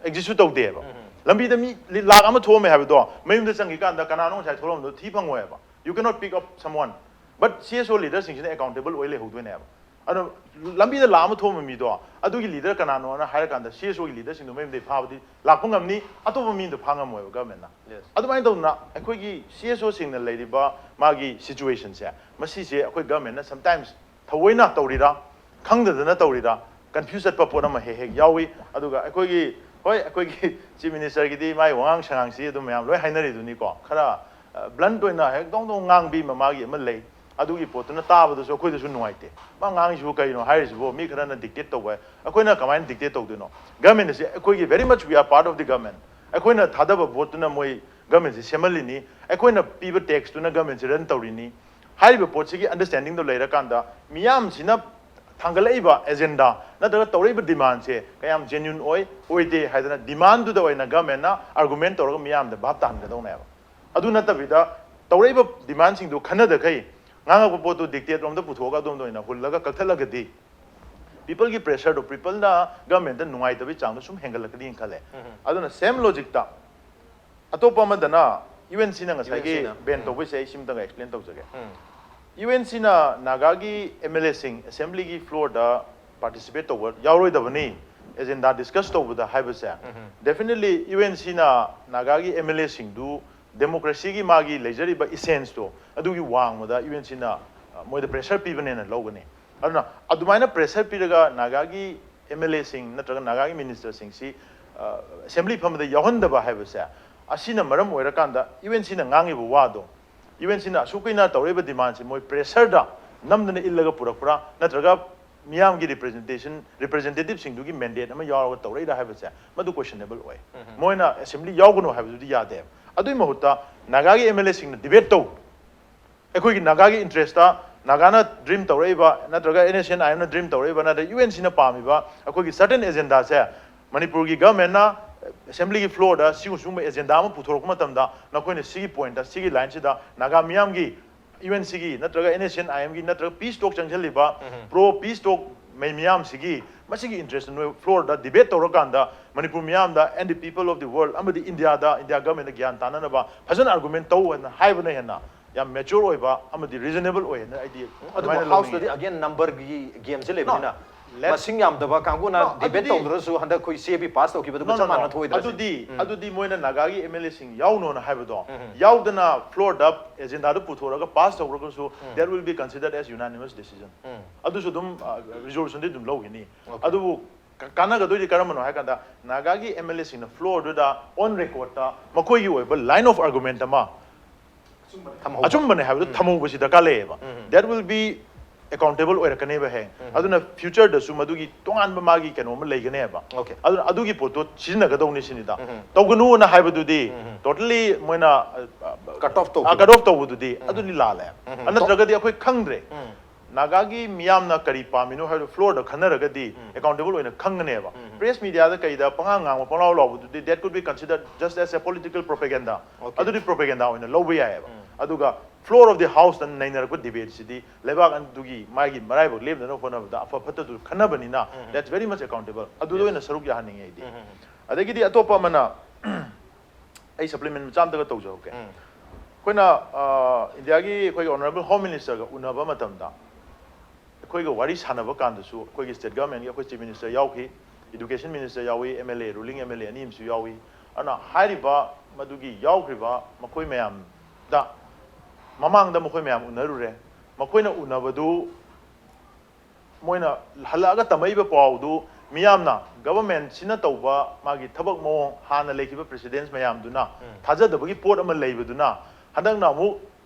ꯑꯦꯛꯖꯤꯁꯁꯨ ꯇꯧꯗꯦꯕ꯫ ꯂꯝꯕꯤꯗ ꯃꯤ ꯂꯥꯛ ꯑꯃ ꯊꯣꯛꯑꯝꯃꯦ ꯍꯥꯏꯕꯗꯣ ꯃꯌꯨꯝꯗ ꯆꯪꯈꯤꯀꯥꯟꯗ ꯀꯅꯥꯅꯣ ꯉꯁꯥꯏ ꯊꯣꯛꯂꯝꯕꯗꯣ ꯊꯤ ꯐꯪꯉꯣꯏꯕ꯫ You cannot pick up someone. But C S O leaderꯁꯤꯡꯁꯤꯅ ꯑꯦꯀꯥꯎꯟꯇꯦꯕꯜ ꯑꯣꯏ ꯂꯩꯍꯧꯗꯣꯏꯅꯦꯕ꯫ ꯑꯗꯣ ꯂꯝꯕꯤꯗ ꯂꯥꯛ ꯑꯃ ꯊꯣꯛꯑꯝꯕ ꯃꯤꯗꯣ ꯑꯗꯨꯒꯤ ꯂꯤꯗꯔ ꯀꯅꯥꯅꯣꯅ ꯍꯥꯏꯔꯀꯥꯟꯗ C S Oꯒꯤ ꯂꯤꯗꯔꯁꯤꯡꯗꯣ ꯃꯌꯨꯝꯗꯩ ꯐꯥꯕꯗꯤ ꯂꯥꯛꯄ ꯉꯝꯅꯤ, ꯑꯇꯣꯞꯄ ꯃꯤ ꯑꯝꯇ ꯐꯥ ꯉꯝꯃꯣꯏꯕ ꯒꯚꯔꯟꯃꯦꯟꯠꯅ꯫ Yes. ꯑꯗꯨꯃꯥꯏꯅ ꯇꯧꯗꯅ ꯑꯩꯈꯣꯏꯒꯤ C S Oꯁꯤꯡꯅ ꯂꯩꯔꯤꯕ ꯃꯥꯒꯤ situationꯁꯦ, ꯃꯁꯤꯁꯦ ꯑꯩꯈꯣꯏ ꯒꯚꯔꯟꯃꯦꯟꯠꯅ sometimes ꯊꯑꯣꯏꯅ ꯇꯧꯔꯤꯔꯥ, ꯈꯪꯗꯗꯅ ꯇꯧꯔꯤꯔꯥ, ꯀꯟꯐ꯭ꯌꯨꯁ ꯆꯠꯄ ꯄꯣꯠ ꯑꯃ ꯍꯦꯛ ꯍꯦꯛ ꯌꯥꯎꯏ꯫ ꯑꯗꯨꯒ ꯑꯩꯈꯣꯏꯒꯤ, ꯍꯣꯏ, ꯑꯩꯈꯣꯏꯒꯤ ꯆꯤꯐ ꯃꯤꯅꯤꯁꯇꯔꯒꯤꯗꯤ ꯃꯥꯒꯤ ꯋꯥꯉꯥꯡ ꯁꯉꯥꯡꯁꯤ ꯑꯗꯨꯝ ꯃꯌꯥꯝ ꯂꯣꯏ ꯍꯥꯏꯅꯔꯤꯗꯨꯅꯤꯀꯣ꯫ ꯈꯔ ꯕ꯭ꯂꯟꯠ ꯑꯣꯏꯅ ꯍꯦꯛ ꯗꯣꯡ ꯗꯣꯡ ꯉꯥꯡꯕꯤ ꯑꯃ ꯃꯥꯒꯤ ꯑꯃ ꯂꯩ꯫ ꯑꯗꯨꯒꯤ ꯄꯣꯠꯇꯨꯅ ꯇꯥꯕꯗꯁꯨ ꯑꯩꯈꯣꯏꯗꯁꯨ ꯅꯨꯡꯉꯥꯏꯇꯦ꯫ ꯃꯥ ꯉꯥꯡꯉꯤꯁꯤꯕꯨ ꯀꯩꯅꯣ ꯍꯥꯏꯔꯤꯁꯤꯕꯨ? ꯃꯤ ꯈꯔꯅ ꯗꯤꯛꯇꯦꯠ ꯇꯧꯕ ꯍꯥꯏ꯫ ꯑꯩꯈꯣꯏꯅ ꯀꯃꯥꯏꯅ ꯗꯤꯛꯇꯦꯠ ꯇꯧꯗꯣꯏꯅꯣ? ꯒꯚꯔꯟꯃꯦꯟꯠ ꯑꯁꯤ ꯑꯩꯈꯣꯏꯒꯤ, very much we are part of the government꯫ ꯑꯩꯈꯣꯏꯅ ꯊꯥꯗꯕ ꯚꯣꯠꯇꯨꯅ ꯃꯣꯏ ꯒꯚꯔꯟꯃꯦꯟꯠꯁꯤ ꯁꯦꯝꯍꯜꯂꯤꯅꯤ꯫ ꯑꯩꯈꯣꯏꯅ ꯄꯤꯕ ꯇꯦꯛꯁꯇꯨꯅ ꯒꯚꯔꯟꯃꯦꯟꯠꯁꯤ ꯔꯟ ꯇꯧꯔꯤꯅꯤ꯫ ꯍꯥꯏꯔꯤꯕ ꯄꯣꯠꯁꯤꯒꯤ ꯑꯟꯗꯔꯁ꯭ꯇꯦꯟꯗꯤꯡꯗꯣ ꯂꯩꯔꯀꯥꯟꯗ ꯃꯤꯌꯥꯝꯁꯤꯅ ꯊꯥꯡꯒꯠꯂꯛꯏꯕ ꯑꯦꯖꯦꯟꯗꯥ ꯅꯠꯇ꯭ꯔꯒ ꯇꯧꯔꯛꯏꯕ ꯗꯤꯃꯥꯟꯁꯦ ꯀꯌꯥꯝ ꯖꯦꯅ꯭ꯌꯨꯟ ꯑꯣꯏ, ꯑꯣꯏꯗꯦ ꯍꯥꯏꯗꯅ ꯗꯤꯃꯥꯟꯗꯨꯗ ꯑꯣꯏꯅ ꯒꯚꯔꯟꯃꯦꯟꯠꯅ ꯑꯥꯔꯒꯨꯃꯦꯟꯠ ꯇꯧꯔꯒ ꯃꯤꯌꯥꯝꯗ ꯚꯥꯞ ꯇꯥꯍꯟꯒꯗꯧꯅꯦꯕ꯫ ꯑꯗꯨ ꯅꯠꯇꯕꯤꯗ ꯇꯧꯔꯛꯏꯕ ꯗꯤꯃꯥꯟꯁꯤꯡꯗꯨ ꯈꯟꯅꯗꯈꯩ ꯉꯥꯡꯉꯛꯄ ꯄꯣꯠꯇꯨ ꯗꯤꯛꯇꯦꯠ ꯔꯣꯝꯗ ꯄꯨꯊꯣꯛꯑꯒ ꯑꯗꯣꯝꯗ ꯑꯣꯏꯅ ꯍꯨꯜꯂꯒ ꯀꯛꯊꯠꯂꯒꯗꯤ ꯄꯤꯄꯜꯒꯤ ꯄ꯭ꯔꯦꯁꯔꯗꯣ, ꯄꯤꯄꯜꯅ ꯒꯚꯔꯟꯃꯦꯟꯠꯇ ꯅꯨꯡꯉꯥꯏꯇꯕꯒꯤ ꯆꯥꯡꯗꯣ ꯁꯨꯝ ꯍꯦꯟꯒꯠꯂꯛꯀꯅꯤꯅ ꯈꯜꯂꯦ꯫ ꯑꯗꯨꯅ ꯁꯦꯝ ꯂꯣꯖꯤꯛꯇ ꯑꯇꯣꯞꯄ ꯑꯃꯗꯅ ꯌꯨ ꯑꯦꯟ ꯁꯤꯅ ꯉꯁꯥꯏꯒꯤ ꯌꯨ ꯑꯦꯟ ꯁꯤꯅ, ꯕꯦꯟ ꯎꯝ꯫ ꯇꯧꯕꯩꯁꯦ ꯑꯩ ꯁꯤꯝꯇꯪꯒ ꯑꯦꯛꯁꯄ꯭ꯂꯦꯟ ꯇꯧꯖꯒꯦ꯫ ꯌꯨ ꯑꯦꯟ ꯁꯤꯅ ꯅꯥꯒꯥꯒꯤ ꯑꯦꯝ ꯑꯦꯜ ꯑꯦꯁꯤꯡ ꯑꯦꯁꯦꯝꯕ꯭ꯂꯤꯒꯤ ꯐ꯭ꯂꯣꯔꯗ ꯄꯥꯔꯇꯤꯁꯤꯄꯦꯠ ꯇꯧꯕ ꯌꯥꯎꯔꯣꯏꯗꯕꯅꯤ ꯑꯦꯖꯦꯟꯗꯥ ꯗꯤꯁꯀꯁ ꯇꯧꯕꯗ ꯍꯥꯏꯕꯁꯦ, ꯗꯦꯐꯤꯅꯦꯠꯂꯤ ꯌꯨ ꯑꯦꯟ ꯁꯤꯅ ꯅꯥꯒꯥꯒꯤ ꯑꯦꯝ ꯑꯦꯜ ꯑꯦꯁꯤꯡꯗꯨ ꯗꯦꯃꯣꯀ꯭ꯔꯦꯁꯤꯒꯤ ꯃꯥꯒꯤ ꯂꯩꯖꯔꯤꯕ ꯏꯁꯦꯟꯁꯇꯣ ꯑꯗꯨꯒꯤ ꯋꯥꯡꯃꯗ ꯌꯨ ꯑꯦꯟ ꯁꯤꯅ ꯃꯣꯏꯗ ꯄ꯭ꯔꯦꯁꯔ ꯄꯤꯕꯅꯦꯅ ꯂꯧꯒꯅꯤ꯫ ꯑꯗꯨꯅ ꯑꯗꯨꯃꯥꯏꯅ ꯄ꯭ꯔꯦꯁꯔ ꯄꯤꯔꯒ ꯅꯥꯒꯥꯒꯤ ꯑꯦꯝ ꯑꯦꯜ ꯑꯦꯁꯤꯡ ꯅꯠꯇ꯭ꯔꯒ ꯅꯥꯒꯥꯒꯤ ꯃꯤꯅꯤꯁꯇꯔꯁꯤꯡꯁꯤ ꯑꯦꯁꯦꯝꯕ꯭ꯂꯤ ꯐꯝꯕꯗ ꯌꯥꯎꯍꯟꯗꯕ ꯍꯥꯏꯕꯁꯦ, ꯑꯁꯤꯅ ꯃꯔꯝ ꯑꯣꯏꯔꯀꯥꯟꯗ ꯌꯨ ꯑꯦꯟ ꯁꯤꯅ ꯉꯥꯡꯉꯤꯕ ꯋꯥꯗꯣ, ꯌꯨ ꯑꯦꯟ ꯁꯤꯅ ꯑꯁꯨꯛ ꯀꯨꯏꯅ ꯇꯧꯔꯛꯏꯕ ꯗꯤꯃꯥꯟꯁꯦ ꯃꯣꯏ ꯄ꯭ꯔꯦꯁꯔꯗ ꯅꯝꯗꯅ ꯏꯜꯂꯒ ꯄꯨꯔꯛꯄ꯭ꯔꯥ, ꯅꯠꯇ꯭ꯔꯒ ꯃꯤꯌꯥꯝꯒꯤ ꯔꯤꯄ꯭ꯔꯖꯦꯟꯇꯦꯁꯟ, ꯔꯤꯄ꯭ꯔꯖꯦꯟꯇꯦꯇꯤꯚꯁꯤꯡꯗꯨꯒꯤ ꯃꯦꯟꯗꯦꯠ ꯑꯃ ꯌꯥꯎꯔꯒ ꯇꯧꯔꯛꯏꯔꯥ ꯍꯥꯏꯕꯁꯦ, ꯃꯗꯨ ꯀꯣꯏꯁꯟꯅꯦꯕꯜ ꯑꯣꯏ꯫ ꯃꯣꯏꯅ ꯑꯦꯁꯦꯝꯕ꯭ꯂꯤ ꯌꯥꯎꯒꯅꯨ ꯍꯥꯏꯕꯗꯨꯗꯤ ꯌꯥꯗꯦꯕ꯫ ꯑꯗꯨꯒꯤ ꯃꯍꯨꯠꯇ ꯅꯥꯒꯥꯒꯤ ꯑꯦꯝ ꯑꯦꯜ ꯑꯦꯁꯤꯡꯅ ꯗꯤꯕꯦꯠ ꯇꯧ, ꯑꯩꯈꯣꯏꯒꯤ ꯅꯥꯒꯥꯒꯤ ꯏꯟꯇꯔꯦꯁꯇ, ꯅꯥꯒꯥꯅ ꯗ꯭ꯔꯤꯝ ꯇꯧꯔꯛꯏꯕ, ꯅꯠꯇ꯭ꯔꯒ ꯑꯦꯟ ꯑꯦꯁ ꯑꯦꯟ ꯑꯥꯏ ꯑꯦꯝꯅ ꯗ꯭ꯔꯤꯝ ꯇꯧꯔꯛꯏꯕ, ꯅꯠꯇ꯭ꯔꯒ ꯌꯨ ꯑꯦꯟ ꯁꯤꯅ ꯄꯥꯝꯃꯤꯕ ꯑꯩꯈꯣꯏꯒꯤ ꯁꯔꯇꯦꯟ ꯑꯦꯖꯦꯟꯗꯥꯁꯦ ꯃꯅꯤꯄꯨꯔꯒꯤ ꯒꯚꯔꯟꯃꯦꯟꯅ ꯑꯦꯁꯦꯝꯕ꯭ꯂꯤꯒꯤ ꯐ꯭ꯂꯣꯔꯗ ꯁꯤꯒꯨꯝ ꯁꯤꯒꯨꯝꯕ ꯑꯦꯖꯦꯟꯗꯥ ꯑꯃ ꯄꯨꯊꯣꯔꯛꯄ ꯃꯇꯝꯗ, ꯅꯈꯣꯏꯅ ꯁꯤꯒꯤ ꯄꯣꯏꯟꯠꯇ, ꯁꯤꯒꯤ ꯂꯥꯏꯟꯁꯤꯗ ꯅꯥꯒꯥ ꯃꯤꯌꯥꯝꯒꯤ, ꯌꯨ ꯑꯦꯟ ꯁꯤꯒꯤ ꯅꯠꯇ꯭ꯔꯒ ꯑꯦꯟ ꯑꯦꯁ ꯑꯦꯟ ꯑꯥꯏ ꯑꯦꯝꯒꯤ ꯅꯠꯇ꯭ꯔꯒ ꯄꯤꯁ ꯇꯣꯛ ꯆꯪꯁꯤꯜꯂꯤꯕ, ꯄ꯭ꯔꯣ ꯄꯤꯁ ꯇꯣꯛ ꯃꯩ ꯃꯤꯌꯥꯝꯁꯤꯒꯤ, ꯃꯁꯤꯒꯤ ꯏꯟꯇꯔꯦꯁꯇ ꯅꯣꯏ ꯐ꯭ꯂꯣꯔꯗ ꯗꯤꯕꯦꯠ ꯇꯧꯔꯀꯥꯟꯗ ꯃꯅꯤꯄꯨꯔ ꯃꯤꯌꯥꯝꯗ and the people of the world ꯑꯃꯗꯤ ꯏꯟꯗꯤꯌꯥꯗ, ꯏꯟꯗꯤꯌꯥ ꯒꯚꯔꯟꯃꯦꯟꯠꯇ ꯒ꯭ꯌꯥꯟ ꯇꯥꯅꯅꯕ ꯐꯖꯅ ꯑꯥꯔꯒꯨꯃꯦꯟ ꯇꯧ ꯍꯥꯏꯅ ꯍꯥꯏꯕꯅ ꯍꯦꯟꯅ ꯌꯥꯝ ꯃꯦꯆ꯭ꯌꯣꯔ ꯑꯣꯏꯕ ꯑꯃꯗꯤ ꯔꯤꯖꯅꯦꯕꯜ ꯑꯣꯏ ꯍꯥꯏꯅ ꯑꯩꯗꯤ ꯑꯗꯨꯕꯨ ꯑꯗꯨꯃꯥꯏꯅ ꯍꯥꯎꯁꯇꯗꯤ ꯂꯧꯅꯤꯡꯉꯤ꯫ ꯑꯒꯦꯟ ꯅꯝꯕꯔꯒꯤ ꯒꯦꯝꯁꯦ ꯂꯩꯕꯅꯤꯅ, Let- ꯃꯁꯤꯡ ꯌꯥꯝꯗꯕ ꯀꯥꯡꯕꯨꯅ No, ꯗꯤꯕꯦꯠ ꯑꯗꯨꯗꯤ- ꯇꯧꯗ꯭ꯔꯁꯨ ꯍꯟꯗꯛ ꯑꯩꯈꯣꯏ ꯁꯤ ꯑꯦ ꯄꯤ ꯄꯥꯁ ꯇꯧꯈꯤꯕꯗꯨꯒ No, ꯆꯞ no, no. ꯃꯥꯟꯅ ꯊꯣꯛꯑꯣꯏꯗ꯭ꯔꯥ ꯁꯤꯅꯤ? ꯑꯗꯨꯗꯤ ꯑꯗꯨꯗꯤ ꯃꯣꯏꯅ ꯅꯥꯒꯥꯒꯤ ꯑꯦꯝ ꯑꯦꯜ ꯑꯦꯁꯤꯡ ꯌꯥꯎꯅꯣꯅ ꯍꯥꯏꯕꯗꯣ, ꯌꯥꯎꯗꯅ ꯐ꯭ꯂꯣꯔꯗ ꯑꯦꯖꯦꯟꯗꯥꯗꯨ ꯄꯨꯊꯣꯔꯒ pass ꯇꯧꯈ꯭ꯔꯒꯁꯨ, that will be considered as unanimous decision. ꯑꯗꯨꯁꯨ ꯑꯗꯨꯝ ꯔꯤꯖꯣꯂꯨꯁꯟꯗꯤ ꯑꯗꯨꯝ ꯂꯧꯈꯤꯅꯤ꯫ ꯑꯗꯨꯕꯨ ꯀ- ꯀꯥꯟꯅꯒꯗꯣꯏꯗꯤ ꯀꯔꯝꯕꯅꯣ ꯍꯥꯏ ꯀꯥꯟꯗ, ꯅꯥꯒꯥꯒꯤ ꯑꯦꯝ ꯑꯦꯜ ꯑꯦꯁꯤꯡꯅ ꯐ꯭ꯂꯣꯔꯗꯨꯗ ꯑꯣꯟ ꯔꯦꯀꯣꯔꯗꯇ ꯃꯈꯣꯏꯒꯤ ꯑꯣꯏꯕ ꯂꯥꯏꯟ ꯑꯣꯐ ꯑꯥꯔꯒꯨꯃꯦꯟꯠ ꯑꯃ ꯊꯝꯍꯧꯕ꯫ ꯑꯆꯨꯝꯕꯅꯦ ꯍꯥꯏꯕꯗꯨ ꯊꯝꯍꯧꯕꯁꯤ ꯗꯔꯀꯥꯔ ꯂꯩꯌꯦꯕ꯫ That will be accountable ꯑꯣꯏꯔꯛꯀꯅꯦꯕ ꯍꯌꯦꯡ꯫ ꯑꯗꯨꯅ ꯐ꯭ꯌꯨꯆꯔꯗꯁꯨ ꯃꯗꯨꯒꯤ ꯇꯣꯉꯥꯟꯕ ꯃꯥꯒꯤ ꯀꯩꯅꯣ ꯑꯃ ꯂꯩꯒꯅꯦꯕ꯫ Okay. ꯑꯗꯨꯅ ꯑꯗꯨꯒꯤ ꯄꯣꯠꯇꯣ ꯁꯤꯖꯤꯟꯅꯒꯗꯧꯅꯤ ꯁꯤꯅꯤꯗ꯫ ꯇꯧꯒꯅꯨꯅ ꯍꯥꯏꯕꯗꯨꯗꯤ totally ꯃꯣꯏꯅ Cut off ꯇꯧꯈꯤꯕ꯫ ꯀꯠ ꯑꯣꯐ ꯇꯧꯕꯗꯨꯗꯤ ꯑꯗꯨꯗꯤ ꯂꯥꯜꯂꯦ꯫ ꯅꯠꯇ꯭ꯔꯒꯗꯤ ꯑꯩꯈꯣꯏ ꯈꯪꯗ꯭ꯔꯦ꯫ ꯅꯥꯒꯥꯒꯤ ꯃꯤꯌꯥꯝꯅ ꯀꯔꯤ ꯄꯥꯝꯃꯤꯅꯣ ꯍꯥꯏꯕꯗꯨ ꯐ꯭ꯂꯣꯔꯗ ꯈꯟꯅꯔꯒꯗꯤ ꯑꯦꯀꯥꯎꯟꯇꯦꯕꯜ ꯑꯣꯏꯅ ꯈꯪꯒꯅꯦꯕ꯫ ꯄ꯭ꯔꯦꯁ ꯃꯤꯗꯤꯌꯥꯗ ꯀꯩꯗ ꯄꯉꯥꯡ ꯉꯥꯡꯕ ꯄꯪꯂꯥꯎ ꯂꯥꯎꯕꯗꯨꯗꯤ, that could be considered just as a political propaganda. Okay. ꯑꯗꯨꯗꯤ ꯄ꯭ꯔꯣꯄꯦꯒꯦꯟꯗꯥ ꯑꯣꯏꯅ ꯂꯧꯕ ꯌꯥꯏꯑꯕ꯫ ꯑꯗꯨꯒ floor of the houseꯇ ꯅꯩꯅꯔꯛꯄ ꯗꯤꯕꯦꯠꯁꯤꯗꯤ ꯂꯩꯕꯥꯛ ꯑꯗꯨꯒꯤ ꯃꯥꯒꯤ ꯃꯔꯥꯏꯕꯛ ꯂꯦꯝꯅꯅꯕ ꯍꯣꯠꯅꯕꯗ ꯑꯐ ꯐꯠꯇꯗꯨ ꯈꯟꯅꯕꯅꯤꯅ, that's very much accountable. ꯑꯗꯨꯗ ꯑꯣꯏꯅ ꯁꯔꯨꯛ ꯌꯥꯍꯟꯅꯤꯡꯉꯦ ꯑꯩꯗꯤ꯫ ꯑꯗꯒꯤꯗꯤ ꯑꯇꯣꯞꯄ ꯑꯃꯅ, ꯑꯩ ꯁꯄ꯭ꯂꯤꯃꯦꯟ ꯃꯆꯥ ꯑꯝꯇꯒ ꯇꯧꯖꯍꯧꯒꯦ꯫ ꯑꯩꯈꯣꯏꯅ, ꯑ, ꯏꯟꯗꯤꯌꯥꯒꯤ ꯑꯩꯈꯣꯏꯒꯤ ꯑꯣꯅꯔꯦꯕꯜ ꯍꯣꯝ ꯃꯤꯅꯤꯁꯇꯔꯒ ꯎꯅꯕ ꯃꯇꯝꯗ ꯑꯩꯈꯣꯏꯒ ꯋꯥꯔꯤ ꯁꯥꯟꯅꯕ ꯀꯥꯟꯗꯁꯨ ꯑꯩꯈꯣꯏꯒꯤ ꯁ꯭ꯇꯦꯠ ꯒꯚꯔꯟꯃꯦꯟꯠꯀꯤ ꯑꯩꯈꯣꯏ ꯆꯤꯐ ꯃꯤꯅꯤꯁꯇꯔ ꯌꯥꯎꯈꯤ, ꯏꯗꯨꯀꯦꯁꯟ ꯃꯤꯅꯤꯁꯇꯔ ꯌꯥꯎꯏ, ꯑꯦꯝ ꯑꯦꯜ ꯑꯦ, ꯔꯨꯂꯤꯡ ꯑꯦꯝ ꯑꯦꯜ ꯑꯦ ꯑꯅꯤ ꯑꯃꯁꯨ ꯌꯥꯎꯏ꯫ ꯑꯗꯨꯅ ꯍꯥꯏꯔꯤꯕ ꯃꯗꯨꯒꯤ ꯌꯥꯎꯈ꯭ꯔꯤꯕ ꯃꯈꯣꯏ ꯃꯌꯥꯝꯗ, ꯃꯃꯥꯡꯗ ꯃꯈꯣꯏ ꯃꯌꯥꯝ ꯎꯅꯔꯨꯔꯦ꯫ ꯃꯈꯣꯏꯅ ꯎꯅꯕꯗꯨ ꯃꯣꯏꯅ ꯍꯜꯂꯛꯑꯒ ꯇꯝꯃꯛꯏꯕ ꯄꯥꯎꯗꯨ ꯃꯤꯌꯥꯝꯅ, ꯒꯕꯔꯃꯦꯟꯁꯤꯅ ꯇꯧꯕ ꯃꯥꯒꯤ ꯊꯕꯛ ꯃꯑꯣꯡ, ꯍꯥꯟꯅ ꯂꯩꯈꯤꯕ ꯄ꯭ꯔꯦꯁꯤꯗꯦꯟꯁ ꯃꯌꯥꯝꯗꯨꯅ ꯊꯥꯖꯗꯕꯒꯤ ꯄꯣꯠ ꯑꯃ ꯂꯩꯕꯗꯨꯅ, ꯍꯟꯗꯛꯅ ꯑꯃꯨꯛ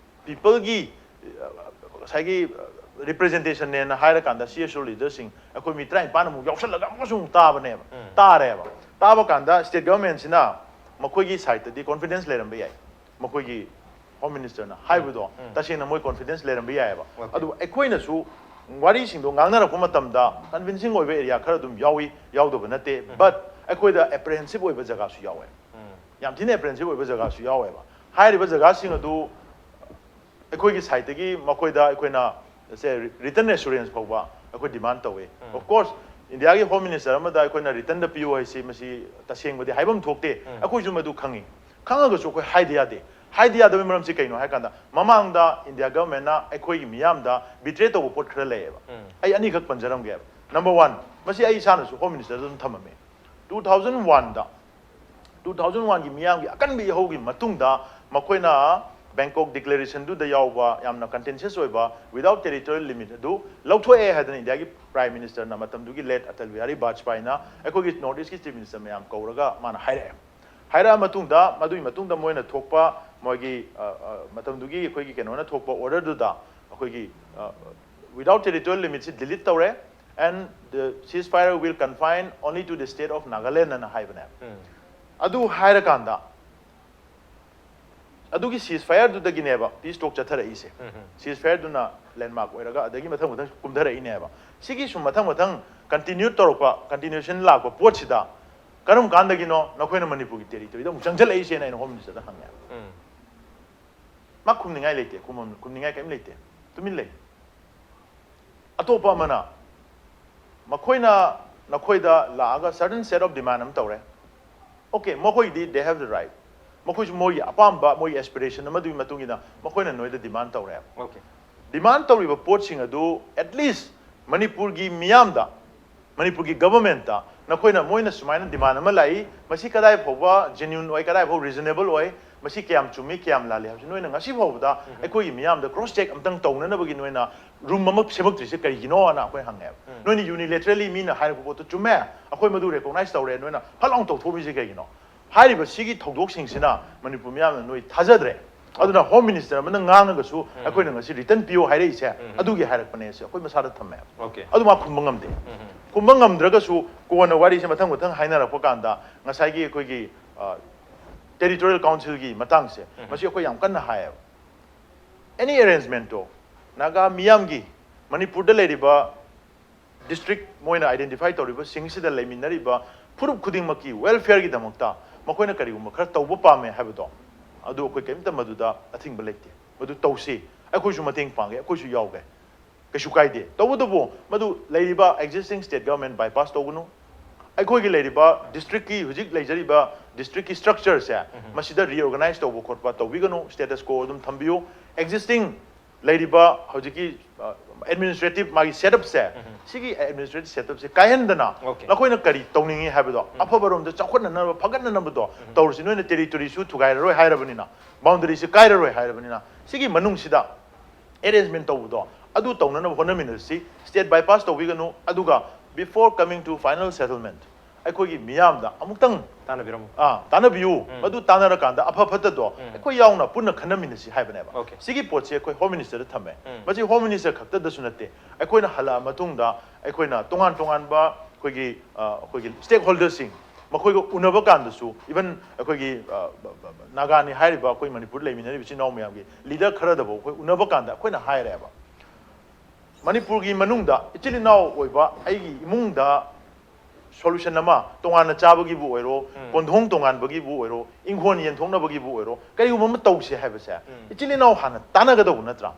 ꯄꯤꯄꯜꯒꯤ ꯉꯁꯥꯏꯒꯤ ꯔꯤꯄ꯭ꯔꯦꯖꯦꯟꯇꯦꯁꯟꯅꯦꯅ ꯍꯥꯏꯔꯀꯥꯟꯗ, ꯁꯤ ꯑꯦꯁ ꯑꯣ ꯂꯤꯗꯔꯁꯤꯡ ꯑꯩꯈꯣꯏ ꯃꯤ ꯇꯔꯥꯅꯤꯄꯥꯟ ꯑꯃꯨꯛ ꯌꯥꯎꯁꯜꯂꯒ ꯑꯃꯨꯛꯀꯁꯨ ꯑꯃꯨꯛ ꯇꯥꯕꯅꯦꯕ, ꯇꯥꯔꯦꯕ꯫ ꯇꯥꯕ ꯀꯥꯟꯗ ꯁ꯭ꯇꯦꯠ ꯒꯕꯔꯃꯦꯟꯁꯤꯅ ꯃꯈꯣꯏꯒꯤ ꯁꯥꯏꯠꯇꯗꯤ ꯀꯣꯟꯐꯤꯗꯦꯟꯁ ꯂꯩꯔꯝꯕ ꯌꯥꯏ, ꯃꯈꯣꯏꯒꯤ ꯍꯣꯝ ꯃꯤꯅꯤꯁꯇꯔꯅ ꯍꯥꯏꯕꯗꯣ ꯇꯁꯦꯡꯅ ꯃꯣꯏ ꯀꯣꯟꯐꯤꯗꯦꯟꯁ ꯂꯩꯔꯝꯕ ꯌꯥꯏꯑꯕ꯫ ꯑꯗꯨꯕꯨ ꯑꯩꯈꯣꯏꯅꯁꯨ ꯋꯥꯔꯤꯁꯤꯡꯗꯣ ꯉꯥꯡꯅꯔꯛꯄ ꯃꯇꯝꯗ ꯀꯟꯚꯤꯟꯁꯤꯡ ꯑꯣꯏꯕ ꯑꯦꯔꯤꯌꯥ ꯈꯔ ꯑꯗꯨꯝ ꯌꯥꯎꯏ, ꯌꯥꯎꯗꯕ ꯅꯠꯇꯦ꯫ ꯕꯠ ꯑꯩꯈꯣꯏꯗ ꯑꯦꯄ꯭ꯔꯦꯍꯦꯟꯁꯤꯞ ꯑꯣꯏꯕ ꯖꯒꯥꯁꯨ ꯌꯥꯎꯋꯦ, ꯌꯥꯝ ꯊꯤꯅ ꯑꯦꯄ꯭ꯔꯦꯍꯦꯟꯁꯤꯞ ꯑꯣꯏꯕ ꯖꯒꯥꯁꯨ ꯌꯥꯎꯋꯦꯕ꯫ ꯍꯥꯏꯔꯤꯕ ꯖꯒꯥꯁꯤꯡ ꯑꯗꯨ ꯑꯩꯈꯣꯏꯒꯤ ꯁꯥꯏꯠꯇꯒꯤ ꯃꯈꯣꯏꯗ ꯑꯩꯈꯣꯏꯅ ꯁꯦ ꯔꯤꯇꯟ ꯑꯦꯁꯨꯔꯦꯟꯁ ꯐꯥꯎꯕ ꯑꯩꯈꯣꯏ ꯗꯤꯃꯥꯟ ꯇꯧꯋꯤ꯫ ꯑꯣꯐ ꯀꯣꯔꯁ, ꯏꯟꯗꯤꯌꯥꯒꯤ ꯍꯣꯝ ꯃꯤꯅꯤꯁꯇꯔ ꯑꯃꯗ ꯑꯩꯈꯣꯏꯅ ꯔꯤꯇꯟꯗ ꯄꯤꯌꯨ ꯍꯥꯏꯁꯤ ꯃꯁꯤ ꯇꯁꯦꯡꯕꯗꯤ ꯍꯥꯏꯐꯝ ꯊꯣꯛꯇꯦ꯫ ꯑꯩꯈꯣꯏꯁꯨ ꯃꯗꯨ ꯈꯪꯉꯤ꯫ ꯈꯪꯉꯒꯁꯨ ꯑꯩꯈꯣꯏ ꯍꯥꯏꯗ ꯌꯥꯗꯦ꯫ ꯍꯥꯏꯗ ꯌꯥꯗꯕꯒꯤ ꯃꯔꯝꯁꯤ ꯀꯩꯅꯣ ꯍꯥꯏ ꯀꯥꯟꯗ, ꯃꯃꯥꯡꯗ ꯏꯟꯗꯤꯌꯥ ꯒꯚꯔꯟꯃꯦꯟꯠꯅ ꯑꯩꯈꯣꯏꯒꯤ ꯃꯤꯌꯥꯝꯗ ꯕꯤꯇ꯭ꯔꯦ ꯇꯧꯕ ꯄꯣꯠ ꯈꯔ ꯂꯩꯌꯦꯕ꯫ ꯑꯩ ꯑꯅꯤꯈꯛ ꯄꯟꯖꯔꯝꯒꯦꯕ꯫ ꯅꯝꯕꯔ ꯋꯥꯟ, ꯃꯁꯤ ꯑꯩ ꯏꯁꯥꯅꯁꯨ ꯍꯣꯝ ꯃꯤꯅꯤꯁꯇꯔꯗ ꯑꯗꯨꯝ ꯊꯝꯃꯝꯃꯦ꯫ ꯇꯨ ꯊꯥꯎꯖꯟ ꯋꯥꯟꯗ, ꯇꯨ ꯊꯥꯎꯖꯟ ꯋꯥꯟꯒꯤ ꯃꯤꯌꯥꯝꯒꯤ ꯑꯀꯟꯕ ꯏꯍꯧꯒꯤ ꯃꯇꯨꯡꯗ ꯃꯈꯣꯏꯅ ꯕꯦꯡꯀꯣꯛ ꯗꯤꯀ꯭ꯂꯦꯔꯦꯁꯟꯗꯨꯗ ꯌꯥꯎꯕ ꯌꯥꯝꯅ ꯀꯟꯇꯦꯟꯁꯤꯌꯁ ꯑꯣꯏꯕ without territorial limit ꯑꯗꯨ ꯂꯧꯊꯣꯛꯑꯦ ꯍꯥꯏꯗꯅ ꯏꯟꯗꯤꯌꯥꯒꯤ ꯄ꯭ꯔꯥꯏꯝ ꯃꯤꯅꯤꯁꯇꯔꯅ, ꯃꯇꯝꯗꯨꯒꯤ ꯂꯦꯠ ꯑꯇꯜ ꯕꯤꯍꯥꯔꯤ ꯕꯥꯖꯄꯥꯏꯅ ꯑꯩꯈꯣꯏꯒꯤ ꯅꯣꯔꯠ ꯏꯁꯀꯤ ꯆꯤꯐ ꯃꯤꯅꯤꯁꯇꯔ ꯃꯌꯥꯝ ꯀꯧꯔꯒ ꯃꯥꯅ ꯍꯥꯏꯔꯛꯑꯦ꯫ ꯍꯥꯏꯔꯛꯑ ꯃꯇꯨꯡꯗ, ꯃꯗꯨꯒꯤ ꯃꯇꯨꯡꯗ ꯃꯣꯏꯅ ꯊꯣꯛꯄ ꯃꯣꯏꯒꯤ, ꯑ, ꯑ, ꯃꯇꯝꯗꯨꯒꯤ ꯑꯩꯈꯣꯏꯒꯤ ꯀꯩꯅꯣꯅ ꯊꯣꯛꯄ ꯑꯣꯔꯗꯔꯗꯨꯗ ꯑꯩꯈꯣꯏꯒꯤ, ꯑ, without territorial limitꯁꯤ delete ꯇꯧꯔꯦ, and the ceasefire will confine only to the state of Nagaland ꯑꯅ ꯍꯥꯏꯕꯅꯦ꯫ ꯑꯗꯨ ꯍꯥꯏꯔꯀꯥꯟꯗ, ꯑꯗꯨꯒꯤ ceasefireꯗꯨꯗꯒꯤꯅꯦꯕ peace talk ꯆꯠꯊꯔꯛꯏꯁꯦ꯫ Ceasefireꯗꯨꯅ ꯂꯦꯟꯃꯥꯔꯛ ꯑꯣꯏꯔꯒ ꯑꯗꯒꯤ ꯃꯊꯪ ꯃꯊꯪ ꯀꯨꯝꯊꯔꯛꯏꯅꯦꯕ꯫ ꯁꯤꯒꯤ ꯁꯨꯝ ꯃꯊꯪ ꯃꯊꯪ ꯀꯟꯇꯤꯅ꯭ꯌꯨ ꯇꯧꯔꯛꯄ, ꯀꯟꯇꯤꯅ꯭ꯌꯨꯁꯟ ꯂꯥꯛꯄ ꯄꯣꯠꯁꯤꯗ ꯀꯔꯝ ꯀꯥꯟꯗꯒꯤꯅꯣ ꯅꯈꯣꯏꯅ ꯃꯅꯤꯄꯨꯔꯒꯤ ꯇꯦꯔꯤꯇꯣꯔꯤꯗ ꯑꯃꯨꯛ ꯆꯪꯁꯤꯜꯂꯛꯏꯁꯦꯅ ꯑꯩꯅ ꯍꯣꯝ ꯃꯤꯅꯤꯁꯇꯔꯗ ꯍꯪꯉꯦꯕ꯫ ꯃꯥ ꯈꯨꯝꯅꯤꯡꯉꯥꯏ ꯂꯩꯇꯦ, ꯈꯨꯝꯐꯝ, ꯈꯨꯝꯅꯤꯡꯉꯥꯏ ꯀꯔꯤꯝ ꯂꯩꯇꯦ, ꯇꯨꯃꯤꯟ ꯂꯩ꯫ ꯑꯇꯣꯞꯄ ꯑꯃꯅ, ꯃꯈꯣꯏꯅ ꯅꯈꯣꯏꯗ ꯂꯥꯛꯑꯒ certain set of demand ꯑꯃ ꯇꯧꯔꯦ꯫ Okay, ꯃꯈꯣꯏꯒꯤꯗꯤ they have the right꯫ ꯃꯈꯣꯏꯁꯨ ꯃꯣꯏꯒꯤ ꯑꯄꯥꯝꯕ, ꯃꯣꯏꯒꯤ aspiration ꯑꯃꯗꯨꯒꯤ ꯃꯇꯨꯡ ꯏꯟꯅ ꯃꯈꯣꯏꯅ ꯅꯣꯏꯗ demand ꯇꯧꯔꯦ꯫ Okay. Demand ꯇꯧꯔꯤꯕ ꯄꯣꯠꯁꯤꯡ ꯑꯗꯨ at least ꯃꯅꯤꯄꯨꯔꯒꯤ ꯃꯤꯌꯥꯝꯗ, ꯃꯅꯤꯄꯨꯔꯒꯤ ꯒꯚꯔꯟꯃꯦꯟꯠꯇ ꯅꯈꯣꯏꯅ, ꯃꯣꯏꯅ ꯁꯨꯃꯥꯏꯅ demand ꯑꯃ ꯂꯥꯛꯏ, ꯃꯁꯤ ꯀꯗꯥꯏ ꯐꯥꯎꯕ genuine ꯑꯣꯏ, ꯀꯗꯥꯏ ꯐꯥꯎꯕ reasonable ꯑꯣꯏ, ꯃꯁꯤ ꯀꯌꯥꯝ ꯆꯨꯝꯃꯤ, ꯀꯌꯥꯝ ꯂꯥꯜꯂꯤ ꯍꯥꯏꯕꯁꯤ ꯅꯣꯏꯅ ꯉꯁꯤ ꯐꯥꯎꯕꯗ ꯑꯩꯈꯣꯏꯒꯤ ꯃꯤꯌꯥꯝꯗ ꯀ꯭ꯔꯣꯁ ꯆꯦꯛ ꯑꯝꯇꯪ ꯇꯧꯅꯅꯕꯒꯤ ꯅꯣꯏꯅ ꯔꯨꯝ ꯑꯃ ꯁꯦꯝꯃꯛꯇ꯭ꯔꯤꯁꯦ ꯀꯔꯤꯒꯤꯅꯣꯅ ꯑꯩꯈꯣꯏ ꯍꯪꯉꯦꯕ꯫ ꯅꯣꯏꯅ ꯌꯨꯅꯤꯂꯦꯇꯔꯦꯂꯤ ꯃꯤꯅ ꯍꯥꯏꯔꯛꯄ ꯄꯣꯠꯇꯣ ꯆꯨꯝꯃꯦ, ꯑꯩꯈꯣꯏ ꯃꯗꯨ ꯔꯦꯀꯣꯛꯅꯥꯏꯖ ꯇꯧꯔꯦ, ꯅꯣꯏꯅ ꯐꯠ ꯂꯥꯎꯅ ꯇꯧꯊꯣꯛꯑꯝꯃꯤꯁꯦ ꯀꯩꯒꯤꯅꯣ? ꯍꯥꯏꯔꯤꯕ ꯁꯤꯒꯤ ꯊꯧꯗꯣꯛꯁꯤꯡꯁꯤꯅ ꯃꯅꯤꯄꯨꯔ ꯃꯤꯌꯥꯝꯅ ꯅꯣꯏ ꯊꯥꯖꯗ꯭ꯔꯦ꯫ ꯑꯗꯨꯅ ꯍꯣꯝ ꯃꯤꯅꯤꯁꯇꯔ ꯑꯃꯅ ꯉꯥꯡꯉꯒꯁꯨ ꯑꯩꯈꯣꯏꯅ ꯉꯁꯤ ꯔꯤꯇꯟ ꯄꯤꯌꯣ ꯍꯥꯏꯔꯛꯏꯁꯦ ꯑꯗꯨꯒꯤ ꯍꯥꯏꯔꯛꯄꯅꯦ ꯁꯤ ꯑꯩꯈꯣꯏ ꯃꯁꯥꯗ ꯊꯝꯃꯦ꯫ Okay. ꯑꯗꯨ ꯃꯥ ꯈꯨꯝꯕ ꯉꯝꯗꯦ꯫ ꯈꯨꯝꯕ ꯉꯝꯗ꯭ꯔꯒꯁꯨ ꯀꯣꯟꯅ ꯋꯥꯔꯤꯁꯦ ꯃꯊꯪ ꯃꯊꯪ ꯍꯥꯏꯅꯔꯛꯄ ꯀꯥꯟꯗ ꯉꯁꯥꯏꯒꯤ ꯑꯩꯈꯣꯏꯒꯤ ꯇꯦꯔꯤꯇꯣꯔꯤꯌꯦꯜ ꯀꯥꯎꯟꯁꯤꯜꯒꯤ ꯃꯇꯥꯡꯁꯦ ꯃꯁꯤ ꯑꯩꯈꯣꯏ ꯌꯥꯝ ꯀꯟꯅ ꯍꯥꯏꯌꯦꯕ꯫ ꯑꯦꯅꯤ ꯑꯦꯔꯦꯟꯖꯃꯦꯟꯠꯇꯣ ꯅꯥꯒꯥ ꯃꯤꯌꯥꯝꯒꯤ, ꯃꯅꯤꯄꯨꯔꯗ ꯂꯩꯔꯤꯕ ꯗꯤꯁꯇ꯭ꯔꯤꯛ ꯃꯣꯏꯅ ꯑꯥꯏꯗꯦꯟꯇꯤꯐꯥꯏ ꯇꯧꯔꯤꯕꯁꯤꯡꯁꯤꯗ ꯂꯩꯃꯤꯟꯅꯔꯤꯕ ꯐꯨꯔꯨꯞ ꯈꯨꯗꯤꯡꯃꯛꯀꯤ ꯋꯦꯜꯐꯤꯌꯔꯒꯤꯗꯃꯛꯇ ꯃꯈꯣꯏꯅ ꯀꯔꯤꯒꯨꯝꯕ ꯈꯔ ꯇꯧꯕ ꯄꯥꯝꯃꯦ ꯍꯥꯏꯕꯗꯣ, ꯑꯗꯨ ꯑꯩꯈꯣꯏ ꯀꯔꯤꯝꯇ ꯃꯗꯨꯗ ꯑꯊꯤꯡꯕ ꯂꯩꯇꯦ꯫ ꯃꯗꯨ ꯇꯧꯁꯤ, ꯑꯩꯈꯣꯏꯁꯨ ꯃꯇꯦꯡ ꯄꯥꯡꯒꯦ, ꯑꯩꯈꯣꯏꯁꯨ ꯌꯥꯎꯒꯦ, ꯀꯩꯁꯨ ꯀꯥꯏꯗꯦ꯫ ꯇꯧꯕꯇꯕꯨ ꯃꯗꯨ ꯂꯩꯔꯤꯕ ꯑꯦꯛꯖꯤꯁꯇꯤꯡ ꯁ꯭ꯇꯦꯠ ꯒꯚꯔꯟꯃꯦꯟꯠ ꯕꯥꯏꯄꯥꯁ ꯇꯧꯒꯅꯨ꯫ ꯑꯩꯈꯣꯏꯒꯤ ꯂꯩꯔꯤꯕ ꯗꯤꯁꯇ꯭ꯔꯤꯛꯀꯤ, ꯍꯧꯖꯤꯛ ꯂꯩꯖꯔꯤꯕ ꯗꯤꯁꯇ꯭ꯔꯤꯛꯀꯤ ꯁ꯭ꯇ꯭ꯔꯛꯆꯔꯁꯦ ꯃꯁꯤꯗ ꯔꯤꯑꯣꯔꯒꯅꯥꯏꯖ ꯇꯧꯕ ꯈꯣꯠꯄ ꯇꯧꯕꯤꯒꯅꯨ, ꯁ꯭ꯇꯦꯇꯁ ꯀꯣ ꯑꯗꯨꯝ ꯊꯝꯕꯤꯌꯨ꯫ ꯑꯦꯛꯖꯤꯁꯇꯤꯡ ꯂꯩꯔꯤꯕ ꯍꯧꯖꯤꯛꯀꯤ ꯑꯦꯗꯃꯤꯅꯤꯁꯇ꯭ꯔꯦꯇꯤꯚ ꯃꯥꯒꯤ ꯁꯦꯠꯑꯞꯁꯦ, ꯁꯤꯒꯤ ꯑꯦꯗꯃꯤꯅꯤꯁꯇ꯭ꯔꯦꯇꯤꯚ ꯁꯦꯠꯑꯞꯁꯦ ꯀꯥꯏꯍꯟꯗꯅ Okay. ꯅꯈꯣꯏꯅ ꯀꯔꯤ ꯇꯧꯅꯤꯡꯉꯤ ꯍꯥꯏꯕꯗꯣ ꯑꯐꯕꯔꯣꯝꯗ ꯆꯥꯎꯈꯠꯅꯅꯕ, ꯐꯒꯠꯅꯅꯕꯗꯣ ꯇꯧꯔꯁꯤ꯫ ꯅꯣꯏꯅ ꯇꯦꯔꯤꯇꯣꯔꯤꯁꯨ ꯊꯨꯒꯥꯏꯔꯔꯣꯏ ꯍꯥꯏꯔꯕꯅꯤꯅ, ꯕꯥꯎꯟꯗꯔꯤꯁꯨ ꯀꯥꯏꯔꯔꯣꯏ ꯍꯥꯏꯔꯕꯅꯤꯅ, ꯁꯤꯒꯤ ꯃꯅꯨꯡꯁꯤꯗ ꯑꯦꯔꯦꯟꯖꯃꯦꯟꯠ ꯇꯧꯕꯗꯣ ꯑꯗꯨ ꯇꯧꯅꯅꯕ ꯍꯣꯠꯅꯃꯤꯟꯅꯁꯤ꯫ ꯁ꯭ꯇꯦꯠ ꯕꯥꯏꯄꯥꯁ ꯇꯧꯕꯤꯒꯅꯨ꯫ ꯑꯗꯨꯒ before coming to final settlement ꯑꯩꯈꯣꯏꯒꯤ ꯃꯤꯌꯥꯝꯗ ꯑꯃꯨꯛꯇꯪ ꯇꯥꯟꯅꯕꯤꯔꯝꯃꯨ꯫ ꯑꯥ, ꯇꯥꯟꯅꯕꯤꯌꯨ꯫ ꯃꯗꯨ ꯇꯥꯟꯅꯔꯀꯥꯟꯗ ꯑꯐ ꯐꯠꯇꯗꯣ ꯑꯩꯈꯣꯏ ꯌꯥꯎꯅ ꯄꯨꯟꯅ ꯈꯟꯅꯃꯤꯟꯅꯁꯤ ꯍꯥꯏꯕꯅꯦꯕ꯫ Okay. ꯁꯤꯒꯤ ꯄꯣꯠꯁꯦ ꯑꯩꯈꯣꯏ ꯍꯣꯝ ꯃꯤꯅꯤꯁꯇꯔꯗ ꯊꯝꯃꯦ꯫ ꯃꯁꯤ ꯍꯣꯝ ꯃꯤꯅꯤꯁꯇꯔ ꯈꯛꯇꯗꯁꯨ ꯅꯠꯇꯦ, ꯑꯩꯈꯣꯏꯅ ꯍꯜꯂꯛꯑ ꯃꯇꯨꯡꯗ ꯑꯩꯈꯣꯏꯅ ꯇꯣꯉꯥꯟ ꯇꯣꯉꯥꯟꯕ ꯑꯩꯈꯣꯏꯒꯤ, ꯑ, ꯑꯩꯈꯣꯏꯒꯤ ꯁ꯭ꯇꯦꯛ ꯍꯣꯜꯗꯔꯁꯤꯡ ꯃꯈꯣꯏꯒ ꯎꯅꯕ ꯀꯥꯟꯗꯁꯨ, even ꯑꯩꯈꯣꯏꯒꯤ, ꯑ, ꯕ-, ꯕ-, ꯕ-, ꯅꯥꯒꯥꯅꯤ ꯍꯥꯏꯔꯤꯕ ꯑꯩꯈꯣꯏ ꯃꯅꯤꯄꯨꯔꯗ ꯂꯩꯃꯤꯟꯅꯔꯤꯕ ꯏꯆꯤꯟ ꯏꯅꯥꯎ ꯃꯌꯥꯝꯒꯤ ꯂꯤꯗꯔ ꯈꯔꯗꯐꯥꯎ ꯑꯩꯈꯣꯏ ꯎꯅꯕ ꯀꯥꯟꯗ ꯑꯩꯈꯣꯏꯅ ꯍꯥꯏꯔꯦꯕ, ꯃꯅꯤꯄꯨꯔꯒꯤ ꯃꯅꯨꯡꯗ ꯏꯆꯤꯜ ꯏꯅꯥꯎ ꯑꯣꯏꯕ ꯑꯩꯒꯤ ꯏꯃꯨꯡꯗ ꯁꯣꯂꯨꯁꯟ ꯑꯃ, ꯇꯣꯉꯥꯟꯅ ꯆꯥꯕꯒꯤꯕꯨ ꯑꯣꯏꯔꯣ, ꯀꯣꯟꯊꯣꯡ ꯇꯣꯉꯥꯟꯕꯒꯤꯕꯨ ꯑꯣꯏꯔꯣ, ꯏꯪꯈꯣꯜ ꯌꯦꯟꯊꯣꯛꯅꯕꯒꯤꯕꯨ ꯑꯣꯏꯔꯣ, ꯀꯔꯤꯒꯨꯝꯕ ꯑꯃ ꯇꯧꯁꯦ ꯍꯥꯏꯕꯁꯦ ꯏꯆꯤꯜ ꯏꯅꯥꯎ ꯍꯥꯟꯅ ꯇꯥꯟꯅꯒꯗꯧꯕ ꯅꯠꯇ꯭ꯔꯥ?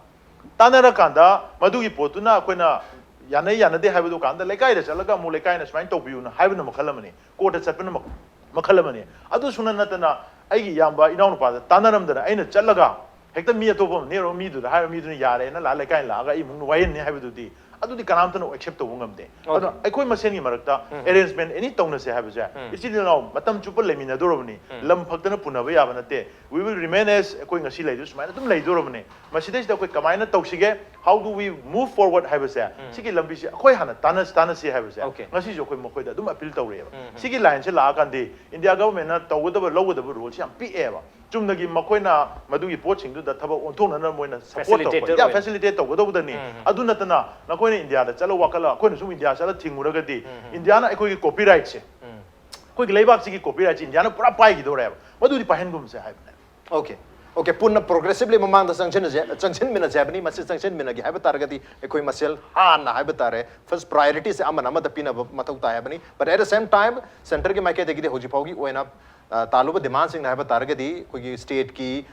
ꯇꯥꯟꯅꯔꯀꯥꯟꯗ ꯃꯗꯨꯒꯤ ꯄꯣꯠꯇꯨꯅ ꯑꯩꯈꯣꯏꯅ ꯌꯥꯅꯩ ꯌꯥꯅꯗꯦ ꯍꯥꯏꯕꯗꯨ ꯀꯥꯟꯗ ꯂꯩꯀꯥꯏꯗ ꯆꯠꯂꯒ ꯑꯃꯨꯛ ꯂꯩꯀꯥꯏꯅ ꯁꯨꯃꯥꯏꯅ ꯇꯧꯕꯤꯌꯨꯅ ꯍꯥꯏꯕꯅ ꯃꯈꯜ ꯑꯃꯅꯤ, ꯀꯣꯔꯠꯇ ꯆꯠꯄꯅ ꯃꯈ-, ꯃꯈꯜ ꯑꯃꯅꯤ꯫ ꯑꯗꯨꯁꯨ ꯅꯠ-, ꯅꯠꯇꯅ ꯑꯩꯒꯤ ꯏꯌꯥꯝꯕ ꯏꯅꯥꯎꯅꯨꯄꯥꯗ ꯇꯥꯟꯅꯔꯝꯗꯅ ꯑꯩꯅ ꯆꯠꯂꯒ ꯍꯦꯛꯇ ꯃꯤ ꯑꯇꯣꯞꯄ ꯑꯃ ꯅꯦꯛꯎꯔꯒ ꯃꯤꯗꯨꯗ ꯍꯥꯏꯔꯒ ꯃꯤꯗꯨꯅ ꯌꯥꯔꯦꯅ ꯂꯥꯛꯑ ꯂꯩꯀꯥꯏ ꯂꯥꯛꯑꯒ ꯑꯩ ꯏꯃꯨꯡꯗ ꯋꯥꯌꯦꯟꯅꯤ ꯍꯥꯏꯕꯗꯨꯗꯤ ꯑꯗꯨꯗꯤ ꯀꯅꯥꯝꯇꯅ ꯑꯦꯛꯁꯦꯞ ꯇꯧꯕ ꯉꯝꯗꯦ꯫ ꯑꯗꯨꯅ ꯑꯩꯈꯣꯏ ꯃꯁꯦꯟꯒꯤ ꯃꯔꯛꯇ ꯑꯦꯔꯦꯟꯖꯃꯦꯟ ꯑꯦꯅꯤ ꯇꯧꯅꯁꯦ ꯍꯥꯏꯕꯁꯦ, ꯏꯆꯤꯜ ꯏꯅꯥꯎ ꯃꯇꯝ ꯆꯨꯞꯄ ꯂꯩꯃꯤꯟꯅꯗꯧꯔꯕꯅꯤ, ꯂꯝ ꯐꯛꯇꯅ ꯄꯨꯅꯕ ꯌꯥꯕ ꯅꯠꯇꯦ꯫ We will remain as ꯑꯩꯈꯣꯏ ꯉꯁꯤ ꯂꯩꯗꯨ ꯁꯨꯃꯥꯏꯅ ꯑꯗꯨꯝ ꯂꯩꯗꯧꯔꯕꯅꯤ꯫ ꯃꯁꯤꯗꯩꯁꯤꯗ ꯑꯩꯈꯣꯏ ꯀꯃꯥꯏꯅ ꯇꯧꯁꯤꯒꯦ, how do we move forward ꯍꯥꯏꯕꯁꯦ, ꯁꯤꯒꯤ ꯂꯝꯕꯤꯁꯦ ꯑꯩꯈꯣꯏ ꯍꯥꯟꯅ ꯇꯥꯟꯅ ꯇꯥꯟꯅꯁꯤ ꯍꯥꯏꯕꯁꯦ ꯉꯁꯤꯁꯨ ꯑꯩꯈꯣꯏ ꯃꯈꯣꯏꯗ ꯑꯗꯨꯝ ꯑꯄꯤꯜ ꯇꯧꯔꯛꯑꯦꯕ꯫ ꯁꯤꯒꯤ ꯂꯥꯏꯟꯁꯦ ꯂꯥꯛꯑꯀꯥꯟꯗꯤ ꯏꯟꯗꯤꯌꯥ ꯒꯚꯔꯟꯃꯦꯟꯠꯅ ꯇꯧꯒꯗꯕ ꯂꯧꯒꯗꯕ ꯔꯣꯜꯁꯤ ꯌꯥꯝ ꯄꯤꯛꯑꯦꯕ꯫ ꯆꯨꯝꯅꯒꯤ ꯃꯈꯣꯏꯅ ꯃꯗꯨꯒꯤ ꯄꯣꯠꯁꯤꯡꯗꯨꯗ ꯊꯕꯛ ꯑꯣꯟꯊꯣꯛꯅꯅꯕ ꯃꯣꯏꯅ ꯁꯄꯣꯔꯠ ꯇꯧꯕ, ꯌꯥ, ꯐꯦꯁꯤꯂꯤꯇꯦꯠ ꯇꯧꯒꯗꯧꯕꯗꯅꯤ꯫ ꯑꯗꯨ ꯅꯠꯇꯅ ꯅꯈꯣꯏꯅ ꯏꯟꯗꯤꯌꯥꯗ ꯆꯠꯂ ꯋꯥꯀꯠꯂ ꯑꯩꯈꯣꯏꯅ ꯁꯨꯝ ꯏꯟꯗꯤꯌꯥ ꯆꯠꯂ ꯊꯤꯡꯉꯨꯔꯒꯗꯤ ꯏꯟꯗꯤꯌꯥꯅ ꯑꯩꯈꯣꯏꯒꯤ ꯀꯣꯄꯤꯔꯥꯏꯠꯁꯦ, ꯑꯩꯈꯣꯏꯒꯤ ꯂꯩꯕꯥꯛꯁꯤꯒꯤ ꯀꯣꯄꯤꯔꯥꯏꯠꯁꯦ ꯏꯟꯗꯤꯌꯥꯅ ꯄꯨꯔꯥ ꯄꯥꯏꯈꯤꯗꯧꯔꯦꯕ꯫ ꯃꯗꯨꯗꯤ ꯄꯥꯏꯍꯟꯒꯨꯝꯁꯦ ꯍꯥꯏꯕꯅꯦ꯫ Okay, okay, ꯄꯨꯟꯅ ꯄ꯭ꯔꯣꯒ꯭ꯔꯦꯁꯤꯚꯂꯤ ꯃꯃꯥꯡꯗ ꯆꯪꯁꯤꯟꯅꯁꯦ, ꯆꯪꯁꯤꯟꯃꯤꯟꯅꯁꯦ ꯍꯥꯏꯕꯅꯤ꯫ ꯃꯁꯤ ꯆꯪꯁꯤꯟꯃꯤꯟꯅꯒꯦ ꯍꯥꯏꯕ ꯇꯥꯔꯒꯗꯤ ꯑꯩꯈꯣꯏ ꯃꯁꯦꯜ ꯍꯥꯟꯅ ꯍꯥꯏꯕ ꯇꯥꯔꯦ, ꯐꯥꯔꯁ ꯄ꯭ꯔꯥꯏꯌꯣꯔꯤꯇꯤꯁꯦ ꯑꯃꯅ ꯑꯃꯗ ꯄꯤꯅꯕ ꯃꯊꯧ ꯇꯥꯏ ꯍꯥꯏꯕꯅꯤ꯫ But at the same time, ꯁꯦꯟꯇꯔꯒꯤ ꯃꯥꯏꯀꯩꯗꯒꯤꯗꯤ ꯍꯧꯖꯤꯛ ꯐꯥꯎꯒꯤ ꯑꯣꯏꯅ ꯑ, ꯇꯥꯜꯂꯨꯕ ꯗꯤꯃꯥꯟꯁꯤꯡꯅ ꯍꯥꯏꯕ ꯇꯥꯔꯒꯗꯤ ꯑꯩꯈꯣꯏꯒꯤ ꯁ꯭ꯇꯦꯠꯀꯤ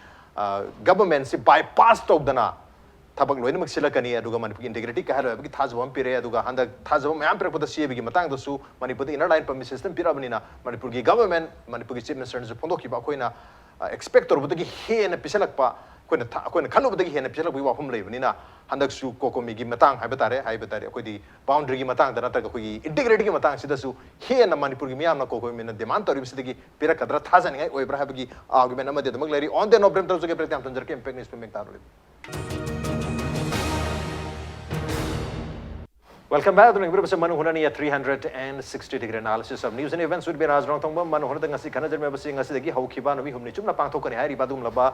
ꯒꯚꯔꯟꯃꯦꯟꯠꯁꯤ ꯕꯥꯏꯄꯥꯁ ꯇꯧꯗꯅ ꯊꯕꯛ ꯂꯣꯏꯅꯃꯛ ꯁꯤꯜꯂꯛꯀꯅꯤ, ꯑꯗꯨꯒ ꯃꯅꯤꯄꯨꯔꯒꯤ ꯏꯟꯇꯦꯒ꯭ꯔꯤꯇꯤ ꯀꯥꯏꯍꯜꯂꯣꯏ ꯍꯥꯏꯕꯒꯤ ꯊꯥꯖꯕ ꯑꯃ ꯄꯤꯔꯛꯑꯦ꯫ ꯑꯗꯨꯒ ꯍꯟꯗꯛ ꯊꯥꯖꯕ ꯃꯌꯥꯝ ꯄꯤꯔꯛꯄꯗ ꯁꯤ ꯑꯦ ꯕꯤꯒꯤ ꯃꯇꯥꯡꯗꯁꯨ ꯃꯅꯤꯄꯨꯔꯗ ꯏꯟꯅꯔ ꯂꯥꯏꯟ ꯄꯔꯃꯤꯠ ꯁꯤꯁꯇꯦꯝ ꯄꯤꯔꯛꯑꯕꯅꯤꯅ ꯃꯅꯤꯄꯨꯔꯒꯤ ꯒꯚꯔꯟꯃꯦꯟꯠ, ꯃꯅꯤꯄꯨꯔꯒꯤ ꯆꯤꯐ ꯃꯤꯅꯤꯁꯇꯔꯅꯁꯨ ꯐꯣꯡꯗꯣꯛꯈꯤꯕ ꯑꯩꯈꯣꯏꯅ ꯑꯦꯛꯁꯄꯦꯛ ꯇꯧꯔꯨꯕꯗꯒꯤ ꯍꯦꯟꯅ ꯄꯤꯁꯜꯂꯛꯄ, ꯑꯩꯈꯣꯏꯅ ꯊ-, ꯑꯩꯈꯣꯏꯅ ꯈꯜꯂꯨꯕꯗꯒꯤ ꯍꯦꯟꯅ ꯄꯤꯁꯜꯂꯛꯄꯒꯤ ꯋꯥꯐꯝ ꯂꯩꯕꯅꯤꯅ ꯍꯟꯗꯛꯁꯨ ꯀꯣꯀꯣꯃꯤꯒꯤ ꯃꯇꯥꯡ ꯍꯥꯏꯕ ꯇꯥꯔꯦ, ꯍꯥꯏꯕ ꯇꯥꯔꯦ ꯑꯩꯈꯣꯏꯗꯤ ꯕꯥꯎꯟꯗꯔꯤꯒꯤ ꯃꯇꯥꯡꯗ ꯅꯠꯇ꯭ꯔꯒ ꯑꯩꯈꯣꯏꯒꯤ ꯏꯟꯇꯦꯒ꯭ꯔꯤꯇꯤꯒꯤ ꯃꯇꯥꯡꯁꯤꯗꯁꯨ ꯍꯦꯟꯅ ꯃꯅꯤꯄꯨꯔꯒꯤ ꯃꯤꯌꯥꯝꯅ ꯀꯣꯀꯣꯃꯤꯅ ꯗꯤꯃꯥꯟ ꯇꯧꯔꯤꯕꯁꯤꯗꯒꯤ ꯄꯤꯔꯛꯀꯗ꯭ꯔꯥ ꯊꯥꯖꯅꯤꯡꯉꯥꯏ ꯑꯣꯏꯕ꯭ꯔꯥ ꯍꯥꯏꯕꯒꯤ ꯑꯥꯔꯒꯨꯃꯦꯟ ꯑꯃꯗꯤ ꯑꯗꯨꯃꯛ ꯂꯩꯔꯤ꯫ On that note, ꯕ꯭ꯔꯦꯛ ꯇꯧꯖꯒꯦ, ꯕ꯭ꯔꯦꯛ ꯌꯥꯝ ꯊꯝꯖꯔꯛꯀꯦ, ꯏꯝꯄꯦꯛ ꯅ꯭ꯌꯨꯁ ꯃꯦꯛ ꯇꯥꯔꯨꯔꯤꯕ꯫ Welcome back. ꯑꯗꯨꯅ ꯌꯦꯡꯕꯤꯔꯤꯕꯁꯤ ꯃꯅꯨ ꯍꯨꯅꯅꯤꯌ three hundred and sixty degree analysis of news and events with me, ꯔꯥꯖ ꯔꯣꯡꯊꯣꯡꯕ꯫ ꯃꯅꯨ ꯍꯨꯅꯗ ꯉꯁꯤ ꯈꯟꯅꯖꯔꯝꯃꯤꯕꯁꯤ ꯉꯁꯤꯗꯒꯤ ꯍꯧꯈꯤꯕ ꯅꯨꯃꯤꯠ ꯍꯨꯝꯅꯤ ꯆꯨꯞꯅ ꯄꯥꯡꯊꯣꯛꯀꯅꯤ ꯍꯥꯏꯔꯤꯕ ꯑꯗꯨꯒꯨꯝꯂꯕ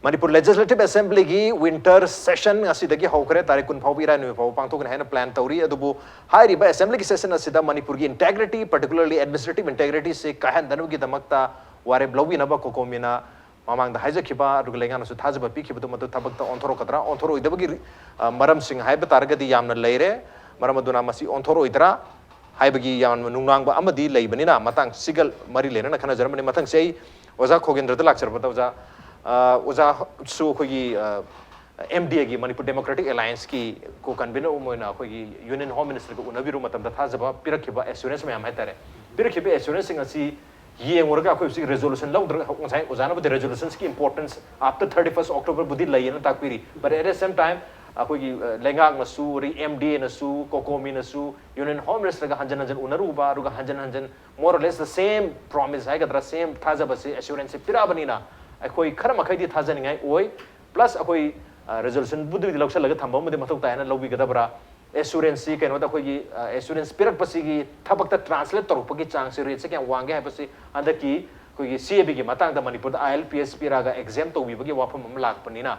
ꯃꯅꯤꯄꯨꯔ ꯂꯦꯖꯤꯁꯂꯦꯇꯤꯚ ꯑꯦꯁꯦꯝꯕ꯭ꯂꯤꯒꯤ ꯋꯤꯟꯇꯔ ꯁꯦꯁꯟ ꯉꯁꯤꯗꯒꯤ ꯍꯧꯈ꯭ꯔꯦ꯫ ꯇꯥꯔꯤꯛ ꯀꯨꯟ ꯐꯥꯎꯕ, ꯏꯔꯥꯏ ꯅꯨꯃꯤꯠ ꯐꯥꯎꯕ ꯄꯥꯡꯊꯣꯛꯀꯅꯤ ꯍꯥꯏꯅ ꯄ꯭ꯂꯥꯟ ꯇꯧꯔꯤ꯫ ꯑꯗꯨꯕꯨ ꯍꯥꯏꯔꯤꯕ ꯑꯦꯁꯦꯝꯕ꯭ꯂꯤꯒꯤ ꯁꯦꯁꯟ ꯑꯁꯤꯗ ꯃꯅꯤꯄꯨꯔꯒꯤ ꯏꯟꯇꯦꯒ꯭ꯔꯤꯇꯤ, ꯄꯔꯇꯤꯀꯨꯂꯔꯂꯤ ꯑꯦꯗꯃꯤꯅꯤꯁꯇ꯭ꯔꯦꯇꯤꯚ ꯏꯟꯇꯦꯒ꯭ꯔꯤꯇꯤꯁꯤ ꯀꯥꯏꯍꯟꯗꯅꯕꯒꯤꯗꯃꯛꯇ ꯋꯥꯔꯦꯞ ꯂꯧꯕꯤꯅꯕ ꯀꯣꯀꯣꯃꯤꯅ ꯃꯃꯥꯡꯗ ꯍꯥꯏꯖꯈꯤꯕ ꯑꯗꯨꯒ ꯂꯩꯉꯥꯛꯅꯁꯨ ꯊꯥꯖꯕ ꯄꯤꯈꯤꯕꯗꯨ ꯃꯗꯨ ꯊꯕꯛꯇ ꯑꯣꯟꯊꯣꯔꯛꯀꯗ꯭ꯔꯥ ꯑꯣꯟꯊꯣꯔꯛꯑꯣꯏꯗꯕꯒꯤ, ꯑ, ꯃꯔꯝꯁꯤꯡ ꯍꯥꯏꯕ ꯇꯥꯔꯒꯗꯤ ꯌꯥꯝꯅ ꯂꯩꯔꯦ꯫ ꯃꯔꯝ ꯑꯗꯨꯅ ꯃꯁꯤ ꯑꯣꯟꯊꯣꯔꯛꯑꯣꯏꯗ꯭ꯔꯥ ꯍꯥꯏꯕꯒꯤ ꯌꯥꯝꯅ ꯅꯨꯡꯅꯥꯡꯕ ꯑꯃꯗꯤ ꯂꯩꯕꯅꯤꯅ ꯃꯇꯥꯡꯁꯤꯒ ꯃꯔꯤ ꯂꯩꯅꯅ ꯈꯟꯅꯖꯔꯝꯕꯅꯤ꯫ ꯃꯊꯪꯁꯤ ꯑꯩ ꯑꯣꯖꯥ ꯈꯣꯒꯦꯟꯗ꯭ꯔꯗ ꯂꯥꯛꯆꯔꯛꯄꯗ, ꯑꯣꯖꯥ, ꯑ, ꯑꯣꯖꯥꯁꯨ ꯑꯩꯈꯣꯏꯒꯤ, ꯑ, ꯑꯦꯝ ꯗꯤ ꯑꯦꯒꯤ, ꯃꯅꯤꯄꯨꯔ ꯗꯦꯃꯣꯀ꯭ꯔꯦꯇꯤꯛ ꯑꯦꯂꯥꯏꯟꯁꯀꯤ ꯀꯣ ꯀꯟꯚꯤꯅꯔ ꯑꯃ ꯑꯣꯏꯅ ꯑꯩꯈꯣꯏꯒꯤ ꯌꯨꯅꯤꯌꯟ ꯍꯣꯝ ꯃꯤꯅꯤꯁꯇꯔꯒ ꯎꯅꯕꯤꯔꯨꯕ ꯃꯇꯝꯗ ꯊꯥꯖꯕ ꯄꯤꯔꯛꯈꯤꯕ ꯑꯦꯁꯨꯔꯦꯟꯁ ꯃꯌꯥꯝ ꯍꯥꯏꯇꯥꯔꯦ, ꯄꯤꯔꯛꯈꯤꯕ ꯑꯦꯁꯨꯔꯦꯟꯁꯁꯤꯡ ꯑꯁꯤ ꯌꯦꯡꯉꯨꯔꯒ ꯑꯩꯈꯣꯏ ꯍꯧꯖꯤꯛ ꯔꯦꯖꯣꯂꯨꯁꯟ ꯂꯧꯗ꯭ꯔꯒ, ꯉꯁꯥꯏ ꯑꯣꯖꯥꯅꯕꯨꯗꯤ ꯔꯦꯖꯣꯂꯨꯁꯟꯁꯀꯤ importance after thirty first October ꯕꯨꯗꯤ ꯂꯩꯌꯦꯅ ꯇꯥꯛꯄꯤꯔꯤ, but at the same time, ꯑꯩꯈꯣꯏꯒꯤ ꯑ, ꯂꯩꯉꯥꯛꯅꯁꯨ, ꯑꯗꯒꯤ M D Aꯅꯁꯨ, COCOMIꯅꯁꯨ, Union Home Ministerꯒ ꯍꯟꯖꯟ ꯍꯟꯖꯟ ꯎꯅꯔꯨꯕ, ꯑꯗꯨꯒ ꯍꯟꯖꯟ ꯍꯟꯖꯟ more or less the same promise ꯍꯥꯏꯒꯗ꯭ꯔꯥ, same ꯊꯥꯖꯕꯁꯦ, assuranceꯁꯦ ꯄꯤꯔꯛꯑꯕꯅꯤꯅ ꯑꯩꯈꯣꯏ ꯈꯔ ꯃꯈꯩꯗꯤ ꯊꯥꯖꯅꯤꯡꯉꯥꯏ ꯑꯣꯏ꯫ Plus ꯑꯩꯈꯣꯏ resolutionꯕꯨꯗꯤ ꯂꯧꯁꯜꯂꯒ ꯊꯝꯕ ꯑꯃꯗꯤ ꯃꯊꯧ ꯇꯥꯏ ꯍꯥꯏꯅ ꯂꯧꯕꯤꯒꯗꯕ꯭ꯔꯥ? Assuranceꯁꯤ ꯀꯩꯅꯣꯗ ꯑꯩꯈꯣꯏꯒꯤ assurance ꯄꯤꯔꯛꯄꯁꯤꯒꯤ ꯊꯕꯛꯇ translate ꯇꯧꯔꯛꯄꯒꯤ ꯆꯥꯡꯁꯦ, rateꯁꯦ ꯀꯌꯥꯝ ꯋꯥꯡꯒꯦ ꯍꯥꯏꯕꯁꯤ ꯍꯟꯗꯛꯀꯤ ꯑꯩꯈꯣꯏꯒꯤ CABꯒꯤ ꯃꯇꯥꯡꯗ ꯃꯅꯤꯄꯨꯔꯗ ILPS ꯄꯤꯔꯛꯑꯒ exempt ꯇꯧꯕꯤꯕꯒꯤ ꯋꯥꯐꯝ ꯑꯃ ꯂꯥꯛꯄꯅꯤꯅ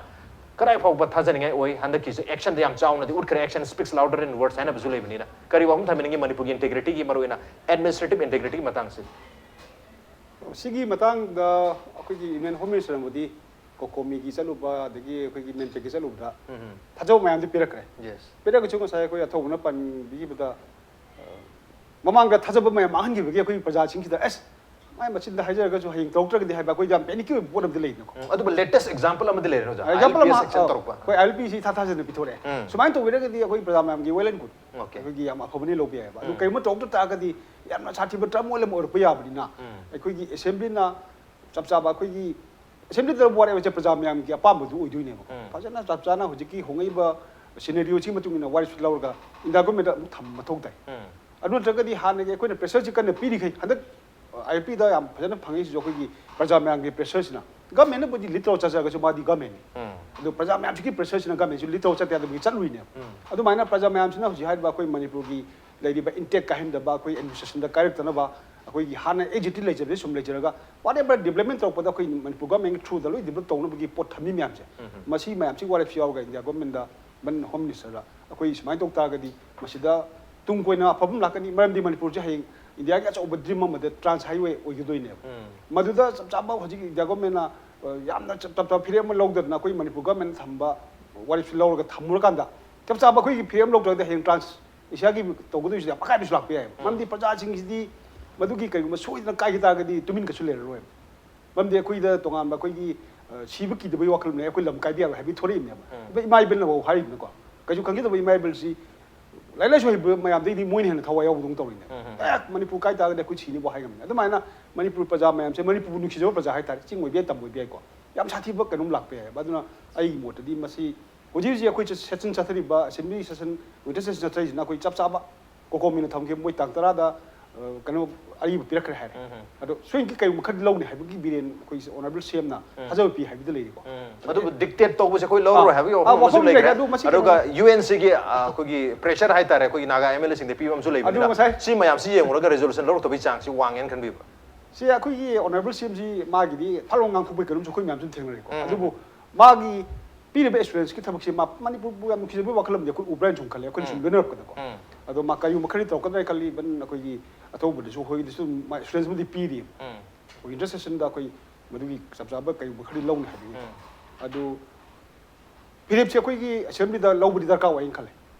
ꯀꯗꯥꯏ ꯐꯥꯎꯕ ꯊꯥꯖꯅꯤꯡꯉꯥꯏ ꯑꯣꯏ? ꯍꯟꯗꯛꯀꯤꯁꯦ actionꯗ ꯌꯥꯝ ꯆꯥꯎꯅꯗꯤ ꯎꯠꯈ꯭ꯔꯦ, action speaks louder than words ꯍꯥꯏꯅꯕꯁꯨ ꯂꯩꯕꯅꯤꯅ꯫ ꯀꯔꯤ ꯋꯥꯐꯝ ꯊꯝꯕꯤꯅꯤꯡꯉꯤ ꯃꯅꯤꯄꯨꯔꯒꯤ integrityꯒꯤ, ꯃꯔꯨꯑꯣꯏꯅ administrative integrityꯒꯤ ꯃꯇꯥꯡꯁꯦ? ꯁꯤꯒꯤ ꯃꯇꯥꯡꯗ ꯑꯩꯈꯣꯏꯒꯤ Union Home Ministerꯅꯕꯨꯗꯤ COCOMIꯒꯤ ꯆꯠꯂꯨꯕ ꯑꯗꯒꯤ ꯑꯩꯈꯣꯏꯒꯤ MANPACꯀꯤ ꯆꯠꯂꯨꯕꯗ ꯊꯥꯖꯕ ꯃꯌꯥꯝꯗꯤ ꯄꯤꯔꯛꯈ꯭ꯔꯦ꯫ Yes. ꯄꯤꯔꯛꯑꯒꯁꯨ ꯉꯁꯥꯏ ꯑꯩꯈꯣꯏ ꯑꯊꯧꯕꯅ ꯄꯟꯕꯤꯈꯤꯕꯗ, ꯑ, ꯃꯃꯥꯡꯗ ꯊꯥꯖꯕ ꯃꯌꯥꯝ ꯃꯥꯡꯍꯟꯈꯤꯕꯒꯤ ꯑꯩꯈꯣꯏ ꯄ꯭ꯔꯖꯥꯁꯤꯡꯁꯤꯗ ꯑꯁ ꯃꯥꯏ ꯃꯆꯤꯟꯗ ꯍꯥꯏꯖꯔꯒꯁꯨ ꯍꯌꯦꯡ ꯇꯧꯔꯛꯇ꯭ꯔꯒꯗꯤ ꯍꯥꯏꯕ ꯑꯩꯈꯣꯏ ꯌꯥꯝ panic ꯑꯣꯏꯕ ꯄꯣꯠ ꯑꯃꯗꯤ ꯂꯩꯗꯅꯀꯣ꯫ ꯎꯝ, ꯑꯗꯨꯕꯨ latest example ꯑꯃꯗꯤ ꯂꯩꯔꯦ ꯑꯣꯖꯥ, Example ꯑꯃ, ILPS action ꯑ, ꯇꯧꯔꯛꯄ꯫ ꯑꯩꯈꯣꯏ ILPSꯁꯤ ꯏꯊꯥ ꯊꯥꯖꯗꯅ ꯄꯤꯊꯣꯔꯛꯑꯦ꯫ ꯎꯝ. ꯁꯨꯃꯥꯏꯅ ꯇꯧꯕꯤꯔꯒꯗꯤ ꯑꯩꯈꯣꯏ ꯄ꯭ꯔꯖꯥ ꯃꯌꯥꯝꯒꯤ well and good, Okay. ꯑꯩꯈꯣꯏꯒꯤ ꯌꯥꯝ ꯑꯐꯕꯅꯤ, ꯂꯧꯕ ꯌꯥꯏꯑꯕ꯫ ꯑꯗꯨ ꯎꯝ. ꯀꯔꯤꯒꯨꯝꯕ ꯇꯧꯔꯛꯇ ꯇꯥꯔꯒꯗꯤ ꯌꯥꯝꯅ ꯁꯥꯊꯤꯕ turmoil ꯑꯃ ꯑꯣꯏꯔꯛꯄ ꯌꯥꯕꯅꯤꯅ ꯎꯝ. ꯑꯩꯈꯣꯏꯒꯤ assemblyꯅ ꯆꯞ ꯆꯥꯕ ꯑꯩꯈꯣꯏꯒꯤ assemblyꯗ ꯋꯥꯔꯦꯞ ꯑꯁꯦ ꯄ꯭ꯔꯖꯥ ꯃꯌꯥꯝꯒꯤ ꯑꯄꯥꯝꯕꯗꯨ ꯑꯣꯏꯗꯣꯏꯅꯦꯕ꯫ ꯎꯝ. ꯐꯖꯅ ꯆꯞ ꯆꯥꯅ ꯍꯧꯖꯤꯛꯀꯤ ꯍꯣꯡꯉꯛꯏꯕ scenarioꯁꯤ ꯃꯇꯨꯡ ꯏꯟꯅ ꯋꯥꯔꯦꯞꯁꯤ ꯂꯧꯔꯒ India governmentꯇ ꯑꯃꯨꯛ ꯊꯝꯕ ꯃꯊꯧ ꯇꯥꯏ꯫ ꯎꯝ. ꯑꯗꯨ ꯅꯠꯇ꯭ꯔꯒꯗꯤ ꯍꯥꯟꯅꯒꯤ ꯑꯩꯈꯣꯏꯅ pressureꯁꯤ ꯀꯟꯅ ꯄꯤꯔꯤꯈꯩ ꯍꯟꯗꯛ ILPꯗ ꯌꯥꯝ ꯐꯖꯅ ꯐꯪꯉꯤꯁꯤꯁꯨ ꯑꯩꯈꯣꯏꯒꯤ ꯄ꯭ꯔꯖꯥ ꯃꯌꯥꯝꯒꯤ pressureꯁꯤꯅ꯫ Governmentꯅꯕꯨꯗꯤ lead ꯇꯧꯔ ꯆꯠꯆꯔꯒꯁꯨ ꯃꯥꯗꯤ governmentꯅꯤ꯫ ꯎꯝ. ꯑꯗꯣ ꯄ꯭ꯔꯖꯥ ꯃꯌꯥꯝꯁꯤꯒꯤ pressureꯁꯤꯅ governmentꯁꯤ lead ꯇꯧꯔ ꯆꯠꯇ ꯌꯥꯗꯕꯒꯤ ꯆꯠꯂꯨꯏꯅꯦꯕ꯫ ꯎꯝ. ꯑꯗꯨꯃꯥꯏꯅ ꯄ꯭ꯔꯖꯥ ꯃꯌꯥꯝꯁꯤꯅ ꯍꯧꯖꯤꯛ ꯍꯥꯏꯔꯤꯕ ꯑꯩꯈꯣꯏ ꯃꯅꯤꯄꯨꯔꯒꯤ ꯂꯩꯔꯤꯕ intact ꯀꯥꯏꯍꯟꯗꯕ, ꯑꯩꯈꯣꯏ administrationꯗ ꯀꯥꯏꯔꯛꯇꯅꯕ, ꯑꯩꯈꯣꯏꯒꯤ ꯍꯥꯟꯅ as it is ꯂꯩꯖꯕꯗꯤ ꯁꯨꯝ ꯂꯩꯖꯔꯒ whatever development ꯇꯧꯔꯛꯄꯗ ꯑꯩꯈꯣꯏ ꯃꯅꯤꯄꯨꯔ governmentꯀꯤ throughꯗ ꯂꯣꯏ develop ꯇꯧꯅꯕꯒꯤ ꯄꯣꯠ ꯊꯝꯃꯤ ꯃꯌꯥꯝꯁꯦ, ꯎꯝ. ꯃꯁꯤ ꯃꯌꯥꯝꯁꯤ ꯋꯥꯔꯦꯞꯁꯤ ꯌꯥꯎꯔꯒ India governmentꯗ, ꯃꯟ Home Ministerꯗ ꯑꯩꯈꯣꯏ ꯁꯨꯃꯥꯏꯅ ꯇꯧ ꯇꯥꯔꯒꯗꯤ ꯃꯁꯤꯗ ꯇꯨꯡ ꯀꯣꯏꯅ ꯑꯐꯕ ꯑꯃ ꯂꯥꯛꯀꯅꯤ꯫ ꯃꯔꯝꯗꯤ ꯃꯅꯤꯄꯨꯔꯁꯦ ꯍꯌꯦꯡ Indiaꯒꯤ ꯑꯆꯧꯕ dream ꯑꯃꯗ trans highway ꯑꯣꯏꯒꯗꯣꯏꯅꯦꯕ꯫ ꯎꯝ. ꯃꯗꯨꯗ ꯆꯞ ꯆꯥꯕ ꯍꯧꯖꯤꯛ India governmentꯅ, ꯑ, ꯌꯥꯝꯅ ꯆꯞ ꯆꯞ ꯆꯥꯕ ꯐꯤꯔꯦꯞ ꯑꯃ ꯂꯧꯗꯗꯅ ꯑꯩꯈꯣꯏ ꯃꯅꯤꯄꯨꯔ governmentꯅ ꯊꯝꯕ ꯋꯥꯔꯦꯞꯁꯤ ꯂꯧꯔꯒ ꯊꯝꯃꯨꯔꯀꯥꯟꯗ ꯆꯞ ꯆꯥꯕ ꯑꯩꯈꯣꯏꯒꯤ ꯐꯤꯔꯦꯞ ꯂꯧꯗ꯭ꯔꯒꯗꯤ ꯍꯌꯦꯡ trans Asiaꯒꯤ ꯇꯧꯒꯗꯣꯏꯁꯤꯗꯤ ꯌꯥꯝ ꯑꯀꯥꯏꯕꯁꯨ ꯂꯥꯛꯄ ꯌꯥꯏꯕ꯫ ꯃꯔꯝꯗꯤ ꯄ꯭ꯔꯖꯥꯁꯤꯡꯁꯤꯗꯤ ꯃꯗꯨꯒꯤ ꯀꯩꯒꯨꯝꯕ ꯁꯣꯏꯗꯅ ꯀꯥꯏꯈꯤ ꯇꯥꯔꯒꯗꯤ ꯇꯨꯃꯤꯟ ꯀꯩꯁꯨ ꯂꯩꯔꯔꯣꯏꯕ꯫ ꯃꯔꯝꯗꯤ ꯑꯩꯈꯣꯏꯗ ꯇꯣꯉꯥꯟꯕ ꯑꯩꯈꯣꯏꯒꯤ, ꯑ, ꯁꯤꯕ ꯀꯤꯗꯕꯒꯤ ꯋꯥꯈꯜ ꯂꯩ, ꯑꯩꯈꯣꯏ ꯂꯝ ꯀꯥꯏꯕ ꯌꯥꯔꯣꯏ ꯍꯥꯏꯕꯒꯤ ꯊꯣꯔꯛꯏꯕꯅꯦꯕ꯫ ꯎꯝ. ꯑꯗꯣ ꯏꯃꯥ ꯏꯕꯦꯜꯅꯐꯥꯎ ꯍꯥꯏꯔꯤꯕꯅꯤꯀꯣ꯫ ꯀꯩꯁꯨ ꯈꯪꯈꯤꯗꯕ ꯏꯃꯥ ꯏꯕꯦꯜꯁꯤ ꯂꯥꯏꯔꯤꯛ ꯂꯥꯏꯁꯨ ꯍꯩꯕ ꯃꯌꯥꯝꯗꯩꯗꯤ ꯃꯣꯏꯅ ꯍꯦꯟꯅ ꯊꯋꯥꯏ ꯌꯥꯎꯕꯗꯧꯅ ꯇꯧꯔꯤꯅꯦ꯫ ꯎꯝ, ꯎꯝ. ꯑꯦ, ꯃꯅꯤꯄꯨꯔ ꯀꯥꯏ ꯇꯥꯔꯒꯗꯤ ꯑꯩꯈꯣꯏ ꯁꯤꯅꯤꯕꯨ ꯍꯥꯏ ꯉꯝꯃꯤꯅꯦ꯫ ꯑꯗꯨꯃꯥꯏꯅ ꯃꯅꯤꯄꯨꯔ ꯄ꯭ꯔꯖꯥ ꯃꯌꯥꯝꯁꯦ, ꯃꯅꯤꯄꯨꯔꯕꯨ ꯅꯨꯡꯁꯤꯖꯕ ꯄ꯭ꯔꯖꯥ ꯍꯥꯏꯇꯥꯔꯦ, ꯆꯤꯡ ꯑꯣꯏꯕ ꯌꯥꯏ, ꯇꯝ ꯑꯣꯏꯕ ꯌꯥꯏꯀꯣ, ꯌꯥꯝ ꯁꯥꯊꯤꯕ ꯀꯩꯅꯣꯝ ꯂꯥꯛꯄ ꯌꯥꯏꯑꯕ꯫ ꯑꯗꯨꯅ ꯑꯩꯒꯤ ꯃꯣꯠꯇꯗꯤ ꯃꯁꯤ ꯍꯧꯖꯤꯛ ꯍꯧꯖꯤꯛ ꯑꯩꯈꯣꯏ ꯁꯦꯁꯟ ꯆꯠꯊꯔꯤꯕ ꯑꯦꯁꯦꯝꯕ꯭ꯂꯤ ꯁꯦꯁꯟ, ꯋꯤꯟꯇꯔ ꯁꯦꯁꯟ ꯆꯠꯊꯔꯤꯁꯤꯅ ꯑꯩꯈꯣꯏ ꯆꯞ ꯆꯥꯕ ꯀꯣꯀꯣꯃꯤꯅ ꯊꯝꯈꯤꯕ ꯃꯣꯏ ꯇꯥꯡ ꯇꯔꯥꯗ, ꯑ, ꯀꯩꯅꯣ, ꯑꯔꯤꯕ ꯄꯤꯔꯛꯈ꯭ꯔꯦ ꯍꯥꯏꯔꯦ꯫ ꯑꯗꯣ ꯁꯣꯏꯗꯅ ꯀꯩꯒꯨꯝꯕ ꯈꯔꯗꯤ ꯂꯧꯅꯤ ꯍꯥꯏꯕꯒꯤ ꯕꯤꯔꯦꯟ ꯑꯩꯈꯣꯏ ꯑꯣꯅꯔꯦꯕꯜ ꯁꯤ ꯑꯦꯝꯅ ꯊꯥꯖꯕ ꯄꯤ ꯍꯥꯏꯕꯗꯤ ꯂꯩꯔꯤꯀꯣ꯫ ꯑꯗꯨꯕꯨ ꯗꯤꯛꯇꯦꯠ ꯇꯧꯕꯁꯦ ꯑꯩꯈꯣꯏ ꯂꯧꯔꯔꯣꯏ ꯑꯥ, ꯍꯥꯏꯕꯒꯤ ꯑꯥ, ꯋꯥꯐꯝ ꯑꯃꯁꯨ ꯋꯥꯐꯝ ꯂꯩꯈ꯭ꯔꯦ꯫ ꯂꯩꯔꯦ꯫ ꯑꯗꯨ ꯃꯁꯤ ꯑꯗꯨꯒ ꯀꯩꯅꯣ, ꯌꯨ ꯑꯦꯟ ꯁꯤꯒꯤ, ꯑ, ꯑꯩꯈꯣꯏꯒꯤ ꯄ꯭ꯔꯦꯁꯔ ꯍꯥꯏꯇꯥꯔꯦ, ꯑꯩꯈꯣꯏꯒꯤ ꯅꯥꯒꯥ ꯑꯦꯝ ꯑꯦꯜ ꯑꯦꯁꯤꯡꯗ ꯄꯤꯕ ꯑꯃꯁꯨ ꯑꯗꯨ ꯂꯩꯕꯅꯤꯅ ꯉꯁꯥꯏ ꯁꯤ ꯃꯌꯥꯝꯁꯤ ꯌꯦꯡꯉꯨꯔꯒ ꯔꯤꯖꯣꯂꯨꯁꯟ ꯂꯧꯔꯛꯇꯕꯒꯤ ꯆꯥꯡꯁꯤ ꯋꯥꯡꯉꯦꯅ ꯈꯟꯕꯤꯕ꯭ꯔꯥ? ꯁꯤ ꯑꯩꯈꯣꯏꯒꯤ ꯑꯣꯅꯔꯦꯕꯜ ꯁꯤ ꯑꯦꯝꯁꯤ ꯃꯥꯒꯤꯗꯤ ꯐꯠ ꯂꯥꯎ ꯉꯥꯡꯊꯣꯛꯄꯒꯤ ꯀꯩꯅꯣꯝꯁꯨ ꯑꯩꯈꯣꯏ ꯃꯌꯥꯝꯁꯨ ꯊꯦꯡꯅꯔꯦꯀꯣ꯫ ꯑꯗꯨꯕꯨ ꯃꯥꯒꯤ ꯄꯤꯔꯤꯕ ꯑꯦꯁꯨꯔꯦꯟꯁꯀꯤ ꯊꯕꯛꯁꯦ ꯃꯥ ꯃꯅꯤꯄꯨꯔꯕꯨ ꯌꯥꯝ ꯅꯨꯡꯁꯤꯖꯕꯒꯤ ꯋꯥꯈꯜ ꯑꯃꯗꯤ ꯑꯩꯈꯣꯏ ꯎꯕ꯭ꯔꯥ ꯍꯥꯏꯅ ꯁꯨꯝ ꯈꯜꯂꯦ, ꯑꯩꯈꯣꯏꯅ ꯁꯨꯝ ꯂꯣꯏꯅꯔꯛꯄꯗꯀꯣ꯫ ꯑꯗꯣ ꯃꯥ ꯀꯔꯤꯒꯨꯝꯕ ꯈꯔꯗꯤ ꯇꯧꯔꯛꯀꯗ꯭ꯔꯥ ꯍꯥꯏꯅ ꯈꯜꯂꯤ꯫ ꯏꯚꯟ ꯑꯩꯈꯣꯏꯒꯤ ꯑꯊꯧꯕꯗꯁꯨ ꯑꯩꯈꯣꯏꯒꯤꯗꯁꯨ ꯑꯗꯨꯝ ꯃꯥ ꯑꯦꯁꯨꯔꯦꯟꯁ ꯑꯃꯗꯤ ꯄꯤꯔꯤ꯫ ꯑꯩꯈꯣꯏ ꯏꯟꯇꯔ ꯁꯦꯁꯟꯗ ꯑꯩꯈꯣꯏ ꯃꯗꯨꯒꯤ ꯆꯞ ꯆꯥꯕ ꯀꯔꯤꯒꯨꯝꯕ ꯈꯔꯗꯤ ꯂꯧꯅꯤ ꯍꯥꯏꯕꯒꯤ꯫ ꯑꯗꯨ ꯐꯤꯔꯦꯞꯁꯦ ꯑꯩꯈꯣꯏꯒꯤ ꯑꯦꯁꯦꯝꯕ꯭ꯂꯤꯗ ꯂꯧꯕꯗꯤ ꯗꯔꯀꯥꯔ ꯑꯣꯏꯅ ꯈꯜꯂꯦ꯫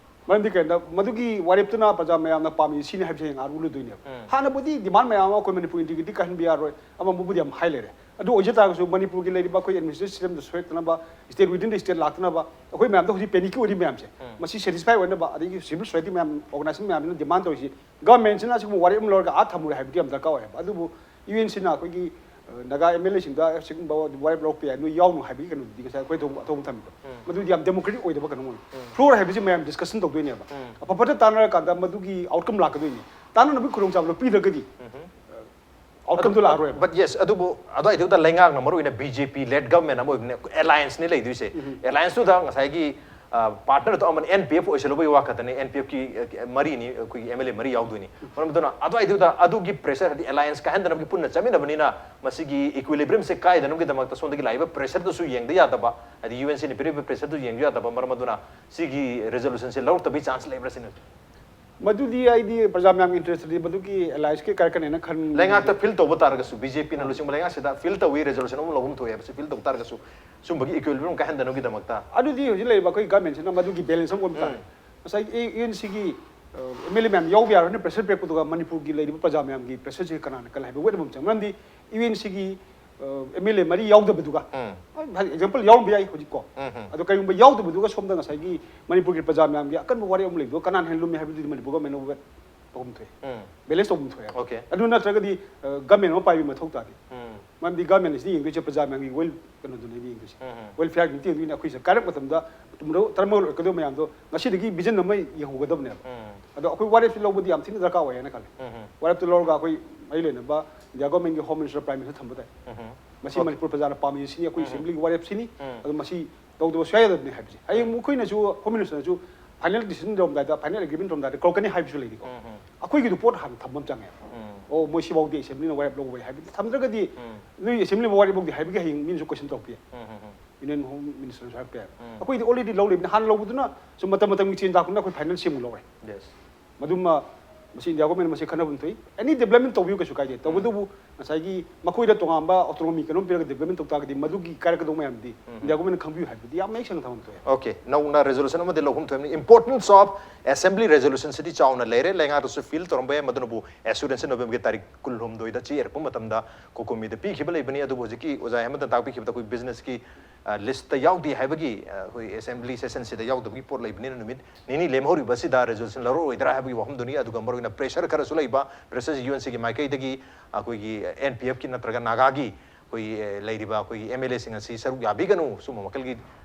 ꯃꯔꯝꯗꯤ ꯀꯩꯒꯤꯅꯣꯗ ꯃꯗꯨꯒꯤ ꯋꯥꯔꯦꯞꯇꯨꯅ ꯄ꯭ꯔꯖꯥ ꯃꯌꯥꯝꯅ ꯄꯥꯝꯃꯤ ꯁꯤꯅꯤ ꯍꯥꯏꯕꯁꯦ ꯍꯌꯦꯡ ꯑꯥ ꯎꯠꯂꯨꯗꯣꯏꯅꯦꯕ꯫ ꯍꯥꯟꯅꯕꯨꯗꯤ ꯗꯤꯃꯥꯟ ꯃꯌꯥꯝ ꯑꯃ ꯑꯩꯈꯣꯏ ꯃꯅꯤꯄꯨꯔ ꯏꯟꯇꯤꯒ꯭ꯔꯤꯇꯤ ꯀꯥꯏꯍꯟꯕ ꯌꯥꯔꯣꯏ, ꯑꯃ ꯑꯃꯕꯨꯗꯤ ꯌꯥꯝ ꯍꯥꯏ ꯂꯩꯔꯦ꯫ ꯑꯗꯨ ꯑꯣꯏꯖ ꯇꯥꯔꯒꯁꯨ ꯃꯅꯤꯄꯨꯔꯒꯤ ꯂꯩꯔꯤꯕ ꯑꯩꯈꯣꯏ ꯑꯦꯗꯃꯤꯅꯤꯁꯇ꯭ꯔꯦꯇꯤꯚ ꯁꯤꯁꯇꯦꯝꯗ ꯁꯣꯏꯔꯛꯇꯅꯕ, ꯁ꯭ꯇꯦꯠ ꯋꯤꯗꯤꯟꯗ ꯁ꯭ꯇꯦꯠ ꯂꯥꯛꯇꯅꯕ, ꯑꯩꯈꯣꯏ ꯃꯌꯥꯝꯗ ꯍꯧꯖꯤꯛ ꯄꯦꯅꯤꯛꯀꯤ ꯑꯣꯏꯔꯤ ꯃꯌꯥꯝꯁꯦ, ꯃꯁꯤ ꯁꯦꯇꯤꯁꯐꯥꯏ ꯑꯣꯏꯅꯕ, ꯑꯗꯒꯤ ꯁꯤꯚꯤꯜ ꯁꯣꯁꯥꯏꯇꯤ ꯃꯌꯥꯝ, ꯑꯣꯔꯒꯅꯥꯏꯖꯦꯁꯟ ꯃꯌꯥꯝꯁꯤꯅ ꯗꯤꯃꯥꯟ ꯇꯧꯔꯤꯁꯤ ꯒꯚꯔꯟꯃꯦꯟꯠꯁꯤꯅ ꯑꯁꯤꯒꯨꯝꯕ ꯋꯥꯔꯦꯞ ꯑꯃ ꯂꯧꯔꯒ ꯑꯥ ꯊꯝꯃꯨꯔꯦ ꯍꯥꯏꯕꯗꯤ ꯌꯥꯝ ꯗꯔꯀꯥꯔ ꯑꯣꯏ ꯍꯥꯏꯕ꯫ ꯑꯗꯨꯕꯨ ꯌꯨ ꯑꯦꯟ ꯁꯤꯅ ꯑꯩꯈꯣꯏꯒꯤ, ꯑ, ꯅꯥꯒꯥ ꯑꯦꯝ ꯑꯦꯜ ꯑꯦꯁꯤꯡꯗ ꯑꯁꯤꯒꯨꯝꯕ ꯋꯥꯔꯦꯞ ꯂꯧꯔꯛꯄ ꯌꯥꯏ, ꯅꯣꯏ ꯌꯥꯎꯅꯨ ꯍꯥꯏꯕꯒꯤ ꯀꯩꯅꯣꯗꯨꯗꯤ ꯉꯁꯥꯏ ꯑꯩꯈꯣꯏ ꯑꯊꯧꯕ, ꯑꯊꯧꯕ ꯊꯝꯃꯤꯗꯣ꯫ ꯃꯗꯨꯗꯤ ꯌꯥꯝ ꯗꯦꯃꯣꯀ꯭ꯔꯦꯇꯤꯛ ꯑꯣꯏꯗꯕ ꯀꯩꯅꯣ ꯑꯣꯏ꯫ ꯐ꯭ꯂꯣꯔ ꯍꯥꯏꯕꯁꯤ ꯃꯌꯥꯝ ꯗꯤꯁꯀꯁꯟ ꯇꯧꯗꯣꯏꯅꯦꯕ꯫ ꯑꯐ ꯐꯠꯇ ꯇꯥꯟꯅꯔꯀꯥꯟꯗ ꯃꯗꯨꯒꯤ ꯑꯥꯎꯠꯀꯝ ꯂꯥꯛꯀꯗꯣꯏꯅꯤ꯫ ꯇꯥꯟꯅꯅꯕꯒꯤ ꯈꯨꯗꯣꯡꯆꯥꯕꯗꯣ ꯄꯤꯗ꯭ꯔꯒꯗꯤ ꯑꯥꯎꯠꯀꯝꯗꯣ ꯂꯥꯛꯑꯔꯣꯏꯕ꯫ But yes, ꯑꯗꯨꯕꯨ ꯑꯗꯨꯋꯥꯏꯗꯨꯗ ꯂꯩꯉꯥꯛꯅ ꯃꯔꯨ ꯑꯣꯏꯅ ꯕꯤ ꯖꯦ ꯄꯤ ꯂꯦꯗ ꯒꯚꯔꯟꯃꯦꯟꯠ ꯑꯃ ꯑꯣꯏꯕꯅꯤꯅ ꯑꯦꯂꯥꯏꯟꯁꯅꯤ ꯂꯩꯗꯣꯏꯁꯦ꯫ ꯑꯦꯂꯥꯏꯟꯁꯇꯨꯗ ꯉꯁꯥꯏꯒꯤ, ꯑ, ꯄꯥꯔꯠꯅꯔꯗꯣ ꯑꯃꯅ ꯑꯦꯟ ꯄꯤ ꯑꯦꯐ ꯑꯣꯏꯁꯜꯂꯨꯕꯒꯤ ꯋꯥ ꯈꯛꯇꯅꯤ, ꯑꯦꯟ ꯄꯤ ꯑꯦꯐꯀꯤ, ꯑ, ꯃꯔꯤꯅꯤ, ꯑꯩꯈꯣꯏꯒꯤ ꯑꯦꯝ ꯑꯦꯜ ꯑꯦ ꯃꯔꯤ ꯌꯥꯎꯗꯣꯏꯅꯤ꯫ ꯃꯔꯝ ꯑꯗꯨꯅ ꯑꯗꯨꯋꯥꯏꯗꯨꯗ ꯑꯗꯨꯒꯤ ꯄ꯭ꯔꯦꯁꯔ, ꯍꯥꯏꯗꯤ ꯑꯦꯂꯥꯏꯟꯁ ꯀꯥꯏꯍꯟꯗꯅꯕꯒꯤ ꯄꯨꯟꯅ ꯆꯠꯃꯤꯟꯅꯕꯅꯤꯅ ꯃꯁꯤꯒꯤ ꯏꯀ꯭ꯋꯤꯂꯤꯕ꯭ꯔꯤꯌꯝꯁꯦ ꯀꯥꯏꯗꯅꯕꯒꯤꯗꯃꯛꯇ ꯁꯣꯝꯗꯒꯤ ꯂꯥꯛꯏꯕ ꯄ꯭ꯔꯦꯁꯔꯗꯨꯁꯨ ꯌꯦꯡꯗ ꯌꯥꯗꯕ, ꯍꯥꯏꯗꯤ ꯌꯨ ꯑꯦꯟ ꯁꯤꯅ ꯄꯤꯔꯛꯏꯕ ꯄ꯭ꯔꯦꯁꯔꯗꯨ ꯌꯦꯡꯗ ꯌꯥꯗꯕ꯫ ꯃꯔꯝ ꯑꯗꯨꯅ ꯁꯤꯒꯤ ꯔꯤꯖꯣꯂꯨꯁꯟꯁꯦ ꯂꯧꯔꯛꯇꯕꯒꯤ ꯆꯥꯟꯁ ꯂꯩꯕ꯭ꯔꯥ ꯁꯤꯅꯤ꯫ ꯃꯗꯨꯗꯤ ꯑꯩꯗꯤ ꯄ꯭ꯔꯖꯥ ꯃꯌꯥꯝꯒꯤ ꯏꯟꯇꯔꯦꯁꯇꯗꯤ ꯃꯗꯨꯒꯤ ꯑꯦꯂꯥꯏꯟꯁꯀꯤ ꯀꯥꯏꯔꯛꯀꯅꯦꯅ ꯈꯟ- ꯂꯩꯉꯥꯛꯇ ꯐꯤꯜ ꯇꯧꯕ ꯇꯥꯔꯒꯁꯨ, ꯕꯤ ꯖꯦ ꯄꯤꯅ ꯂꯨꯆꯤꯡꯕ ꯂꯩꯉꯥꯛꯁꯤꯗ ꯐꯤꯜ ꯇꯧꯏ, ꯔꯤꯖꯣꯂꯨꯁꯟ ꯑꯃ ꯂꯧꯐꯝ ꯊꯣꯛꯑꯦ ꯍꯥꯏꯕꯁꯤ ꯐꯤꯜ ꯇꯧꯕ ꯇꯥꯔꯒꯁꯨ, ꯁꯨꯝꯕꯒꯤ ꯏꯀ꯭ꯋꯤꯂꯤꯕ꯭ꯔꯤꯌꯝ ꯀꯥꯏꯍꯟꯗꯅꯕꯒꯤꯗꯃꯛꯇ꯫ ꯑꯗꯨꯗꯤ ꯍꯧꯖꯤꯛ ꯂꯩꯔꯤꯕ ꯑꯩꯈꯣꯏ ꯒꯚꯔꯟꯃꯦꯟꯠꯁꯤꯅ ꯃꯗꯨꯒꯤ ꯕꯦꯂꯦꯟꯁ ꯑꯃ ꯑꯣꯟꯕ ꯇꯥꯔꯦ꯫ ꯉꯁꯥꯏꯒꯤ ꯌꯨ ꯑꯦꯟ ꯁꯤꯒꯤ ꯑꯦꯝ ꯑꯦꯜ ꯑꯦ ꯃꯌꯥꯝ ꯌꯥꯎꯕ ꯌꯥꯔꯣꯏꯅ ꯄ꯭ꯔꯦꯁꯔ ꯄꯤꯔꯛꯄꯗꯨꯒ ꯃꯅꯤꯄꯨꯔꯒꯤ ꯂꯩꯔꯤꯕ ꯄ꯭ꯔꯖꯥ ꯃꯌꯥꯝꯒꯤ ꯄ꯭ꯔꯦꯁꯔꯁꯦ ꯀꯅꯥꯅ ꯀꯜꯂꯦ ꯍꯥꯏꯕ ꯋꯦꯠ ꯑꯃ ꯆꯪꯉꯦ꯫ ꯃꯔꯝꯗꯤ ꯌꯨ ꯑꯦꯟ ꯁꯤꯒꯤ ꯑꯦꯝ ꯑꯦꯜ ꯑꯦ ꯃꯔꯤ ꯌꯥꯎꯗꯕꯗꯨꯒ, ꯍꯥꯏꯗꯤ ꯑꯦꯛꯖꯥꯝꯄꯜ ꯌꯥꯎꯔꯝꯕ ꯌꯥꯏ ꯍꯧꯖꯤꯛꯀꯣ꯫ ꯑꯗꯣ ꯀꯔꯤꯒꯨꯝꯕ ꯌꯥꯎꯗꯕꯗꯨꯒ ꯁꯣꯝꯗ ꯉꯁꯥꯏꯒꯤ ꯃꯅꯤꯄꯨꯔꯒꯤ ꯄ꯭ꯔꯖꯥ ꯃꯌꯥꯝꯒꯤ ꯑꯀꯟꯕ ꯋꯥꯔꯦꯞ ꯑꯃ ꯂꯩꯕꯗꯣ ꯀꯅꯥꯅ ꯍꯦꯟꯅ ꯂꯨꯝꯃꯤ ꯍꯥꯏꯕꯗꯨꯗꯤ ꯃꯅꯤꯄꯨꯔ ꯒꯚꯔꯟꯃꯦꯟꯠꯅ ꯋꯦꯠ ꯇꯧꯐꯝ ꯊꯣꯛꯑꯦ, ꯕꯦꯂꯦꯟꯁ ꯇꯧꯐꯝ ꯊꯣꯛꯑꯦ꯫ Okay. ꯑꯗꯨ ꯅꯠꯇ꯭ꯔꯒꯗꯤ ꯒꯚꯔꯟꯃꯦꯟꯠ ꯑꯃ ꯄꯥꯏꯕꯒꯤ ꯃꯊꯧ ꯇꯥꯗꯦ꯫ ꯃꯔꯝꯗꯤ ꯒꯚꯔꯟꯃꯦꯟꯠ ꯑꯁꯤꯗꯤ ꯌꯦꯡꯗꯣꯏꯁꯦ ꯄ꯭ꯔꯖꯥ ꯃꯌꯥꯝꯒꯤ ꯋꯦꯜ ꯀꯩꯅꯣꯗꯨꯅꯦ ꯌꯦꯡꯗꯣꯏꯁꯦ꯫ ꯋꯦꯜꯐꯤꯌꯥꯔꯒꯤ ꯃꯇꯦꯡꯗꯨꯅ ꯑꯩꯈꯣꯏꯁꯦ ꯀꯥꯏꯔꯛ ꯃꯇꯝꯗ ꯇꯔꯃꯣꯏꯜ ꯑꯣꯏꯔꯛꯀꯗꯕ ꯃꯌꯥꯝꯗꯣ ꯉꯁꯤꯗꯒꯤ ꯚꯤꯖꯟ ꯑꯃ ꯌꯦꯡꯍꯧꯒꯗꯕꯅꯦꯕ꯫ ꯑꯗꯣ ꯑꯩꯈꯣꯏ ꯋꯥꯔ ꯑꯦꯞꯁꯤ ꯂꯧꯕꯗꯤ ꯌꯥꯝ ꯊꯤꯅ ꯗꯔꯀꯥꯔ ꯑꯣꯏꯌꯦꯅ ꯈꯜꯂꯦ꯫ ꯋꯥꯔ ꯑꯦꯞꯇꯨ ꯂꯧꯔꯒ ꯑꯩꯈꯣꯏ ꯃꯔꯤ ꯂꯩꯅꯕ ꯏꯟꯗꯤꯌꯥ ꯒꯚꯔꯟꯃꯦꯟꯠꯀꯤ ꯍꯣꯝ ꯃꯤꯅꯤꯁꯇꯔ, ꯄ꯭ꯔꯥꯏꯝ ꯃꯤꯅꯤꯁꯇꯔ ꯊꯝꯕ ꯇꯥꯏ꯫ ꯃꯁꯤ ꯃꯅꯤꯄꯨꯔ ꯄ꯭ꯔꯖꯥꯅ ꯄꯥꯝꯃꯤꯁꯤꯅꯤ, ꯑꯩꯈꯣꯏ ꯑꯦꯁꯦꯝꯕ꯭ꯂꯤꯒꯤ ꯋꯥꯔ ꯑꯦꯞꯁꯤꯅꯤ꯫ ꯑꯗꯣ ꯃꯁꯤ ꯇꯧꯗꯕ ꯁꯨꯡꯌꯥ ꯌꯥꯗꯕꯅꯤ ꯍꯥꯏꯕꯁꯦ꯫ ꯍꯌꯦꯡ ꯃꯈꯣꯏꯅꯁꯨ, ꯍꯣꯝ ꯃꯤꯅꯤꯁꯇꯔꯅꯁꯨ ꯐꯥꯏꯅꯦꯜ ꯗꯤꯁꯤꯖꯟ ꯇꯧꯔꯝꯗꯥꯏꯗ, ꯐꯥꯏꯅꯦꯜ ꯑꯦꯒ꯭ꯔꯤꯃꯦꯟꯠ ꯇꯧꯔꯝꯗꯥꯏꯗ ꯀꯧꯔꯛꯀꯅꯤ ꯍꯥꯏꯕꯁꯨ ꯂꯩꯔꯤꯀꯣ꯫ ꯑꯩꯈꯣꯏꯒꯤꯗꯨ ꯄꯣꯠ ꯍꯥꯟꯅ ꯊꯝꯕ ꯑꯃ ꯆꯪꯉꯦꯕ꯫ ꯑꯣ, ꯃꯣꯏ ꯁꯤꯐꯥꯎꯗꯤ ꯑꯦꯁꯦꯝꯕ꯭ꯂꯤꯅ ꯋꯥꯔ ꯑꯦꯞ ꯂꯧꯕ ꯌꯥꯏ ꯍꯥꯏꯕꯗꯤ ꯊꯝꯗ꯭ꯔꯒꯗꯤ ꯅꯣꯏ ꯑꯦꯁꯦꯝꯕ꯭ꯂꯤꯅ ꯋꯥꯔ ꯑꯦꯞ ꯂꯧꯗꯦ ꯍꯥꯏꯕꯒꯤ ꯍꯌꯦꯡ ꯃꯤꯅꯁꯨ ꯀꯣꯏꯁꯟ ꯇꯧꯔꯛꯄ ꯌꯥꯏ꯫ ꯌꯨꯅꯤꯌꯟ ꯍꯣꯝ ꯃꯤꯅꯤꯁꯇꯔꯅꯁꯨ ꯍꯥꯏꯔꯛꯄ ꯌꯥꯏ꯫ ꯑꯩꯈꯣꯏꯗꯤ ꯑꯣꯜꯔꯦꯗꯤ ꯂꯧ ꯂꯩꯕꯅꯤ, ꯍꯥꯟꯅ ꯂꯧꯕꯗꯨꯅ ꯁꯨꯝ ꯃꯇꯝ ꯃꯇꯝꯒꯤ ꯆꯦꯟꯖ ꯂꯥꯛꯄꯅꯤꯅ ꯑꯩꯈꯣꯏ ꯐꯥꯏꯅꯦꯜ ꯁꯦꯝꯃꯨ ꯂꯧꯔꯦ꯫ ꯃꯗꯨꯃ ꯃꯁꯤ ꯏꯟꯗꯤꯌꯥ ꯒꯣꯔꯃꯦꯟ ꯃꯁꯤ ꯈꯟꯅꯐꯝ ꯊꯣꯛꯏ꯫ ꯑꯦꯅꯤ ꯗꯦꯕꯂꯞꯃꯦꯟꯠ ꯇꯧꯕꯤꯌꯨ, ꯀꯩꯁꯨ ꯀꯥꯏꯗꯦ꯫ ꯇꯧꯕꯇꯕꯨ ꯉꯁꯥꯏꯒꯤ ꯃꯈꯣꯏꯗ ꯇꯣꯉꯥꯟꯕ ꯑꯣꯇꯣꯅꯣꯃꯤ ꯀꯩꯅꯣꯝ ꯄꯤꯔꯒ ꯗꯦꯕꯂꯞꯃꯦꯟꯠ ꯇꯧ ꯇꯥꯔꯒꯗꯤ ꯃꯗꯨꯒꯤ ꯀꯥꯏꯔꯛꯀꯗꯧꯕ ꯃꯌꯥꯝꯗꯤ ꯏꯟꯗꯤꯌꯥ ꯒꯣꯔꯃꯦꯟꯠꯅ ꯈꯪꯕꯤꯌꯨ ꯍꯥꯏꯕꯗꯤ ꯌꯥꯝ ꯃꯌꯦꯛ ꯁꯦꯡꯅ ꯊꯝꯐꯝ ꯊꯣꯛꯑꯦ꯫ ꯑꯣꯀꯦ, ꯅꯧꯅ ꯔꯦꯖꯣꯂꯨꯁꯟ ꯑꯃꯗꯤ ꯂꯧꯐꯝ ꯊꯣꯛꯏꯕꯅꯤ꯫ Importance of Assembly Resolution ꯁꯤꯗꯤ ꯆꯥꯎꯅ ꯂꯩꯔꯦ, ꯂꯩꯉꯥꯛꯇꯁꯨ ꯐꯤꯜ ꯇꯧꯔꯝꯕ ꯌꯥꯏ꯫ ꯃꯗꯨꯅꯕꯨ ꯑꯦꯁꯨꯔꯦꯟꯁ ꯅꯣꯕꯦꯝꯕꯔꯒꯤ ꯇꯥꯔꯤꯛ ꯀꯨꯟꯍꯨꯝꯗꯣꯏꯗ ꯆꯦ ꯏꯔꯛꯄ ꯃꯇꯝꯗ ꯀꯣꯀꯣꯃꯤꯗ ꯄꯤꯈꯤꯕ ꯂꯩꯕꯅꯤ꯫ ꯑꯗꯨꯕꯨ ꯍꯧꯖꯤꯛꯀꯤ ꯑꯣꯖꯥ ꯍꯦꯃꯟꯇꯅ ꯇꯥꯛꯄꯤꯈꯤꯕꯗ ꯑꯩꯈꯣꯏ ꯕꯤꯖꯤꯅꯦꯁꯀꯤ ꯂꯤꯁꯇ ꯌꯥꯎꯗꯦ ꯍꯥꯏꯕꯒꯤ, ꯑ, ꯑꯩꯈꯣꯏ ꯑꯦꯁꯦꯝꯕ꯭ꯂꯤ ꯁꯦꯁꯟꯁꯤꯗ ꯌꯥꯎꯗꯕꯒꯤ ꯄꯣꯠ ꯂꯩꯕꯅꯤꯅ ꯅꯨꯃꯤꯠ ꯅꯤꯅꯤ ꯂꯦꯝꯍꯧꯔꯤꯕ ꯑꯁꯤꯗ ꯔꯦꯖꯣꯂꯨꯁꯟ ꯂꯧꯔꯛꯑꯣꯏꯗ꯭ꯔꯥ ꯍꯥꯏꯕꯒꯤ ꯋꯥꯐꯝꯗꯨꯅꯤ꯫ ꯑꯗꯨꯒ ꯃꯔꯨꯑꯣꯏꯅ ꯄ꯭ꯔꯦꯁꯔ ꯈꯔꯁꯨ ꯂꯩꯕ, ꯄ꯭ꯔꯦꯁꯔꯁꯤ ꯌꯨ ꯑꯦꯟ ꯁꯤꯒꯤ ꯃꯥꯏꯀꯩꯗꯒꯤ ꯑꯩꯈꯣꯏꯒꯤ ꯑꯦꯟ ꯄꯤ ꯑꯦꯐꯀꯤ ꯅꯠꯇ꯭ꯔꯒ ꯅꯥꯒꯥꯒꯤ ꯑꯩꯈꯣꯏꯒꯤ, ꯑ, ꯂꯩꯔꯤꯕ ꯑꯩꯈꯣꯏꯒꯤ ꯑꯦꯝ ꯑꯦꯜ ꯑꯦꯁꯤꯡ ꯑꯁꯤ ꯁꯔꯨꯛ ꯌꯥꯕꯤꯒꯅꯨ, ꯁꯨꯝꯕ ꯃꯈꯜꯒꯤ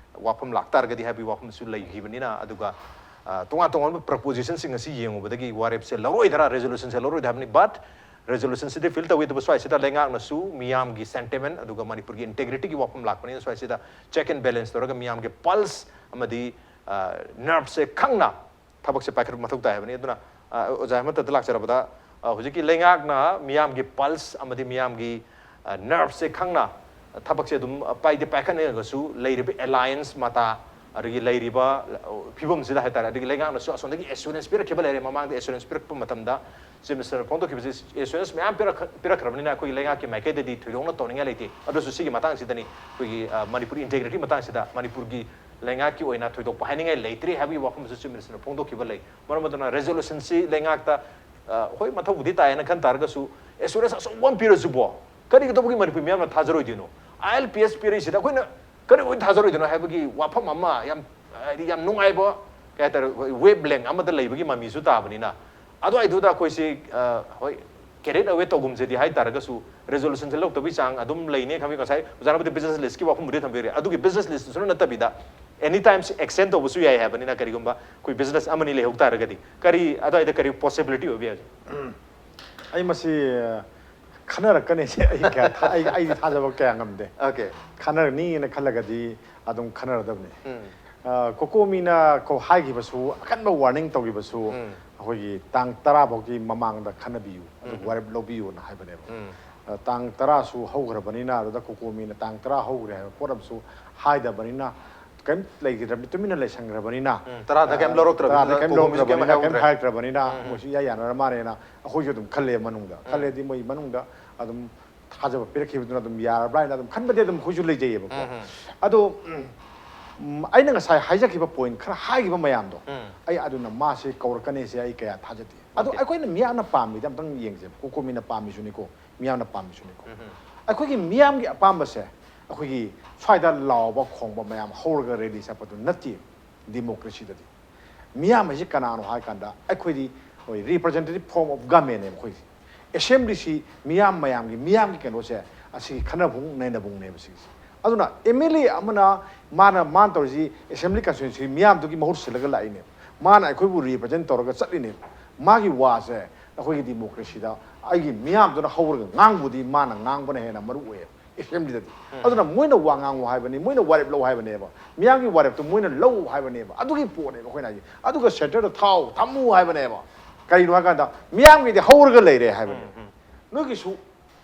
ꯋꯥꯐꯝ ꯂꯥꯛꯇꯥꯔꯒꯗꯤ ꯍꯥꯏꯕꯒꯤ ꯋꯥꯐꯝꯁꯨ ꯂꯩꯈꯤꯕꯅꯤꯅ꯫ ꯑꯗꯨꯒ, ꯑ, ꯇꯣꯉꯥꯟ ꯇꯣꯉꯥꯟꯕ ꯄ꯭ꯔꯄꯣꯖꯤꯁꯟꯁꯤꯡ ꯑꯁꯤ ꯌꯦꯡꯉꯨꯕꯗꯒꯤ ꯋꯥꯔꯦꯞꯁꯦ ꯂꯧꯔꯣꯏꯗ꯭ꯔꯥ, ꯔꯦꯖꯣꯂꯨꯁꯟꯁꯦ ꯂꯧꯔꯣꯏꯗ꯭ꯔꯥ ꯍꯥꯏꯕꯅꯤ꯫ ꯕꯠ ꯔꯦꯖꯣꯂꯨꯁꯟꯁꯤꯗꯤ ꯐꯤꯜ ꯇꯧꯏ, ꯑꯗꯨꯕꯨ ꯁ꯭ꯋꯥꯏꯁꯤꯗ ꯂꯩꯉꯥꯛꯅꯁꯨ ꯃꯤꯌꯥꯝꯒꯤ ꯁꯦꯟꯇꯤꯃꯦꯟ ꯑꯗꯨꯒ ꯃꯅꯤꯄꯨꯔꯒꯤ ꯏꯟꯇꯦꯒ꯭ꯔꯤꯇꯤꯒꯤ ꯋꯥꯐꯝ ꯂꯥꯛꯄꯅꯤꯅ ꯁ꯭ꯋꯥꯏꯁꯤꯗ ꯆꯦꯛ ꯑꯦꯟ ꯕꯦꯂꯦꯟꯁ ꯇꯧꯔꯒ ꯃꯤꯌꯥꯝꯒꯤ ꯄꯜꯁ ꯑꯃꯗꯤ, ꯑ, ꯅꯔꯚꯁꯦ ꯈꯪꯅ ꯊꯕꯛꯁꯦ ꯄꯥꯏꯈꯠꯄ ꯃꯊꯧ ꯇꯥꯏ ꯍꯥꯏꯕꯅꯤ꯫ ꯑꯗꯨꯅ, ꯑ, ꯑꯣꯖꯥ ꯍꯦꯃꯟꯇꯗ ꯂꯥꯛꯆꯔꯕꯗ, ꯑ, ꯍꯧꯖꯤꯛꯀꯤ ꯂꯩꯉꯥꯛꯅ ꯃꯤꯌꯥꯝꯒꯤ ꯄꯜꯁ ꯑꯃꯗꯤ ꯃꯤꯌꯥꯝꯒꯤ, ꯑ, ꯅꯔꯚꯁꯦ ꯈꯪꯅ ꯊꯕꯛꯁꯦ ꯑꯗꯨꯝ, ꯑ, ꯄꯥꯏꯗꯤ ꯄꯥꯏꯈꯠꯅꯔꯒꯁꯨ ꯂꯩꯔꯤꯕ ꯑꯦꯂꯥꯏꯟꯁ ꯃꯇꯥ ꯑꯗꯒꯤ ꯂꯩꯔꯤꯕ, ꯑ, ꯐꯤꯕꯝꯁꯤꯗ ꯍꯥꯏꯇꯥꯔꯦ, ꯑꯗꯒꯤ ꯂꯩꯉꯥꯛꯅꯁꯨ ꯑꯁꯣꯝꯗꯒꯤ ꯑꯦꯁꯨꯔꯦꯟꯁ ꯄꯤꯔꯛꯈꯤꯕ ꯂꯩꯔꯦ꯫ ꯃꯃꯥꯡꯗ ꯑꯦꯁꯨꯔꯦꯟꯁ ꯄꯤꯔꯛꯄ ꯃꯇꯝꯗ ꯆꯤꯐ ꯃꯤꯅꯤꯁꯇꯔꯅ ꯐꯣꯡꯗꯣꯛꯈꯤꯕꯁꯤ ꯑꯦꯁꯨꯔꯦꯟꯁ ꯃꯌꯥꯝ ꯄꯤꯔꯛꯈ-, ꯄꯤꯔꯛꯈ꯭ꯔꯕꯅꯤꯅ ꯑꯩꯈꯣꯏꯒꯤ ꯂꯩꯉꯥꯛꯀꯤ ꯃꯥꯏꯀꯩꯗꯗꯤ ꯊꯣꯏꯗꯣꯛꯅ ꯇꯧꯅꯤꯡꯉꯥꯏ ꯂꯩꯇꯦ꯫ ꯑꯗꯨꯁꯨ ꯁꯤꯒꯤ ꯃꯇꯥꯡꯁꯤꯗꯅꯤ ꯑꯩꯈꯣꯏꯒꯤ, ꯑ, ꯃꯅꯤꯄꯨꯔ ꯏꯟꯇꯦꯒ꯭ꯔꯤꯇꯤ ꯃꯇꯥꯡꯁꯤꯗ ꯃꯅꯤꯄꯨꯔꯒꯤ ꯂꯩꯉꯥꯛꯀꯤ ꯑꯣꯏꯅ ꯊꯣꯏꯗꯣꯛꯄ ꯍꯥꯏꯅꯤꯡꯉꯥꯏ ꯂꯩꯇ꯭ꯔꯦ ꯍꯥꯏꯕꯒꯤ ꯋꯥꯐꯝꯁꯨ ꯆꯤꯐ ꯃꯤꯅꯤꯁꯇꯔꯅ ꯐꯣꯡꯗꯣꯛꯈꯤꯕ ꯂꯩ꯫ ꯃꯔꯝ ꯑꯗꯨꯅ ꯔꯦꯖꯣꯂꯨꯁꯟꯁꯤ ꯂꯩꯉꯥꯛꯇ, ꯑ, ꯍꯣꯏ, ꯃꯊꯧꯕꯨꯗꯤ ꯇꯥꯏꯌꯦꯅ ꯈꯟ ꯇꯥꯔꯒꯁꯨ ꯑꯦꯁꯨꯔꯦꯟꯁ ꯑꯆꯧꯕ ꯑꯃ ꯄꯤꯔꯁꯨꯕꯣ ꯀꯔꯤꯒꯤꯗꯧꯕꯒꯤ ꯃꯅꯤꯄꯨꯔ ꯃꯤꯌꯥꯝꯅ ꯊꯥꯖꯔꯣꯏꯗꯣꯏꯅꯣ? ꯑꯥꯏ ꯑꯦꯜ ꯄꯤ ꯑꯦꯁ ꯄꯤꯔꯛꯏꯁꯤꯗ ꯑꯩꯈꯣꯏꯅ ꯀꯔꯤ ꯑꯣꯏꯅ ꯊꯥꯖꯔꯣꯏꯗꯣꯏꯅꯣ ꯍꯥꯏꯕꯒꯤ ꯋꯥꯐꯝ ꯑꯃ ꯌꯥꯝ, ꯍꯥꯏꯗꯤ, ꯌꯥꯝ ꯅꯨꯡꯉꯥꯏꯕ, ꯀꯩ ꯍꯥꯏꯇꯥꯔꯦ, ꯑꯩꯈꯣꯏ ꯋꯦꯕ ꯂꯦꯡ ꯑꯃꯗ ꯂꯩꯕꯒꯤ ꯃꯃꯤꯁꯨ ꯇꯥꯕꯅꯤꯅ, ꯑꯗꯨꯋꯥꯏꯗꯨꯗ ꯑꯩꯈꯣꯏꯁꯤ, ꯑ, ꯍꯣꯏ, ꯀꯦꯔꯤꯠ ꯑꯋꯦ ꯇꯧꯒꯨꯝꯁꯦꯗꯤ ꯍꯥꯏ ꯇꯥꯔꯒꯁꯨ, ꯔꯤꯖꯣꯂꯨꯁꯟꯁꯦ ꯂꯧꯔꯛꯇꯕꯒꯤ ꯆꯥꯡ ꯑꯗꯨꯝ ꯂꯩꯅꯦ ꯈꯪꯕꯤ꯫ ꯉꯁꯥꯏ ꯑꯣꯖꯥꯅꯕꯨꯗꯤ ꯕꯤꯖꯤꯅꯦꯁ ꯂꯤꯁꯀꯤ ꯋꯥꯐꯝꯕꯨꯗꯤ ꯊꯝꯕꯤꯔꯦ, ꯑꯗꯨꯒꯤ ꯕꯤꯖꯤꯅꯦꯁ ꯂꯤꯁꯇꯨꯁꯨ ꯅꯠꯇꯕꯤꯗ ꯑꯦꯅꯤ ꯇꯥꯏꯝ ꯑꯦꯛꯁꯇꯦꯟ ꯇꯧꯕꯁꯨ ꯌꯥꯏ ꯍꯥꯏꯕꯅꯤꯅ, ꯀꯔꯤꯒꯨꯝꯕ ꯑꯩꯈꯣꯏ ꯕꯤꯖꯤꯅꯦꯁ ꯑꯃꯅꯤ ꯂꯩꯍꯧ ꯇꯥꯔꯒꯗꯤ ꯀꯔꯤ ꯑꯗꯨꯋꯥꯏꯗ ꯀꯔꯤ ꯄꯣꯁꯤꯕꯤꯂꯤꯇꯤ ꯑꯣꯏꯕ ꯌꯥꯏ? ꯑꯩ ꯃꯁꯤ ꯈꯟꯅꯔꯛꯀꯅꯤ ꯁꯤ ꯑꯩ ꯀꯌꯥ ꯊꯥ- ꯑꯩ ꯑꯩꯗꯤ ꯊꯥꯖꯕ ꯀꯌꯥ ꯉꯝꯗꯦ꯫ Okay. ꯈꯟꯅꯔꯅꯤꯅ ꯈꯜꯂꯒꯗꯤ ꯑꯗꯨꯝ ꯈꯟꯅꯔꯗꯕꯅꯤ꯫ ꯑ, ꯀꯣꯀꯣꯃꯤꯅ ꯀꯣ ꯍꯥꯏꯈꯤꯕꯁꯨ, ꯑꯀꯟꯕ ꯋꯥꯔꯅꯤꯡ ꯇꯧꯈꯤꯕꯁꯨ, ꯑꯩꯈꯣꯏꯒꯤ ꯇꯥꯡ ꯇꯔꯥ ꯐꯥꯎꯒꯤ ꯃꯃꯥꯡꯗ ꯈꯟꯅꯕꯤꯌꯨ, ꯑꯗꯨꯒ ꯋꯥꯔꯦꯞ ꯂꯧꯕꯤꯌꯨꯅ ꯍꯥꯏꯕꯅꯦꯕ꯫ ꯑ, ꯇꯥꯡ ꯇꯔꯥꯁꯨ ꯍꯧꯈ꯭ꯔꯕꯅꯤꯅ, ꯑꯗꯨꯗ ꯀꯣꯀꯣꯃꯤꯅ ꯇꯥꯡ ꯇꯔꯥ ꯍꯧꯈ꯭ꯔꯦ ꯍꯥꯏꯕ ꯄꯣꯠ ꯑꯃꯁꯨ ꯍꯥꯏꯗꯕꯅꯤꯅ, ꯀꯔꯤꯝ ꯂꯩꯈꯤꯗ꯭ꯔꯕꯅꯤ, ꯇꯨꯃꯤꯟꯅ ꯂꯩꯁꯟꯈ꯭ꯔꯕꯅꯤꯅ, ꯇꯔꯥꯗ ꯀꯔꯤꯝ ꯂꯧꯔꯛꯇ꯭ꯔꯕꯅꯤꯅ, ꯇꯔꯥꯗ ꯀꯔꯤꯝ ꯀꯣꯀꯣꯃꯤꯁꯨ ꯀꯔꯤꯝ ꯂꯧꯔꯛꯇ꯭ꯔꯕꯅꯤꯅ, ꯀꯔꯤꯝ ꯍꯥꯏꯍꯧꯗ꯭ꯔꯦ꯫ ꯍꯥꯏꯔꯛꯇ꯭ꯔꯕꯅꯤꯅ, ꯃꯣꯏꯁꯨ ꯏꯌꯥ ꯌꯥꯅꯔ ꯃꯥꯜꯂꯦꯅ ꯑꯩꯈꯣꯏꯁꯨ ꯑꯗꯨꯝ ꯈꯜꯂꯦ ꯃꯅꯨꯡꯗ꯫ ꯈꯜꯂꯦꯗꯤ ꯃꯣꯏ ꯃꯅꯨꯡꯗ ꯑꯗꯨꯝ ꯊꯥꯖꯕ ꯄꯤꯔꯛꯈꯤꯕꯗꯨꯅ ꯑꯗꯨꯝ ꯌꯥꯔꯕ꯭ꯔꯥ ꯍꯥꯏꯅ ꯑꯗꯨꯝ ꯈꯟꯕꯗꯤ ꯑꯗꯨꯝ ꯑꯩꯈꯣꯏꯁꯨ ꯂꯩꯖꯩꯌꯦꯕꯀꯣ꯫ ꯑꯗꯣ ꯎꯝ, ꯑꯩꯅ ꯉꯁꯥꯏ ꯍꯥꯏꯖꯈꯤꯕ ꯄꯣꯏꯟ ꯈꯔ ꯍꯥꯏꯈꯤꯕ ꯃꯌꯥꯝꯗꯣ, ꯑꯩ ꯑꯗꯨꯅ ꯃꯥꯁꯦ ꯀꯧꯔꯛꯀꯅꯤꯁꯦ ꯑꯩ ꯀꯌꯥ ꯊꯥꯖꯗꯦ꯫ ꯑꯗꯣ ꯑꯩꯈꯣꯏꯅ ꯃꯤꯌꯥꯝꯅ ꯄꯥꯝꯃꯤꯗ ꯑꯝꯇꯪ ꯌꯦꯡꯁꯦꯕ, ꯀꯣꯀꯣꯃꯤꯅ ꯄꯥꯝꯃꯤꯁꯨꯅꯤꯀꯣ, ꯃꯤꯌꯥꯝꯅ ꯄꯥꯝꯃꯤꯁꯨꯅꯤꯀꯣ꯫ ꯑꯩꯈꯣꯏꯒꯤ ꯃꯤꯌꯥꯝꯒꯤ ꯑꯄꯥꯝꯕꯁꯦ ꯑꯩꯈꯣꯏꯒꯤ ꯁ꯭ꯋꯥꯏꯗ ꯂꯥꯎꯕ ꯈꯣꯡꯕ ꯃꯌꯥꯝ ꯍꯧꯔꯒ ꯔꯦꯂꯤ ꯆꯠꯄꯗꯨ ꯅꯠꯇꯦ꯫ ꯗꯤꯃꯣꯀ꯭ꯔꯦꯁꯤꯗꯗꯤ ꯃꯤꯌꯥꯝ ꯍꯥꯏꯁꯤ ꯀꯅꯥꯅꯣ ꯍꯥꯏ ꯀꯥꯟꯗ, ꯑꯩꯈꯣꯏꯗꯤ ꯍꯣꯏ, representative form of government ꯅꯦꯕ ꯑꯩꯈꯣꯏꯁꯦ꯫ ꯑꯦꯁꯦꯝꯕ꯭ꯂꯤꯁꯤ ꯃꯤꯌꯥꯝ ꯃꯌꯥꯝꯒꯤ, ꯃꯤꯌꯥꯝꯒꯤ ꯀꯩꯅꯣꯁꯦ, ꯑꯁꯤꯒꯤ ꯈꯟꯅꯐꯝ ꯅꯩꯅꯐꯝꯅꯦꯕ ꯁꯤꯒꯤꯁꯦ꯫ ꯑꯗꯨꯅ ꯑꯦꯝ ꯑꯦꯜ ꯑꯦ ꯑꯃꯅ ꯃꯥꯅ ꯃꯥꯅ ꯇꯧꯔꯤꯁꯤ ꯑꯦꯁꯦꯝꯕ꯭ꯂꯤ ꯀꯟꯁꯇꯤꯇ꯭ꯌꯨꯟꯁꯤ ꯃꯤꯌꯥꯝꯗꯨꯒꯤ ꯃꯍꯨꯠ ꯁꯤꯜꯂꯒ ꯂꯥꯛꯏꯅꯦꯕ꯫ ꯃꯥꯅ ꯑꯩꯈꯣꯏꯕꯨ ꯔꯤꯄ꯭ꯔꯖꯦꯟ ꯇꯧꯔꯒ ꯆꯠꯂꯤꯅꯦꯕ꯫ ꯃꯥꯒꯤ ꯋꯥꯁꯦ ꯑꯩꯈꯣꯏꯒꯤ ꯗꯤꯃꯣꯀ꯭ꯔꯦꯁꯤꯗ ꯑꯩꯒꯤ ꯃꯤꯌꯥꯝꯗꯨꯅ ꯍꯧꯔꯒ ꯉꯥꯡꯕꯨꯗꯤ ꯃꯥꯅ ꯉꯥꯡꯕꯅ ꯍꯦꯟꯅ ꯃꯔꯨ ꯑꯣꯏꯌꯦꯕ꯫ ꯑꯦꯁꯦꯝꯕ꯭ꯂꯤꯗꯗꯤ꯫ ꯑꯗꯨꯅ ꯃꯣꯏꯅ ꯋꯥ ꯉꯥꯡꯉꯨ ꯍꯥꯏꯕꯅꯤ, ꯃꯣꯏꯅ ꯋꯥꯔꯦꯞ ꯂꯧ ꯍꯥꯏꯕꯅꯦꯕ, ꯃꯤꯌꯥꯝꯒꯤ ꯋꯥꯔꯦꯞꯇꯨ ꯃꯣꯏꯅ ꯂꯧ ꯍꯥꯏꯕꯅꯦꯕ꯫ ꯑꯗꯨꯒꯤ ꯄꯣꯠꯅꯦꯕ ꯑꯩꯈꯣꯏꯅ ꯍꯥꯏꯁꯦ꯫ ꯑꯗꯨꯒ ꯁꯦꯟꯇꯔꯗ ꯊꯥꯎ ꯊꯝꯃꯨ ꯍꯥꯏꯕꯅꯦꯕ꯫ ꯀꯔꯤꯅꯣ ꯍꯥꯏꯀꯥꯟꯗ ꯃꯤꯌꯥꯝꯒꯤꯗꯤ ꯍꯧꯔꯒ ꯂꯩꯔꯦ ꯍꯥꯏꯕꯅꯦꯕ꯫ ꯅꯣꯏꯒꯤꯁꯨ,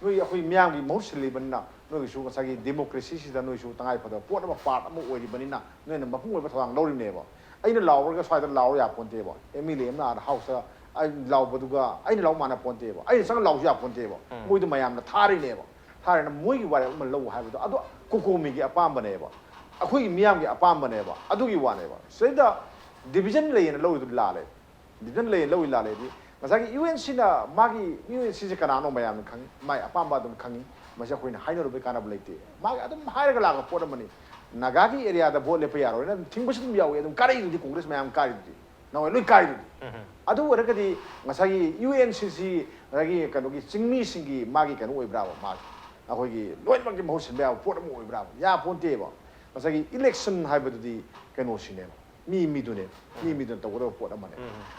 ꯅꯣꯏ ꯑꯩꯈꯣꯏ ꯃꯤꯌꯥꯝꯒꯤ ꯃꯍꯨꯠ ꯁꯤꯜꯂꯤꯕꯅꯤꯅ, ꯅꯣꯏꯒꯤꯁꯨ ꯉꯁꯥꯏꯒꯤ ꯗꯤꯃꯣꯀ꯭ꯔꯦꯁꯤꯁꯤꯗ ꯅꯣꯏꯁꯨ ꯇꯉꯥꯏ ꯐꯗꯕ ꯄꯣꯠ ꯑꯃ, ꯄꯥꯔꯠ ꯑꯃ ꯑꯣꯏꯔꯤꯕꯅꯤꯅ, ꯅꯣꯏꯅ ꯃꯄꯨꯡ ꯑꯣꯏꯕ ꯊꯧꯗꯥꯡ ꯂꯧꯔꯤꯕꯅꯦꯕ꯫ ꯑꯩꯅ ꯂꯥꯎꯔꯒ ꯁ꯭ꯋꯥꯏꯗ ꯂꯥꯎꯔ ꯌꯥꯄꯣꯟꯇꯦꯕ꯫ ꯑꯦꯝ ꯑꯦꯜ ꯑꯦ ꯑꯃꯅ ꯑꯥꯗ ꯍꯥꯎꯁꯇ ꯑꯩ ꯂꯥꯎꯕꯗꯨꯒ ꯑꯩꯅ ꯂꯥꯎ ꯃꯥꯟꯅ ꯄꯣꯟꯇꯦꯕ꯫ ꯑꯩꯅ ꯆꯪꯉ ꯂꯥꯎꯁꯨ ꯌꯥꯄꯣꯟꯇꯦꯕ꯫ ꯃꯣꯏꯗꯣ ꯃꯌꯥꯝꯅ ꯊꯥꯔꯤꯅꯦꯕ꯫ ꯊꯥꯔꯤꯅ ꯃꯣꯏꯒꯤ ꯋꯥꯔꯦꯞ ꯑꯃ ꯂꯧ ꯍꯥꯏꯕꯗꯣ, ꯑꯗꯣ ꯀꯣꯀꯣꯃꯤꯒꯤ ꯑꯄꯥꯝꯕꯅꯦꯕ, ꯑꯩꯈꯣꯏꯒꯤ ꯃꯤꯌꯥꯝꯒꯤ ꯑꯄꯥꯝꯕꯅꯦꯕ꯫ ꯑꯗꯨꯒꯤ ꯋꯥꯅꯦꯕ꯫ ꯁꯤꯗꯩꯗ ꯗꯤꯚꯤꯖꯟ ꯂꯩꯌꯦꯅ ꯂꯧꯔꯤꯗꯨ ꯂꯥꯜꯂꯦ꯫ ꯗꯤꯚꯤꯖꯟ ꯂꯩꯌꯦꯅ ꯂꯧꯔꯤ ꯂꯥꯜꯂꯦꯗꯤ, ꯉꯁꯥꯏꯒꯤ ꯌꯨ ꯑꯦꯟ ꯁꯤꯅ ꯃꯥꯒꯤ, ꯌꯨ ꯑꯦꯟ ꯁꯤꯁꯦ ꯀꯅꯥꯅꯣ ꯃꯌꯥꯝꯅ ꯈꯪꯉꯤ, ꯃꯥꯒꯤ ꯑꯄꯥꯝꯕ ꯑꯗꯨꯝ ꯈꯪꯉꯤ꯫ ꯃꯁꯤ ꯑꯩꯈꯣꯏꯅ ꯍꯥꯏꯅꯔꯨꯕꯩ ꯀꯥꯟꯅꯕ ꯂꯩꯇꯦ꯫ ꯃꯥꯒꯤ ꯑꯗꯨꯝ ꯍꯥꯏꯔꯒ ꯂꯥꯛꯄ ꯄꯣꯠ ꯑꯃꯅꯤ꯫ ꯅꯥꯒꯥꯒꯤ ꯑꯦꯔꯤꯌꯥꯗ ꯚꯣꯠ ꯂꯦꯞꯄ ꯌꯥꯔꯣꯏꯅ ꯑꯗꯨꯝ ꯊꯤꯡꯕꯁꯨ ꯑꯗꯨꯝ ꯌꯥꯎꯏ꯫ ꯑꯗꯨꯝ ꯀꯥꯔꯛꯏꯗꯨꯗꯤ, ꯀꯣꯡꯒ꯭ꯔꯦꯁ ꯃꯌꯥꯝ ꯀꯥꯔꯤꯗꯨꯗꯤ꯫ ꯅꯍꯥꯟꯋꯥꯏ ꯂꯣꯏ ꯀꯥꯏꯗꯨꯗꯤ꯫ ꯑꯗꯨ ꯑꯣꯏꯔꯒꯗꯤ ꯉꯁꯥꯏꯒꯤ ꯌꯨ ꯑꯦꯟ ꯁꯤ ꯁꯤ ꯉꯁꯥꯏꯒꯤ ꯀꯩꯅꯣꯒꯤ ꯆꯤꯡꯃꯤꯁꯤꯡꯒꯤ ꯃꯥꯒꯤ ꯀꯩꯅꯣ ꯑꯣꯏꯕ꯭ꯔꯥꯕ, ꯃꯥꯒꯤ ꯑꯩꯈꯣꯏꯒꯤ ꯂꯣꯏꯅꯃꯛꯀꯤ ꯃꯍꯨꯠ ꯁꯤꯟꯕ ꯌꯥꯕ ꯄꯣꯠ ꯑꯃ ꯑꯣꯏꯕ꯭ꯔꯥꯕ? ꯌꯥꯄꯣꯟꯇꯦꯕ꯫ ꯉꯁꯥꯏꯒꯤ ꯏꯂꯦꯛꯁꯟ ꯍꯥꯏꯕꯗꯨꯗꯤ ꯀꯩꯅꯣꯁꯤꯅꯦꯕ, ꯃꯤ ꯃꯤꯗꯨꯅꯦꯕ, ꯃꯤ ꯃꯤꯗꯨꯅ ꯇꯧꯒꯗꯕ ꯄꯣꯠ ꯑꯃꯅꯦ꯫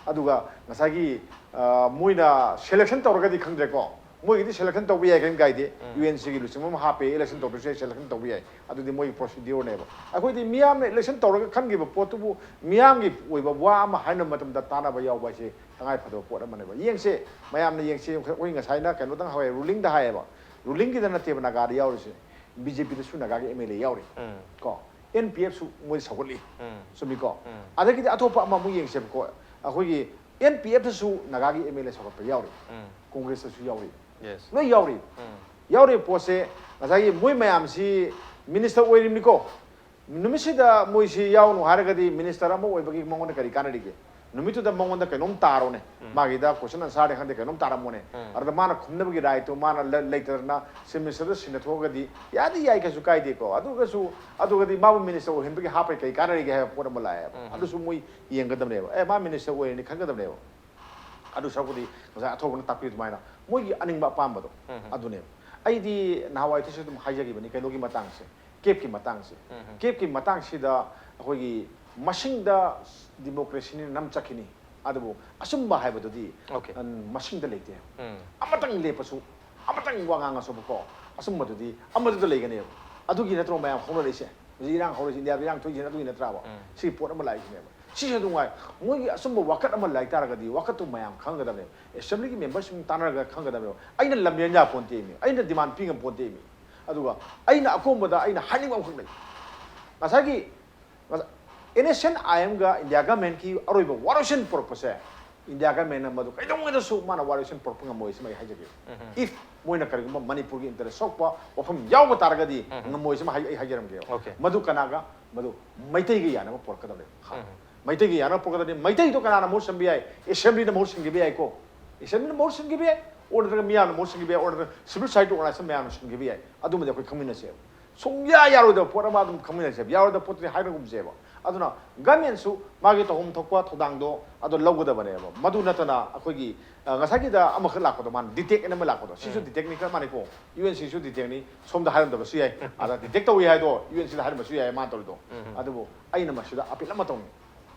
ꯑꯗꯨꯒ ꯉꯁꯥꯏꯒꯤ ꯑ, ꯃꯣꯏꯅ ꯁꯦꯂꯦꯛꯁꯟ ꯇꯧꯔꯒꯗꯤ ꯈꯪꯗ꯭ꯔꯦꯀꯣ, ꯃꯣꯏꯒꯤꯗꯤ ꯁꯦꯂꯦꯛꯁꯟ ꯇꯧꯕ ꯌꯥꯏ, ꯀꯔꯤꯝ ꯀꯥꯏꯗꯦ꯫ ꯌꯨ ꯑꯦꯟ ꯁꯤꯒꯤ ꯂꯨꯆꯤꯡꯕ ꯑꯃ ꯍꯥꯞꯄꯦ, ꯏꯂꯦꯛꯁꯟ ꯇꯧꯗ꯭ꯔꯁꯨ ꯌꯥꯏ, ꯁꯦꯂꯦꯛꯁꯟ ꯇꯧꯕ ꯌꯥꯏ꯫ ꯑꯗꯨꯗꯤ ꯃꯣꯏꯒꯤ ꯄ꯭ꯔꯣꯁꯤꯗ꯭ꯌꯨꯔꯅꯦꯕ꯫ ꯑꯩꯈꯣꯏꯗꯤ ꯃꯤꯌꯥꯝꯅ ꯏꯂꯦꯛꯁꯟ ꯇꯧꯔꯒ ꯈꯟꯈꯤꯕ ꯄꯣꯠꯇꯨꯕꯨ ꯃꯤꯌꯥꯝꯒꯤ ꯑꯣꯏꯕ ꯋꯥ ꯑꯃ ꯍꯥꯏꯅꯕ ꯃꯇꯝꯗ ꯇꯥꯟꯅꯕ ꯌꯥꯎꯕ ꯍꯥꯏꯁꯦ ꯇꯉꯥꯏ ꯐꯗꯕ ꯄꯣꯠ ꯑꯃꯅꯦꯕ꯫ ꯌꯦꯡꯁꯦ, ꯃꯌꯥꯝꯅ ꯌꯦꯡꯁꯦ꯫ ꯑꯩꯈꯣꯏ ꯉꯁꯥꯏꯅ ꯀꯩꯅꯣꯗꯪ ꯍꯥꯏ, ꯔꯨꯂꯤꯡꯗ ꯍꯥꯏꯌꯦꯕ꯫ ꯔꯨꯂꯤꯡꯒꯤꯗ ꯅꯠꯇꯦꯕ ꯅꯥꯒꯥꯗ ꯌꯥꯎꯔꯤꯁꯦ, ꯕꯤ ꯖꯦ ꯄꯤꯗꯁꯨ ꯅꯥꯒꯥꯒꯤ ꯑꯦꯝ ꯑꯦꯜ ꯑꯦ ꯌꯥꯎꯔꯤ꯫ ꯀꯣ, ꯑꯦꯟ ꯄꯤ ꯑꯦꯐꯁꯨ ꯃꯣꯏ ꯁꯧꯒꯠꯂꯤ꯫ ꯆꯨꯝꯃꯤꯀꯣ? ꯑꯗꯒꯤꯗꯤ ꯑꯇꯣꯞꯄ ꯑꯃꯃꯨꯛ ꯌꯦꯡꯁꯦꯕꯀꯣ, ꯑꯩꯈꯣꯏꯒꯤ ꯑꯦꯟ ꯄꯤ ꯑꯦꯐꯇꯁꯨ ꯅꯥꯒꯥꯒꯤ ꯑꯦꯝ ꯑꯦꯜ ꯑꯦ ꯁꯧꯒꯠꯄ ꯌꯥꯎꯔꯤ, ꯀꯣꯡꯒ꯭ꯔꯦꯁꯇꯁꯨ ꯌꯥꯎꯔꯤ, ꯂꯣꯏ ꯌꯥꯎꯔꯤ꯫ ꯌꯥꯎꯔꯤꯕ ꯄꯣꯠꯁꯦ ꯉꯁꯥꯏꯒꯤ ꯃꯣꯏ ꯃꯌꯥꯝꯁꯤ ꯃꯤꯅꯤꯁꯇꯔ ꯑꯣꯏꯔꯤꯕꯅꯤꯀꯣ, ꯅꯨꯃꯤꯠꯁꯤꯗ ꯃꯣꯏꯁꯤ ꯌꯥꯎꯅꯨ ꯍꯥꯏꯔꯒꯗꯤ ꯃꯤꯅꯤꯁꯇꯔ ꯑꯃ ꯑꯣꯏꯕꯒꯤ ꯃꯉꯣꯟꯗ ꯀꯔꯤ ꯀꯥꯟꯅꯔꯤꯒꯦ? ꯅꯨꯃꯤꯠꯇꯨꯗ ꯃꯉꯣꯟꯗ ꯀꯩꯅꯣꯝ ꯇꯥꯔꯣꯅꯦ, ꯃꯥꯒꯤꯗ ꯀꯣꯏꯁꯟ ꯑꯟꯁꯥꯔꯅꯤ ꯈꯪꯗꯦ, ꯀꯩꯅꯣꯝ ꯇꯥꯔꯝꯃꯣꯅꯦ꯫ ꯑꯗꯨꯗ ꯃꯥꯅ ꯈꯨꯝꯅꯕꯒꯤ ꯔꯥꯏꯠꯇꯣ ꯃꯥꯅ ꯂ-, ꯂꯩꯇꯗꯅ ꯆꯤꯐ ꯃꯤꯅꯤꯁꯇꯔꯗ ꯁꯤꯟꯅꯊꯣꯛꯑꯒꯗꯤ ꯌꯥꯗꯤ ꯌꯥꯏ, ꯀꯩꯁꯨ ꯀꯥꯏꯗꯦꯀꯣ꯫ ꯑꯗꯨꯒꯁꯨ, ꯑꯗꯨꯒꯗꯤ ꯃꯥꯕꯨ ꯃꯤꯅꯤꯁꯇꯔ ꯑꯣꯏꯍꯟꯕꯒꯤ ꯍꯥꯞꯄꯩ ꯀꯩ ꯀꯥꯟꯅꯔꯤꯒꯦ ꯍꯥꯏꯕ ꯄꯣꯠ ꯑꯃ ꯂꯥꯛꯑꯦꯕ꯫ ꯑꯗꯨꯁꯨ ꯃꯣꯏ ꯌꯦꯡꯒꯗꯕꯅꯦꯕ꯫ ꯑꯦ, ꯃꯥ ꯃꯤꯅꯤꯁꯇꯔ ꯑꯣꯏꯔꯅꯤ ꯈꯟꯒꯗꯕꯅꯦꯕ꯫ ꯑꯗꯨ ꯁꯔꯨꯛꯄꯨꯗꯤ ꯉꯁꯥꯏ ꯑꯊꯧꯕꯅ ꯇꯥꯛꯄꯤ ꯑꯗꯨꯃꯥꯏꯅ ꯃꯣꯏꯒꯤ ꯑꯅꯤꯡꯕ ꯑꯄꯥꯝꯕꯗꯣ ꯑꯗꯨꯅꯦꯕ꯫ ꯑꯩꯗꯤ ꯅꯍꯥꯟꯋꯥꯏꯗꯁꯨ ꯑꯗꯨꯝ ꯍꯥꯏꯖꯈꯤꯕꯅꯤ ꯀꯩꯅꯣꯒꯤ ꯃꯇꯥꯡꯁꯦ, ꯀꯦꯞꯀꯤ ꯃꯇꯥꯡꯁꯦ꯫ ꯀꯦꯞꯀꯤ ꯃꯇꯥꯡꯁꯤꯗ ꯑꯩꯈꯣꯏꯒꯤ ꯃꯁꯤꯡꯗ ꯗꯤꯃꯣꯀ꯭ꯔꯦꯁꯤꯅ ꯅꯝ ꯆꯠꯈꯤꯅꯤ, ꯑꯗꯨꯕꯨ ꯑꯆꯨꯝꯕ ꯍꯥꯏꯕꯗꯨꯗꯤ, ꯎꯝ, ꯃꯁꯤꯡꯗ ꯂꯩꯇꯦ꯫ ꯑꯃꯇꯪ ꯂꯦꯞꯄꯁꯨ, ꯑꯃꯇꯪ ꯋꯥ ꯉꯥꯡꯉꯁꯨꯕꯀꯣ, ꯑꯆꯨꯝꯕꯗꯨꯗꯤ ꯑꯃꯗꯨꯗ ꯂꯩꯒꯅꯦꯕ꯫ ꯑꯗꯨꯒꯤ ꯅꯠꯇ꯭ꯔꯣ ꯃꯌꯥꯝ ꯍꯧꯅꯔꯛꯏꯁꯦ? ꯍꯧꯖꯤꯛ ꯏꯔꯥꯡ ꯍꯧꯔꯛꯏꯁꯦ, ꯏꯟꯗꯤꯌꯥꯗ ꯏꯔꯥꯡ ꯊꯣꯛꯏꯁꯦ ꯑꯗꯨꯒꯤ ꯅꯠꯇ꯭ꯔꯥꯕ? ꯁꯤꯒꯤ ꯄꯣꯠ ꯑꯃ ꯂꯥꯛꯏꯁꯤꯅꯦꯕ꯫ ꯁꯤꯁꯨ ꯅꯨꯡꯉꯥꯏ꯫ ꯃꯣꯏꯒꯤ ꯑꯆꯨꯝꯕ ꯋꯥꯀꯠ ꯑꯃ ꯂꯥꯛ ꯇꯥꯔꯒꯗꯤ ꯋꯥꯀꯠꯇꯨ ꯃꯌꯥꯝ ꯈꯪꯒꯗꯕꯅꯦꯕ꯫ ꯑꯦꯁꯦꯝꯕ꯭ꯂꯤꯒꯤ ꯃꯦꯝꯕꯔꯁꯤꯡ ꯇꯥꯟꯅꯔꯒ ꯈꯪꯒꯗꯕꯅꯦꯕ꯫ ꯑꯩꯅ ꯂꯝꯖꯦꯟ ꯌꯥꯄꯣꯟꯇꯦ ꯃꯤ, ꯑꯩꯅ ꯗꯤꯃꯥꯟ ꯄꯤ ꯉꯝꯄꯣꯟꯇꯦ ꯃꯤ꯫ ꯑꯗꯨꯒ ꯑꯩꯅ ꯑꯀꯣꯝꯕꯗ ꯑꯩꯅ ꯍꯥꯏꯅꯤꯡꯕ ꯑꯃꯈꯛ ꯂꯩ꯫ ꯉꯁꯥꯏꯒꯤ ꯉꯁꯥꯏ ꯑꯦꯟ ꯑꯦꯁ ꯑꯦꯟ ꯑꯥꯏ ꯑꯦꯝꯒ ꯏꯟꯗꯤꯌꯥ ꯒꯃꯦꯟꯀꯤ ꯑꯔꯣꯏꯕ ꯋꯥꯔꯣꯏꯁꯤꯟ ꯄꯨꯔꯛꯄꯁꯦ, ꯏꯟꯗꯤꯌꯥ ꯒꯃꯦꯟꯅ ꯃꯗꯨ ꯀꯩꯗꯧꯉꯩꯗꯁꯨ ꯃꯥꯅ ꯋꯥꯔꯣꯏꯁꯤꯟ ꯄꯨꯔꯛꯄ ꯉꯝꯃꯣꯏ, ꯁꯤꯃ ꯑꯩ ꯍꯥꯏꯖꯒꯦ꯫ If ꯃꯣꯏꯅ ꯀꯔꯤꯒꯨꯝꯕ ꯃꯅꯤꯄꯨꯔꯒꯤ ꯏꯟꯇꯔꯦꯁ ꯁꯣꯛꯄ ꯋꯥꯐꯝ ꯌꯥꯎꯕ ꯇꯥꯔꯒꯗꯤ ꯉꯝꯃꯣꯏ, ꯁꯤꯃ ꯑꯩ ꯍꯥꯏꯖꯔꯝꯒꯦꯕ꯫ ꯃꯗꯨ ꯀꯅꯥꯒ? ꯃꯗꯨ ꯃꯩꯇꯩꯒ ꯌꯥꯅꯕ ꯄꯨꯔꯛꯀꯗꯕꯅꯦ꯫ ꯃꯩꯇꯩꯒ ꯌꯥꯅꯕ ꯄꯨꯔꯛꯀꯗꯕꯅꯤ꯫ ꯃꯩꯇꯩꯗꯣ ꯀꯅꯥꯅ ꯃꯍꯨꯠ ꯁꯤꯟꯕ ꯌꯥꯏ? ꯑꯦꯁꯦꯝꯕ꯭ꯂꯤꯅ ꯃꯍꯨꯠ ꯁꯤꯟꯈꯤꯕ ꯌꯥꯏꯀꯣ꯫ ꯑꯦꯁꯦꯝꯕ꯭ꯂꯤꯅ ꯃꯍꯨꯠ ꯁꯤꯟꯈꯤꯕ ꯌꯥꯏ, ꯑꯣꯔ ꯅꯠꯇ꯭ꯔꯒ ꯃꯤꯌꯥꯝꯅ ꯃꯍꯨꯠ ꯁꯤꯟꯈꯤꯕ ꯌꯥꯏ, ꯑꯣꯔ ꯅꯠꯇ꯭ꯔꯒ ꯁꯤꯚꯤꯜ ꯁꯣꯁꯥꯏꯇꯤ ꯑꯣꯔꯒꯅꯥꯏꯖꯦꯁꯟ ꯃꯌꯥꯝꯅ ꯁꯤꯟꯈꯤꯕ ꯌꯥꯏ꯫ ꯑꯗꯨꯃꯗꯤ ꯑꯩꯈꯣꯏ ꯈꯪꯃꯤꯟꯅꯁꯦꯕ꯫ ꯁꯨꯡꯌꯥ ꯌꯥꯔꯣꯏꯗꯕ ꯄꯣꯠ ꯑꯃ ꯑꯗꯨꯝ ꯈꯪꯃꯤꯟꯅꯁꯦꯕ꯫ ꯌꯥꯔꯣꯏꯗꯕ ꯄꯣꯠꯇꯨꯗꯤ ꯍꯥꯏꯔꯒꯨꯝꯁꯦꯕ꯫ ꯑꯗꯨꯅ ꯒꯃꯦꯟꯁꯨ ꯃꯥꯒꯤ ꯇꯧꯐꯝ ꯊꯣꯛꯄ ꯊꯧꯗꯥꯡꯗꯣ ꯑꯗꯣ ꯂꯧꯒꯗꯕꯅꯦꯕ꯫ ꯃꯗꯨ ꯅꯠꯇꯅ ꯑꯩꯈꯣꯏꯒꯤ, ꯑ, ꯉꯁꯥꯏꯒꯤꯗ ꯑꯃꯈꯛ ꯂꯥꯛꯄꯗꯣ, ꯃꯥꯅ ꯗꯤꯇꯦꯛ ꯑꯅ ꯑꯃ ꯂꯥꯛꯄꯗꯣ, ꯁꯤꯁꯨ ꯎꯝ꯫ ꯗꯤꯇꯦꯛꯅꯤ, ꯈꯔ ꯃꯥꯟꯅꯩꯀꯣ꯫ ꯌꯨ ꯑꯦꯟ ꯁꯤꯁꯨ ꯗꯤꯇꯦꯛꯅꯤ, ꯁꯣꯝꯗ ꯍꯥꯏꯔꯝꯗꯕꯁꯨ ꯌꯥꯏ꯫ ꯑꯗ ꯗꯤꯇꯦꯛ ꯇꯧꯏ ꯍꯥꯏꯗꯣ ꯌꯨ ꯑꯦꯟ ꯁꯤꯗ ꯍꯥꯏꯔꯝꯕꯁꯨ ꯌꯥꯏ ꯃꯥꯅ ꯇꯧꯔꯤꯗꯣ꯫ ꯎꯝ꯫ ꯑꯗꯨꯕꯨ ꯑꯩꯅ ꯃꯁꯤꯗ ꯑꯄꯤꯜ ꯑꯃ ꯇꯧꯅꯤ꯫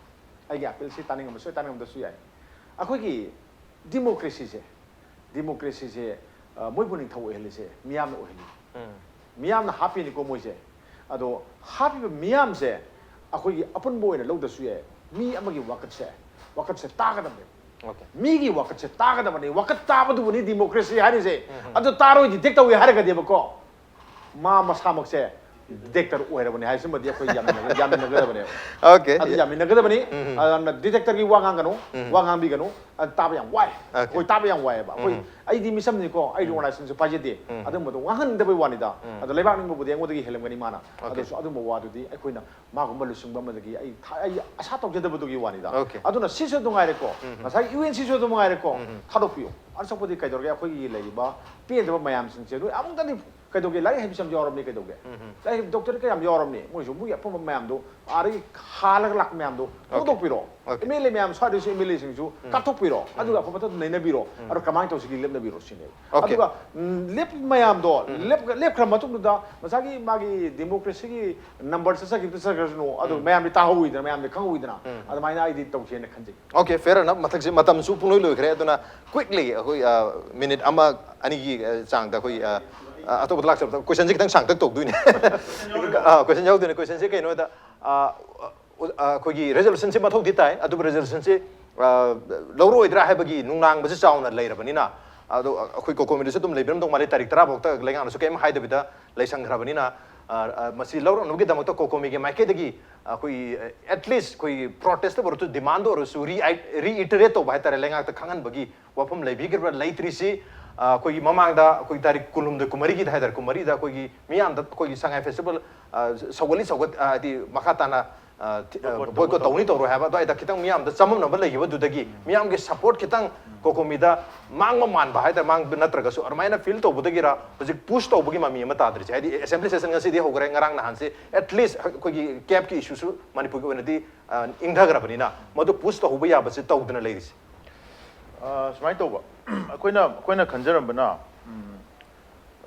ꯑꯩꯒꯤ ꯑꯄꯤꯜꯁꯤ ꯇꯥꯅꯤꯡꯉꯝꯕꯁꯨ ꯌꯥꯏ, ꯇꯥꯅꯤꯡꯉꯝꯗꯕꯁꯨ ꯌꯥꯏ꯫ ꯑꯩꯈꯣꯏꯒꯤ ꯗꯤꯃꯣꯀ꯭ꯔꯦꯁꯤꯁꯦ, ꯗꯤꯃꯣꯀ꯭ꯔꯦꯁꯤꯁꯦ, ꯑ, ꯃꯣꯏꯕꯨ ꯅꯤꯡꯊꯧ ꯑꯣꯏꯍꯜꯂꯤꯁꯦ ꯃꯤꯌꯥꯝꯅ ꯑꯣꯏꯍꯜꯂꯤ꯫ ꯎꯝ꯫ ꯃꯤꯌꯥꯝꯅ ꯍꯥꯞꯄꯤꯅꯤꯀꯣ ꯃꯣꯏꯁꯦ꯫ ꯑꯗꯣ ꯍꯥꯞꯄꯤꯕ ꯃꯤꯌꯥꯝꯁꯦ ꯑꯩꯈꯣꯏꯒꯤ ꯑꯄꯨꯟꯕ ꯑꯣꯏꯅ ꯂꯧꯗ꯭ꯔꯁꯨ ꯌꯥꯏ꯫ ꯃꯤ ꯑꯃꯒꯤ ꯋꯥꯀꯠꯁꯦ, ꯋꯥꯀꯠꯁꯦ ꯇꯥꯒꯗꯕꯅꯦ꯫ Okay꯫ ꯃꯤꯒꯤ ꯋꯥꯀꯠꯁꯦ ꯇꯥꯒꯗꯕꯅꯤ꯫ ꯋꯥꯀꯠ ꯇꯥꯕꯗꯨꯕꯨꯅꯤ ꯗꯤꯃꯣꯀ꯭ꯔꯦꯁꯤ ꯍꯥꯏꯔꯤꯁꯦ꯫ ꯎꯝ꯫ ꯑꯗꯨ ꯇꯥꯔꯣꯏ, ꯗꯤꯇꯦꯛ ꯇꯧꯏ ꯍꯥꯏꯔꯒꯗꯤꯕꯀꯣ, ꯃꯥ ꯃꯁꯥꯃꯛꯁꯦ ꯗꯤꯇꯦꯛꯇꯔ ꯑꯣꯏꯔꯕꯅꯤ ꯍꯥꯏꯁꯤꯃꯗꯤ ꯑꯩꯈꯣꯏ ꯌꯥꯃꯤꯟꯅꯒ-, ꯌꯥꯃꯤꯟꯅꯒꯗꯕꯅꯦꯕ꯫ Okay꯫ ꯑꯗꯨ ꯌꯥꯃꯤꯟꯅꯒꯗꯕꯅꯤ꯫ ꯎꯝ꯫ ꯑꯗꯨꯅ ꯗꯤꯇꯦꯛꯇꯔꯒꯤ ꯋꯥ ꯉꯥꯡꯒꯅꯨ, ꯎꯝ꯫ ꯋꯥ ꯉꯥꯡꯕꯤꯒꯅꯨ꯫ ꯑꯗꯨ ꯇꯥꯕ ꯌꯥꯝ ꯋꯥꯏ꯫ Okay꯫ ꯑꯩꯈꯣꯏ ꯇꯥꯕ ꯌꯥꯝ ꯋꯥꯏꯑꯦꯕ꯫ ꯑꯩꯈꯣꯏ, ꯎꯝ꯫ ꯑꯩꯗꯤ ꯃꯤꯁꯝꯅꯤꯀꯣ, ꯑꯩꯗꯤ ꯎꯝ꯫ ꯑꯣꯔꯒꯅꯥꯏꯖꯦꯁꯟꯁꯨ ꯄꯥꯏꯖꯗꯦ꯫ ꯎꯝ꯫ ꯑꯗꯨꯝꯕꯗꯣ ꯉꯥꯡꯍꯟꯗꯕꯩ ꯋꯥꯅꯤꯗ꯫ ꯎꯝ꯫ ꯑꯗꯣ ꯂꯩꯕꯥꯛ ꯅꯤꯡꯕꯕꯨꯗꯤ ꯑꯩꯉꯣꯟꯗꯒꯤ ꯍꯦꯜꯂꯝꯒꯅꯤ ꯃꯥꯅ꯫ Okay꯫ ꯑꯗꯨꯁꯨ ꯑꯗꯨꯝꯕ ꯋꯥꯗꯨꯗꯤ ꯑꯩꯈꯣꯏꯅ ꯃꯥꯒꯨꯝꯕ ꯂꯨꯆꯤꯡꯕ ꯑꯃꯗꯒꯤ ꯑꯩ ꯊ-, ꯑꯩ ꯑꯁꯥ ꯇꯧꯖꯗꯕꯗꯨꯒꯤ ꯋꯥꯅꯤꯗ꯫ Okay꯫ ꯑꯗꯨꯅ ꯁꯤꯁꯨ ꯑꯗꯨꯝ ꯉꯥꯏꯔꯦꯀꯣ, ꯎꯝ꯫ ꯉꯁꯥꯏ ꯌꯨ ꯑꯦꯟ ꯁꯤꯁꯨ ꯑꯗꯨꯝ ꯉꯥꯏꯔꯦꯀꯣ, ꯎꯝ꯫ ꯊꯥꯗꯣꯛꯄꯤꯌꯨ꯫ ꯑꯁꯣꯛꯄꯗꯤ ꯀꯩꯗꯧꯔꯒꯦ? ꯑꯩꯈꯣꯏꯒꯤ ꯂꯩꯔꯤꯕ ꯄꯦꯟꯗꯕ ꯃꯌꯥꯝꯁꯤꯡꯁꯦ ꯅꯣꯏ ꯑꯃꯨꯛꯇꯗꯤ ꯀꯩꯗꯧꯒꯦ? ꯂꯥꯏꯔꯤꯛ ꯍꯩꯕꯁꯨ ꯌꯥꯝ ꯌꯥꯎꯔꯕꯅꯤ, ꯀꯩꯗꯧꯒꯦ? ꯎꯝ꯫ ꯂꯥꯏꯔꯤꯛ ꯍꯩꯕ ꯗꯣꯛꯇꯔ ꯀꯌꯥꯝ ꯌꯥꯎꯔꯕꯅꯤ, ꯃꯣꯏꯁꯨ ꯃꯣꯏꯒꯤ ꯑꯄꯨꯝꯕ ꯃꯌꯥꯝꯗꯣ ꯑꯥꯗꯒꯤ ꯍꯥꯜꯂꯒ ꯂꯥꯛꯄ ꯃꯌꯥꯝꯗꯣ Okay꯫ ꯐꯣꯡꯗꯣꯛꯄꯤꯔꯣ꯫ Okay꯫ ꯑꯦꯝ ꯑꯦꯜ ꯑꯦ ꯃꯌꯥꯝ, ꯁ꯭ꯋꯥꯏꯗꯁꯨ ꯑꯦꯝ ꯑꯦꯜ ꯑꯦꯁꯤꯡꯁꯨ ꯎꯝ꯫ ꯀꯥꯞꯊꯣꯛꯄꯤꯔꯣ꯫ ꯎꯝ꯫ ꯑꯗꯨꯒ ꯑꯐ ꯐꯠꯇ ꯅꯩꯅꯕꯤꯔꯣ꯫ ꯎꯝ꯫ ꯑꯗꯣ ꯀꯃꯥꯏꯅ ꯇꯧꯁꯤꯒꯦ ꯂꯦꯞꯅꯕꯤꯔꯣ ꯁꯤꯅꯦꯕ꯫ Okay꯫ ꯑꯗꯨꯒ, ꯎꯝ, ꯂꯦꯞ ꯃꯌꯥꯝꯗꯣ, ꯎꯝ꯫ ꯂꯦꯞ-, ꯂꯦꯞꯈ꯭ꯔ ꯃꯇꯨꯡꯗꯨꯗ ꯉꯁꯥꯏꯒꯤ ꯃꯥꯒꯤ ꯗꯦꯃꯣꯀ꯭ꯔꯦꯁꯤꯒꯤ ꯅꯝꯕꯔ ꯆꯠꯆꯈꯤꯕꯗ ꯆꯠꯈ꯭ꯔꯁꯅꯨ, ꯑꯗꯨ ꯎꯝ꯫ ꯃꯌꯥꯝꯗꯤ ꯇꯥꯍꯧꯋꯤꯗꯅ, ꯃꯌꯥꯝꯗꯤ ꯈꯪꯍꯧꯋꯤꯗꯅ, ꯎꯝ꯫ ꯑꯗꯨꯃꯥꯏꯅ ꯑꯩꯗꯤ ꯇꯧꯁꯦꯅ ꯈꯟꯖꯩ꯫ Okay, fair enough꯫ ꯃꯊꯛꯁꯤ ꯃꯇꯝꯁꯨ ꯄꯨꯡꯂꯣꯏ ꯂꯣꯏꯈ꯭ꯔꯦ, ꯑꯗꯨꯅ quickly ꯑꯩꯈꯣꯏ, ꯑ, ꯃꯤꯅꯤꯠ ꯑꯃ ꯑꯅꯤꯒꯤ, ꯑ, ꯆꯥꯡꯗ ꯑꯩꯈꯣꯏ, ꯑ, ꯑ, ꯑꯇꯣꯞꯄꯗ ꯂꯥꯛꯆꯕꯗ questionꯁꯦ ꯈꯤꯇꯪ ꯁꯥꯡꯇꯛ ꯇꯧꯗꯣꯏꯅꯦ꯫ ꯑ, question ꯌꯥꯎꯗꯣꯏꯅꯦ꯫ Questionꯁꯦ ꯀꯩꯅꯣꯗ, ꯑ, ꯑ, ꯑꯩꯈꯣꯏꯒꯤ resolutionꯁꯦ ꯃꯊꯧꯗꯤ ꯇꯥꯏ, ꯑꯗꯨꯕꯨ resolutionꯁꯦ, ꯑ, ꯂꯧꯔꯣꯏꯗ꯭ꯔꯥ ꯍꯥꯏꯕꯒꯤ ꯅꯨꯡꯅꯥꯡꯕꯁꯦ ꯆꯥꯎꯅ ꯂꯩꯔꯕꯅꯤꯅ, ꯑꯗꯣ ꯑꯩꯈꯣꯏ COCOMIꯗꯁꯨ ꯑꯗꯨꯝ ꯂꯩꯕꯤꯔꯝꯗꯧ ꯃꯥꯜꯂꯤ, ꯇꯥꯔꯤꯛ ꯇꯔꯥ ꯐꯥꯎꯗ ꯂꯩꯉꯥꯛꯅꯁꯨ ꯀꯩꯝ ꯍꯥꯏꯗꯕꯤꯗ ꯂꯩꯁꯟꯈ꯭ꯔꯕꯅꯤꯅ, ꯑ, ꯑ, ꯃꯁꯤ ꯂꯧꯔꯛꯅꯕꯒꯤꯗꯃꯛꯇ COCOMIꯒꯤ ꯃꯥꯏꯀꯩꯗꯒꯤ ꯑꯩꯈꯣꯏ, at least ꯑꯩꯈꯣꯏꯒꯤ protestꯇ ꯑꯣꯏꯔꯁꯨ, demandꯇ ꯑꯣꯏꯔꯁꯨ, re-, reiterate ꯇꯧꯕ ꯍꯥꯏꯇꯥꯔꯦ, ꯂꯩꯉꯥꯛꯇ ꯈꯪꯍꯟꯕꯒꯤ ꯋꯥꯐꯝ ꯂꯩꯕꯤꯈ꯭ꯔꯤꯕ꯭ꯔꯥ? ꯂꯩꯇ꯭ꯔꯤꯁꯤ, ꯑ, ꯑꯩꯈꯣꯏꯒꯤ ꯃꯃꯥꯡꯗ ꯑꯩꯈꯣꯏ ꯇꯥꯔꯤꯛ ꯀꯨꯟꯍꯨꯝꯗꯣꯏ, ꯀꯨꯟꯃꯔꯤꯒꯤꯗ ꯍꯥꯏꯇꯥꯔꯦ, ꯀꯨꯟꯃꯔꯤꯗ ꯑꯩꯈꯣꯏꯒꯤ ꯃꯤꯌꯥꯝꯗ ꯑꯩꯈꯣꯏꯒꯤ ꯁꯉꯥꯏ festival, ꯑ, ꯁꯧꯒꯠꯂꯤ, ꯁꯧꯒꯠ-, ꯑ, ꯍꯥꯏꯗꯤ ꯃꯈꯥ ꯇꯥꯅ ꯕꯣꯏꯀꯣꯠ ꯇꯧꯅꯤ ꯇꯧꯔꯣꯏ ꯍꯥꯏꯕ ꯑꯗꯨꯋꯥꯏꯗ ꯈꯤꯇꯪ ꯃꯤꯌꯥꯝꯗ ꯆꯃꯝꯅꯕ ꯂꯩꯈꯤꯕꯗꯨꯗꯒꯤ ꯃꯤꯌꯥꯝꯒꯤ ꯁꯄꯣꯔꯠ ꯈꯤꯇꯪ ꯀꯣꯀꯣꯃꯤꯗ ꯃꯥꯡꯕ ꯃꯥꯟꯕ ꯍꯥꯏꯇꯥꯔꯦ, ꯃꯥꯡꯕ ꯅꯠꯇ꯭ꯔꯒꯁꯨ ꯑꯗꯨꯃꯥꯏꯅ ꯐꯤꯜ ꯇꯧꯕꯗꯒꯤꯔ ꯍꯧꯖꯤꯛ ꯄꯨꯁ ꯇꯧꯕꯒꯤ ꯃꯃꯤ ꯑꯃ ꯇꯥꯗ꯭ꯔꯤꯁꯦ? ꯍꯥꯏꯗꯤ ꯑꯦꯁꯦꯝꯕ꯭ꯂꯤ ꯁꯦꯁꯟ ꯉꯁꯤꯗꯤ ꯍꯧꯈ꯭ꯔꯦ, ꯉꯔꯥꯡ ꯅꯍꯥꯟꯁꯦ ꯑꯦꯠꯂꯤꯁ ꯑꯩꯈꯣꯏꯒꯤ ꯀꯦꯞꯀꯤ ꯏꯁꯨꯁꯨ ꯃꯅꯤꯄꯨꯔꯒꯤ ꯑꯣꯏꯅꯗꯤ ꯏꯪꯊꯈ꯭ꯔꯕꯅꯤꯅ ꯃꯗꯨ ꯄꯨꯁ ꯇꯧꯍꯧꯕ ꯌꯥꯕꯁꯦ ꯇꯧꯗꯅ ꯂꯩꯔꯤꯁꯦ꯫ ꯁꯨꯃꯥꯏꯅ ꯇꯧꯕ, ꯑꯩꯈꯣꯏꯅ ꯑꯩꯈꯣꯏꯅ ꯈꯟꯖꯔꯝꯕꯅ, ꯎꯝ,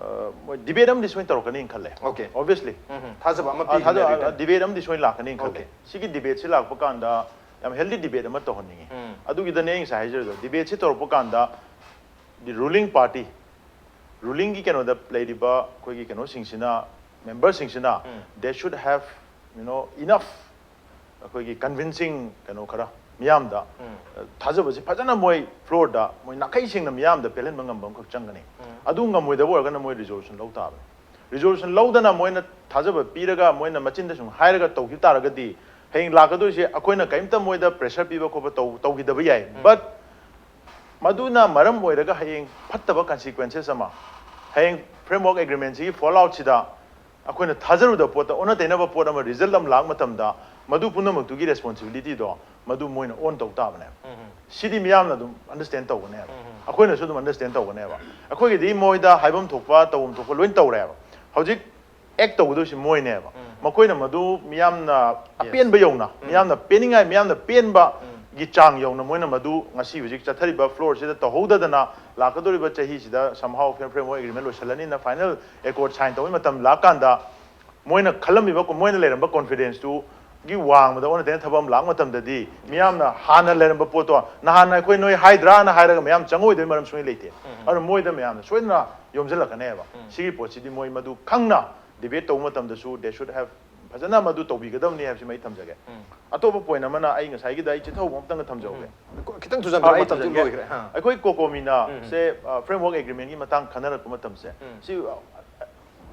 ꯑ, ꯃꯣꯏ ꯗꯤꯕꯦꯠ ꯑꯃꯗꯤ ꯁꯣꯏꯅ ꯇꯧꯔꯛꯀꯅꯤꯅ ꯈꯜꯂꯦ꯫ Okay. Obviously. ꯎꯝ, ꯊꯥꯖꯕ ꯑꯃ ꯄꯤꯒꯅꯤ ꯑꯗꯨꯗ꯫ ꯗꯤꯕꯦꯠ ꯑꯃꯗꯤ ꯁꯣꯏꯅ ꯂꯥꯛꯀꯅꯤꯅ ꯈꯜꯂꯦ꯫ Okay. ꯁꯤꯒꯤ ꯗꯤꯕꯦꯠꯁꯤ ꯂꯥꯛꯄ ꯀꯥꯟꯗ ꯌꯥꯝ ꯍꯦꯜꯗꯤ ꯗꯤꯕꯦꯠ ꯑꯃ ꯇꯧꯍꯟꯅꯤꯡꯉꯤ꯫ ꯎꯝ. ꯑꯗꯨꯒꯤꯗꯅꯦ ꯑꯩ ꯉꯁꯥꯏ ꯍꯥꯏꯖꯔꯤꯗꯣ, ꯗꯤꯕꯦꯠꯁꯤ ꯇꯧꯔꯛꯄ ꯀꯥꯟꯗ ꯗꯤ ꯔꯨꯂꯤꯡ ꯄꯥꯔꯇꯤ, ꯔꯨꯂꯤꯡꯒꯤ ꯀꯩꯅꯣꯗ ꯂꯩꯔꯤꯕ ꯑꯩꯈꯣꯏꯒꯤ ꯀꯩꯅꯣꯁꯤꯡꯁꯤꯅ, ꯃꯦꯝꯕꯔꯁꯤꯡꯁꯤꯅ, ꯎꯝ. They should have, you know, enough ꯑꯩꯈꯣꯏꯒꯤ ꯀꯟꯚꯤꯟꯁꯤꯡ ꯀꯩꯅꯣ ꯈꯔ ꯃꯤꯌꯥꯝꯗ, ꯎꯝ. ꯑ, ꯊꯥꯖꯕꯁꯤ ꯐꯖꯅ ꯃꯣꯏ ꯐ꯭ꯂꯣꯔꯗ ꯃꯣꯏ ꯅꯥꯈꯩ ꯁꯦꯡꯅ ꯃꯤꯌꯥꯝꯗ ꯄꯦꯜꯍꯟꯕ ꯉꯝꯕ ꯑꯃꯈꯛ ꯆꯪꯒꯅꯤ꯫ ꯎꯝ. ꯑꯗꯨ ꯉꯝꯃꯣꯏꯗꯕ ꯑꯣꯏꯔꯒꯅ ꯃꯣꯏ ꯔꯤꯖꯣꯂꯨꯁꯟ ꯂꯧ ꯇꯥꯕꯅꯤ꯫ ꯔꯤꯖꯣꯂꯨꯁꯟ ꯂꯧꯗꯅ ꯃꯣꯏꯅ ꯊꯥꯖꯕ ꯄꯤꯔꯒ ꯃꯣꯏꯅ ꯃꯆꯤꯟꯗ ꯁꯨꯝ ꯍꯥꯏꯔꯒ ꯇꯧꯈꯤꯕ ꯇꯥꯔꯒꯗꯤ ꯍꯌꯦꯡ ꯂꯥꯛꯀꯗꯣꯏꯁꯦ ꯑꯩꯈꯣꯏꯅ ꯀꯔꯤꯝꯇ ꯃꯣꯏꯗ ꯄ꯭ꯔꯦꯁꯔ ꯄꯤꯕ ꯈꯣꯠꯄ ꯇꯧ-, ꯇꯧꯈꯤꯗꯕ ꯌꯥꯏ꯫ ꯎꯝ. But ꯃꯗꯨꯅ ꯃꯔꯝ ꯑꯣꯏꯔꯒ ꯍꯌꯦꯡ ꯐꯠꯇꯕ ꯀꯟꯁꯤꯀ꯭ꯋꯦꯟꯁꯦꯁ ꯑꯃ, ꯍꯌꯦꯡ ꯐ꯭ꯔꯦꯝꯋꯥꯔꯛ ꯑꯦꯒ꯭ꯔꯤꯃꯦꯟꯁꯤꯒꯤ ꯐꯣꯜ ꯑꯥꯎꯠꯁꯤꯗ ꯑꯩꯈꯣꯏꯅ ꯊꯥꯖꯔꯨꯗꯕ ꯄꯣꯠꯇ ꯑꯣꯟꯅ ꯇꯩꯅꯕ ꯄꯣꯠ ꯑꯃ ꯔꯤꯖꯜꯠ ꯑꯃ ꯂꯥꯛꯄ ꯃꯇꯝꯗ ꯃꯗꯨ ꯄꯨꯝꯅꯃꯛꯇꯨꯒꯤ ꯔꯦꯁꯄꯣꯟꯁꯤꯕꯤꯂꯤꯇꯤꯗꯣ ꯃꯗꯨ ꯃꯣꯏꯅ ꯑꯣꯟ ꯇꯧ ꯇꯥꯕꯅꯦꯕ꯫ ꯎꯝ. ꯁꯤꯗꯤ ꯃꯤꯌꯥꯝꯅ ꯑꯗꯨꯝ ꯑꯟꯗꯔꯁ꯭ꯇꯦꯟ ꯇꯧꯒꯅꯦꯕ꯫ ꯎꯝ. ꯑꯩꯈꯣꯏꯅꯁꯨ ꯑꯗꯨꯝ ꯑꯟꯗꯔꯁ꯭ꯇꯦꯟ ꯇꯧꯒꯅꯦꯕ꯫ ꯑꯩꯈꯣꯏꯒꯤꯗꯤ ꯃꯣꯏꯗ ꯍꯥꯏꯐꯝ ꯊꯣꯛꯄ ꯇꯧꯐꯝ ꯊꯣꯛꯄ ꯂꯣꯏ ꯇꯧꯔꯦꯕ꯫ ꯍꯧꯖꯤꯛ ꯑꯦꯛ ꯇꯧꯒꯗꯣꯏꯁꯤ ꯃꯣꯏꯅꯦꯕ꯫ ꯎꯝ. ꯃꯈꯣꯏꯅ ꯃꯗꯨ ꯃꯤꯌꯥꯝꯅ ꯑꯄꯦꯟꯕ ꯌꯧꯅ, ꯎꯝ. ꯃꯤꯌꯥꯝꯅ ꯄꯦꯟꯅꯤꯡꯉꯥꯏ, ꯃꯤꯌꯥꯝꯅ ꯄꯦꯟꯕ ꯎꯝ. ꯒꯤ ꯆꯥꯡ ꯌꯧꯅ ꯃꯣꯏꯅ ꯃꯗꯨ ꯉꯁꯤ ꯍꯧꯖꯤꯛ ꯆꯠꯊꯔꯤꯕ ꯐ꯭ꯂꯣꯔꯁꯤꯗ ꯇꯧꯍꯧꯗꯗꯅ ꯂꯥꯛꯀꯗꯧꯔꯤꯕ ꯆꯍꯤꯁꯤꯗ somehow ꯐ꯭ꯔꯦꯝꯋꯥꯔꯛ ꯑꯦꯒ꯭ꯔꯤꯃꯦꯟ ꯂꯣꯏꯁꯤꯜꯂꯅꯤꯅ ꯐꯥꯏꯅꯦꯜ ꯑꯦꯀꯣꯔꯗ ꯁꯥꯏꯟ ꯇꯧꯕꯒꯤ ꯃꯇꯝ ꯂꯥꯛꯀꯥꯟꯗ ꯃꯣꯏꯅ ꯈꯜꯂꯝꯃꯤꯕ, ꯃꯣꯏꯅ ꯂꯩꯔꯝꯕ ꯀꯣꯟꯐꯤꯗꯦꯟꯁꯇꯨꯒꯤ ꯋꯥꯡꯃꯗ ꯑꯣꯟꯅ ꯇꯩꯅ ꯊꯕꯛ ꯑꯃ ꯂꯥꯛꯄ ꯃꯇꯝꯗꯗꯤ ꯃꯤꯌꯥꯝꯅ ꯍꯥꯟꯅ ꯂꯩꯔꯝꯕ ꯄꯣꯠꯇꯣ, ꯅꯍꯥꯟ ꯑꯩꯈꯣꯏ ꯅꯣꯏ ꯍꯥꯏꯗ꯭ꯔꯥꯅ ꯍꯥꯏꯔꯒ ꯃꯌꯥꯝ ꯆꯪꯉꯣꯏꯗꯣꯏ ꯃꯔꯝ ꯁꯨꯡꯂꯩ ꯂꯩꯇꯦ꯫ ꯎꯝ. ꯑꯗꯨꯅ ꯃꯣꯏꯗ ꯃꯌꯥꯝꯅ ꯁꯣꯏꯗꯅ ꯌꯣꯝꯁꯤꯜꯂꯛꯀꯅꯦꯕ꯫ ꯎꯝ. ꯁꯤꯒꯤ ꯄꯣꯠꯁꯤꯗꯤ ꯃꯣꯏ ꯃꯗꯨ ꯈꯪꯅ ꯗꯤꯕꯦꯠ ꯇꯧꯕ ꯃꯇꯝꯗꯁꯨ they should have ꯐꯖꯅ ꯃꯗꯨ ꯇꯧꯕꯤꯒꯗꯕꯅꯤ ꯍꯥꯏꯕꯁꯤꯃ ꯑꯩ ꯊꯝꯖꯒꯦ꯫ ꯎꯝ. ꯑꯇꯣꯞꯄ ꯄꯣꯏꯟ ꯑꯃꯅ ꯑꯩ ꯉꯁꯥꯏꯒꯤꯗ ꯑꯩ ꯆꯤꯊꯍꯧꯕ ꯑꯃꯇꯪꯒ ꯊꯝꯖꯍꯧꯒꯦ꯫ ꯈꯤꯇꯪ ꯊꯨꯖꯟꯕꯤꯔꯣ, ꯑꯩ ꯃꯇꯝꯁꯨ ꯊꯝꯖꯒꯦ꯫ ꯂꯣꯏꯈ꯭ꯔꯦ꯫ ꯑꯥ. ꯑꯩꯈꯣꯏ ꯀꯣꯀꯣꯃꯤꯅ ꯎꯝ. ꯁꯦ, ꯑ, ꯐ꯭ꯔꯦꯝꯋꯥꯔꯛ ꯑꯦꯒ꯭ꯔꯤꯃꯦꯟꯒꯤ ꯃꯇꯥꯡ ꯈꯟꯅꯔꯛꯄ ꯃꯇꯝꯁꯦ, ꯎꯝ. ꯁꯤ, ꯑ,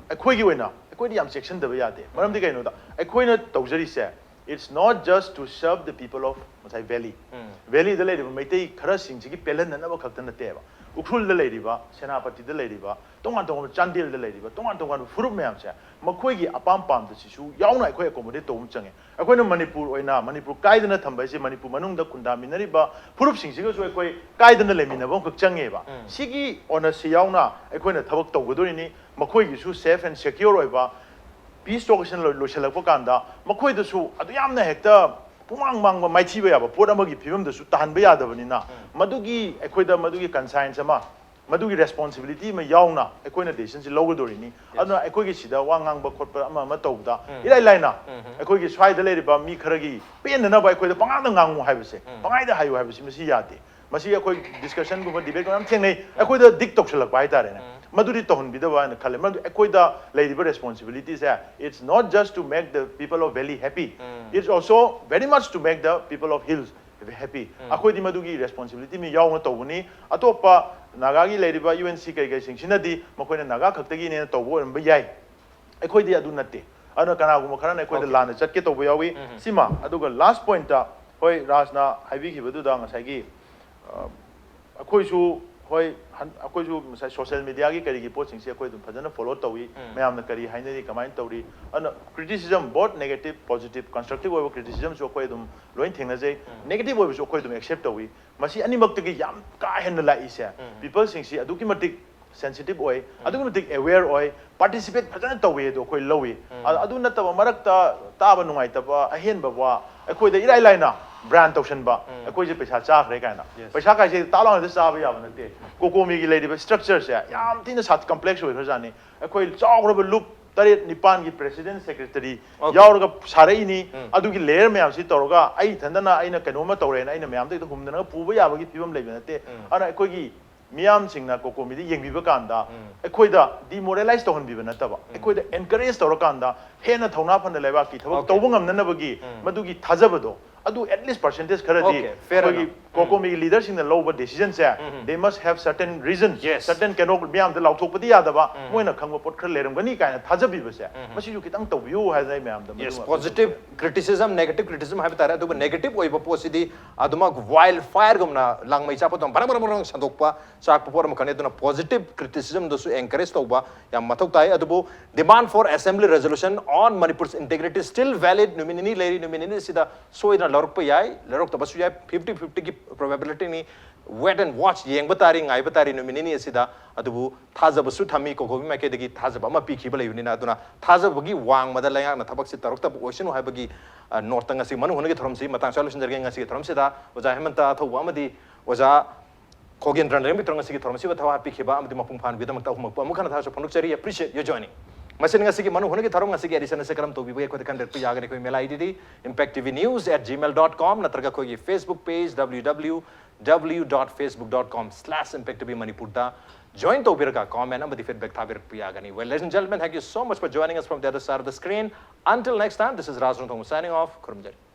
ꯑꯩꯈꯣꯏꯒꯤ ꯑꯣꯏꯅ ꯑꯩꯈꯣꯏꯗꯤ ꯌꯥꯝ ꯆꯦꯛꯁꯤꯟꯗꯕ ꯌꯥꯗꯦ꯫ ꯃꯔꯝꯗꯤ ꯀꯩꯅꯣꯗ ꯑꯩꯈꯣꯏꯅ ꯇꯧꯖꯔꯤꯁꯦ It's not just to serve the people of ꯉꯁꯥꯏ valley꯫ ꯎꯝ꯫ Valleyꯗ ꯂꯩꯔꯤꯕ ꯃꯩꯇꯩ ꯈꯔꯁꯤꯡꯁꯤꯒꯤ ꯄꯦꯜꯍꯟꯅꯅꯕ ꯈꯛꯇ ꯅꯠꯇꯦꯕ꯫ ꯎꯈ꯭ꯔꯨꯜꯗ ꯂꯩꯔꯤꯕ, ꯁꯦꯅꯥꯄꯇꯤꯗ ꯂꯩꯔꯤꯕ, ꯇꯣꯉꯥꯟ ꯇꯣꯉꯥꯟꯕ ꯆꯥꯟꯗꯦꯜꯗ ꯂꯩꯔꯤꯕ, ꯇꯣꯉꯥꯟ ꯇꯣꯉꯥꯟꯕ ꯐꯨꯔꯨꯞ ꯃꯌꯥꯝꯁꯦ ꯃꯈꯣꯏꯒꯤ ꯑꯄꯥꯝ ꯄꯥꯝꯗꯁꯤꯁꯨ ꯌꯥꯎꯅ ꯑꯩꯈꯣꯏ accommodate ꯇꯧꯕ ꯑꯃ ꯆꯪꯉꯦ꯫ ꯑꯩꯈꯣꯏꯅ ꯃꯅꯤꯄꯨꯔ ꯑꯣꯏꯅ, ꯃꯅꯤꯄꯨꯔ ꯀꯥꯏꯗꯅ ꯊꯝꯕ ꯍꯥꯏꯁꯦ ꯃꯅꯤꯄꯨꯔ ꯃꯅꯨꯡꯗ ꯈꯨꯟꯗꯥꯃꯤꯟꯅꯔꯤꯕ ꯐꯨꯔꯨꯞꯁꯤꯡꯁꯤꯒꯁꯨ ꯑꯩꯈꯣꯏ ꯀꯥꯏꯗꯅ ꯂꯩꯃꯤꯟꯅꯕ ꯑꯃꯈꯛ ꯆꯪꯉꯦꯕ꯫ ꯎꯝ꯫ ꯁꯤꯒꯤ onus ꯁꯤ ꯌꯥꯎꯅ ꯑꯩꯈꯣꯏꯅ ꯊꯕꯛ ꯇꯧꯒꯗꯣꯔꯤꯅꯤ꯫ ꯃꯈꯣꯏꯒꯤꯁꯨ safe and secure ꯑꯣꯏꯕ peace talk ꯁꯤꯅ ꯂꯣꯏ-, ꯂꯣꯏꯁꯤꯜꯂꯛꯄ ꯀꯥꯟꯗ ꯃꯈꯣꯏꯗꯁꯨ ꯑꯗꯨ ꯌꯥꯝꯅ ꯍꯦꯛꯇ ꯄꯨꯡꯃꯥꯡ ꯃꯥꯡꯕ, ꯃꯥꯏꯊꯤꯕ ꯌꯥꯕ ꯄꯣꯠ ꯑꯃꯒꯤ ꯐꯤꯕꯝꯗꯁꯨ ꯇꯥꯍꯟꯕ ꯌꯥꯗꯕꯅꯤꯅ, ꯃꯗꯨꯒꯤ ꯑꯩꯈꯣꯏꯗ ꯃꯗꯨꯒꯤ conscience ꯑꯃ, ꯃꯗꯨꯒꯤ responsibility ꯑꯃ ꯌꯥꯎꯅ ꯑꯩꯈꯣꯏꯅ decision ꯁꯤ ꯂꯧꯒꯗꯣꯔꯤꯅꯤ꯫ ꯑꯗꯨꯅ ꯑꯩꯈꯣꯏꯒꯤ ꯁꯤꯗ ꯋꯥ ꯉꯥꯡꯕ ꯈꯣꯠꯄ ꯑꯃ ꯑꯃ ꯇꯧꯕꯗ ꯏꯔꯥꯏ ꯂꯥꯏꯅ ꯑꯩꯈꯣꯏꯒꯤ ꯁ꯭ꯋꯥꯏꯗ ꯂꯩꯔꯤꯕ ꯃꯤ ꯈꯔꯒꯤ ꯄꯦꯟꯅꯅꯕ ꯑꯩꯈꯣꯏꯗ ꯄꯉꯥꯡꯗ ꯉꯥꯡꯉꯨ ꯍꯥꯏꯕꯁꯦ, ꯄꯉꯥꯏꯗ ꯍꯥꯏꯌꯨ ꯍꯥꯏꯕꯁꯤ ꯃꯁꯤ ꯌꯥꯗꯦ꯫ ꯃꯁꯤ ꯑꯩꯈꯣꯏ discussion ꯒꯨꯝꯕ debate ꯒꯨꯝꯕ ꯌꯥꯝ ꯊꯦꯡꯅꯩ꯫ ꯑꯩꯈꯣꯏꯗ ꯗꯤꯛ ꯇꯧꯁꯜꯂꯛꯄ ꯍꯥꯏꯇꯥꯔꯦꯅꯦ꯫ ꯃꯗꯨꯗꯤ ꯇꯧꯍꯟꯕꯤꯗꯕ ꯍꯥꯏꯅ ꯈꯜꯂꯦ꯫ ꯃꯔꯝꯗꯤ ꯑꯩꯈꯣꯏꯗ ꯂꯩꯔꯤꯕ responsibility say, it's not just to make the people of valley happy, it's also very much to make the people of hills happy꯫ ꯑꯩꯈꯣꯏꯗꯤ ꯃꯗꯨꯒꯤ responsibility ꯑꯃ ꯌꯥꯎꯅ ꯇꯧꯕꯅꯤ꯫ ꯑꯇꯣꯞꯄ ꯅꯥꯒꯥꯒꯤ ꯂꯩꯔꯤꯕ U N C ꯀꯩ ꯀꯩꯁꯤꯡꯁꯤꯅꯗꯤ ꯃꯈꯣꯏꯅ ꯅꯥꯒꯥ ꯈꯛꯇꯒꯤꯅꯦꯅ ꯇꯧꯕ ꯑꯣꯏꯔꯝꯕ ꯌꯥꯏ꯫ ꯑꯩꯈꯣꯏꯗꯤ ꯑꯗꯨ ꯅꯠꯇꯦ꯫ ꯑꯗꯨꯅ ꯀꯅꯥꯒꯨꯝꯕ ꯈꯔꯅ ꯑꯩꯈꯣꯏꯗ ꯂꯥꯟꯅ ꯆꯠꯀꯦ ꯇꯧꯕ ꯌꯥꯎꯏ꯫ ꯁꯤꯃ, ꯑꯗꯨꯒ last point ꯇ, ꯍꯣꯏ, ꯔꯥꯖꯅ ꯍꯥꯏꯕꯤꯈꯤꯕꯗꯨꯗ ꯉꯁꯥꯏꯒꯤ, ꯑ, ꯑꯩꯈꯣꯏꯁꯨ, ꯍꯣꯏ, ꯍꯟ-, ꯑꯩꯈꯣꯏꯁꯨ ꯉꯁꯥꯏ social media ꯒꯤ ꯀꯔꯤꯒꯤ ꯄꯣꯠꯁꯤꯡꯁꯦ ꯑꯩꯈꯣꯏ ꯑꯗꯨꯝ ꯐꯖꯅ follow ꯇꯧꯏ꯫ ꯃꯌꯥꯝꯅ ꯀꯔꯤ ꯍꯥꯏꯅꯔꯤ, ꯀꯃꯥꯏꯅ ꯇꯧꯔꯤ? ꯑꯗꯨꯅ criticism, both negative, positive, constructive ꯑꯣꯏꯕ criticism ꯁꯨ ꯑꯩꯈꯣꯏ ꯑꯗꯨꯝ ꯂꯣꯏ ꯊꯦꯡꯅꯖꯩ꯫ Negative ꯑꯣꯏꯕꯁꯨ ꯑꯩꯈꯣꯏ ꯑꯗꯨꯝ accept ꯇꯧꯏ꯫ ꯃꯁꯤ ꯑꯅꯤꯃꯛꯇꯒꯤ ꯌꯥꯝ ꯀꯥ ꯍꯦꯟꯅ ꯂꯥꯛꯏꯁꯦ, people ꯁꯤꯡꯁꯤ ꯑꯗꯨꯛꯀꯤ ꯃꯇꯤꯛ sensitive ꯑꯣꯏ, ꯑꯗꯨꯛꯀꯤ ꯃꯇꯤꯛ aware ꯑꯣꯏ, participate ꯐꯖꯅ ꯇꯧꯏ, ꯑꯗꯣ ꯑꯩꯈꯣꯏ ꯂꯧꯏ꯫ ꯑ-, ꯑꯗꯨ ꯅꯠꯇꯕ ꯃꯔꯛꯇ ꯇꯥꯕ ꯅꯨꯡꯉꯥꯏꯇꯕ, ꯑꯍꯦꯟꯕ ꯋꯥ, ꯑꯩꯈꯣꯏꯗ ꯏꯔꯥꯏ ꯂꯥꯏꯅ brand ꯇꯧꯁꯟꯕ, ꯑꯩꯈꯣꯏꯁꯦ ꯄꯩꯁꯥ ꯆꯥꯈ꯭ꯔꯦ ꯀꯥꯏꯅ꯫ Yes. ꯄꯩꯁꯥ ꯀꯥꯏꯁꯦ ꯇꯥꯛ ꯂꯥꯎꯅ ꯍꯦꯛꯇ ꯆꯥꯕ ꯌꯥꯕ ꯅꯠꯇꯦ꯫ ꯀꯣꯀꯣꯃꯤꯒꯤ ꯂꯩꯔꯤꯕ structure ꯁꯦ ꯌꯥꯝ ꯊꯤꯅ ꯁꯥ-, complex ꯑꯣꯏꯈ꯭ꯔꯖꯥꯠꯅꯤ꯫ ꯑꯩꯈꯣꯏ ꯆꯥꯎꯈ꯭ꯔꯕ ꯂꯨꯞ ꯇꯔꯦꯠ ꯅꯤꯄꯥꯟꯒꯤ president, secretary ꯌꯥꯎꯔꯒ ꯁꯥꯔꯛꯏꯅꯤ꯫ ꯑꯗꯨꯒꯤ layer ꯃꯌꯥꯝꯁꯤ ꯇꯧꯔꯒ ꯑꯩ ꯏꯊꯟꯗꯅ ꯑꯩꯅ ꯀꯩꯅꯣꯝꯃ ꯇꯧꯔꯦꯅ ꯑꯩꯅ ꯃꯌꯥꯝꯗ ꯍꯦꯛꯇ ꯍꯨꯝꯗꯅꯒ ꯄꯨꯕ ꯌꯥꯕꯒꯤ ꯐꯤꯕꯝ ꯂꯩꯕ ꯅꯠꯇꯦ꯫ ꯑꯗꯨꯅ ꯑꯩꯈꯣꯏꯒꯤ ꯃꯤꯌꯥꯝꯁꯤꯡꯅ ꯀꯣꯀꯣꯃꯤꯗ ꯌꯦꯡꯕꯤꯕ ꯀꯥꯟꯗ ꯑꯩꯈꯣꯏꯗ demoralize ꯇꯧꯍꯟꯕꯤꯕ ꯅꯠꯇꯕ, ꯑꯩꯈꯣꯏꯗ encourage ꯇꯧꯔꯀꯥꯟꯗ ꯍꯦꯟꯅ ꯊꯧꯅꯥ ꯐꯅ ꯂꯩꯕꯥꯛꯀꯤ ꯊꯕꯛ Okay. ꯇꯧꯕ ꯉꯝꯅꯅꯕꯒꯤ ꯃꯗꯨꯒꯤ ꯊꯥꯖꯕꯗꯣ ꯑꯗꯨ at least percentage ꯈꯔꯗꯤ Okay, fair ꯑꯩꯈꯣꯏꯒꯤ enough. COCOMIꯒꯤ leaderꯁꯤꯡꯅ ꯂꯧꯕ decisionꯁꯦ they must have certain reason, Yes. certain ꯀꯩꯅꯣ ꯃꯌꯥꯝꯗ ꯂꯥꯎꯊꯣꯛꯄꯗꯤ ꯌꯥꯗꯕ, ꯃꯣꯏꯅ ꯈꯪꯕ ꯄꯣꯠ ꯈꯔ ꯂꯩꯔꯝꯒꯅꯤ ꯀꯥꯏꯅ ꯊꯥꯖꯕꯤꯕꯁꯦ, ꯃꯁꯤꯁꯨ ꯈꯤꯇꯪ ꯇꯧꯕꯤꯌꯨ ꯍꯥꯏꯅ ꯑꯩ ꯃꯌꯥꯝꯗ Yes, ꯃꯗꯨꯃ positive criticism, negative criticism ꯍꯥꯏꯕ ꯇꯥꯔꯦ꯫ ꯑꯗꯨꯕꯨ negative ꯑꯣꯏꯕ ꯄꯣꯠꯁꯤꯗꯤ ꯑꯗꯨꯃꯛ wild fireꯒꯨꯝꯅ ꯂꯥꯡꯃꯩ ꯆꯥꯛꯄꯗꯧꯅ ꯕꯔꯪ ꯕꯔꯪ ꯕꯔꯪ ꯁꯟꯗꯣꯛꯄ ꯆꯥꯛꯄ ꯄꯣꯠ ꯑꯃꯈꯛꯅꯤ꯫ ꯑꯗꯨꯅ positive criticismꯗꯁꯨ encourage ꯇꯧꯕ ꯌꯥꯝ ꯃꯊꯧ ꯇꯥꯏ꯫ ꯑꯗꯨꯕꯨ demand for assembly resolution on Manipur's integrity still valid, ꯅꯨꯃꯤꯠ ꯅꯤꯅꯤ ꯂꯩꯔꯤ, ꯅꯨꯃꯤꯠ ꯅꯤꯅꯤ ꯑꯁꯤꯗ ꯁꯣꯏꯗꯅ ꯂꯧꯔꯛꯄ ꯌꯥꯏ, ꯂꯧꯔꯛꯇꯕꯁꯨ ꯌꯥꯏ, fifty fiftyꯒꯤ probabilityꯅꯤ꯫ Wait and watch, ꯌꯦꯡꯕ ꯇꯥꯔꯤ, ꯉꯥꯏꯕ ꯇꯥꯔꯤ ꯅꯨꯃꯤꯠ ꯅꯤꯅꯤ ꯑꯁꯤꯗ꯫ ꯑꯗꯨꯕꯨ ꯊꯥꯖꯕꯁꯨ ꯊꯝꯃꯤ, COCOMI ꯃꯥꯏꯀꯩꯗꯒꯤ ꯊꯥꯖꯕ ꯑꯃ ꯄꯤꯈꯤꯕ ꯂꯩꯕꯅꯤꯅ, ꯑꯗꯨꯅ ꯊꯥꯖꯕꯒꯤ ꯋꯥꯡꯃꯗ ꯂꯩꯉꯥꯛꯅ ꯊꯕꯛꯁꯤ ꯇꯧꯔꯛꯇꯕ ꯑꯣꯏꯁꯅꯨ ꯍꯥꯏꯕꯒꯤ ꯑ, noteꯇ ꯉꯁꯤ ꯃꯅꯨꯡ ꯍꯨꯠꯅꯒꯤ ꯊꯧꯔꯝꯁꯤ ꯃꯇꯥꯡ ꯁ꯭ꯋꯥꯏ ꯂꯣꯏꯁꯤꯟꯖꯔꯒꯦ꯫ ꯉꯁꯤꯒꯤ ꯊꯧꯔꯝꯁꯤꯗ ꯑꯣꯖꯥ ꯍꯦꯃꯟꯇ ꯑꯊꯧꯕ ꯑꯃꯗꯤ ꯑꯣꯖꯥ ꯈꯣꯒꯦꯟꯗ꯭ꯔ ꯂꯩꯔꯝꯕꯤꯇ꯭ꯔꯣ ꯉꯁꯤꯒꯤ ꯊꯧꯔꯝꯁꯤꯕꯨ ꯊꯋꯥꯏ ꯍꯥꯞꯄꯤꯈꯤꯕ ꯑꯃꯗꯤ ꯃꯄꯨꯡ ꯐꯥꯍꯟꯕꯒꯤꯗꯃꯛꯇ ꯑꯍꯨꯝꯃꯛꯄꯨ ꯑꯃꯨꯛ ꯍꯟꯅ ꯊꯥꯒꯠꯆꯕ ꯐꯣꯡꯗꯣꯛꯆꯔꯤ꯫ Appreciate your joining꯫ ꯃꯁꯤꯅ ꯉꯁꯤꯒꯤ ꯃꯅꯨꯡ ꯍꯨꯠꯅꯒꯤ ꯊꯧꯔꯝ ꯉꯁꯤꯒꯤ edition ꯑꯁꯤ ꯀꯔꯝ ꯇꯧꯕꯤꯕꯒꯦ ꯑꯩꯈꯣꯏꯗ ꯈꯟꯕꯤꯔꯛꯄ ꯌꯥꯒꯅꯤ꯫ ꯑꯩꯈꯣꯏ mail IDꯗꯤ impacttvnews at gmail dot com ꯅꯠꯇ꯭ꯔꯒ ꯑꯩꯈꯣꯏꯒꯤ Facebook page www dot facebook dot com slash impact T V Manipurꯗ join ꯇꯧꯕꯤꯔꯒ comment ꯑꯃꯗꯤ feedback ꯊꯥꯕꯤꯔꯛꯄ ꯌꯥꯒꯅꯤ꯫ Well, ladies and gentlemen, thank you so much for joining us from the other side of the screen. Until next time, this is Raj Rongthong signing off. ꯈꯨꯔꯨꯝꯖꯔꯤ꯫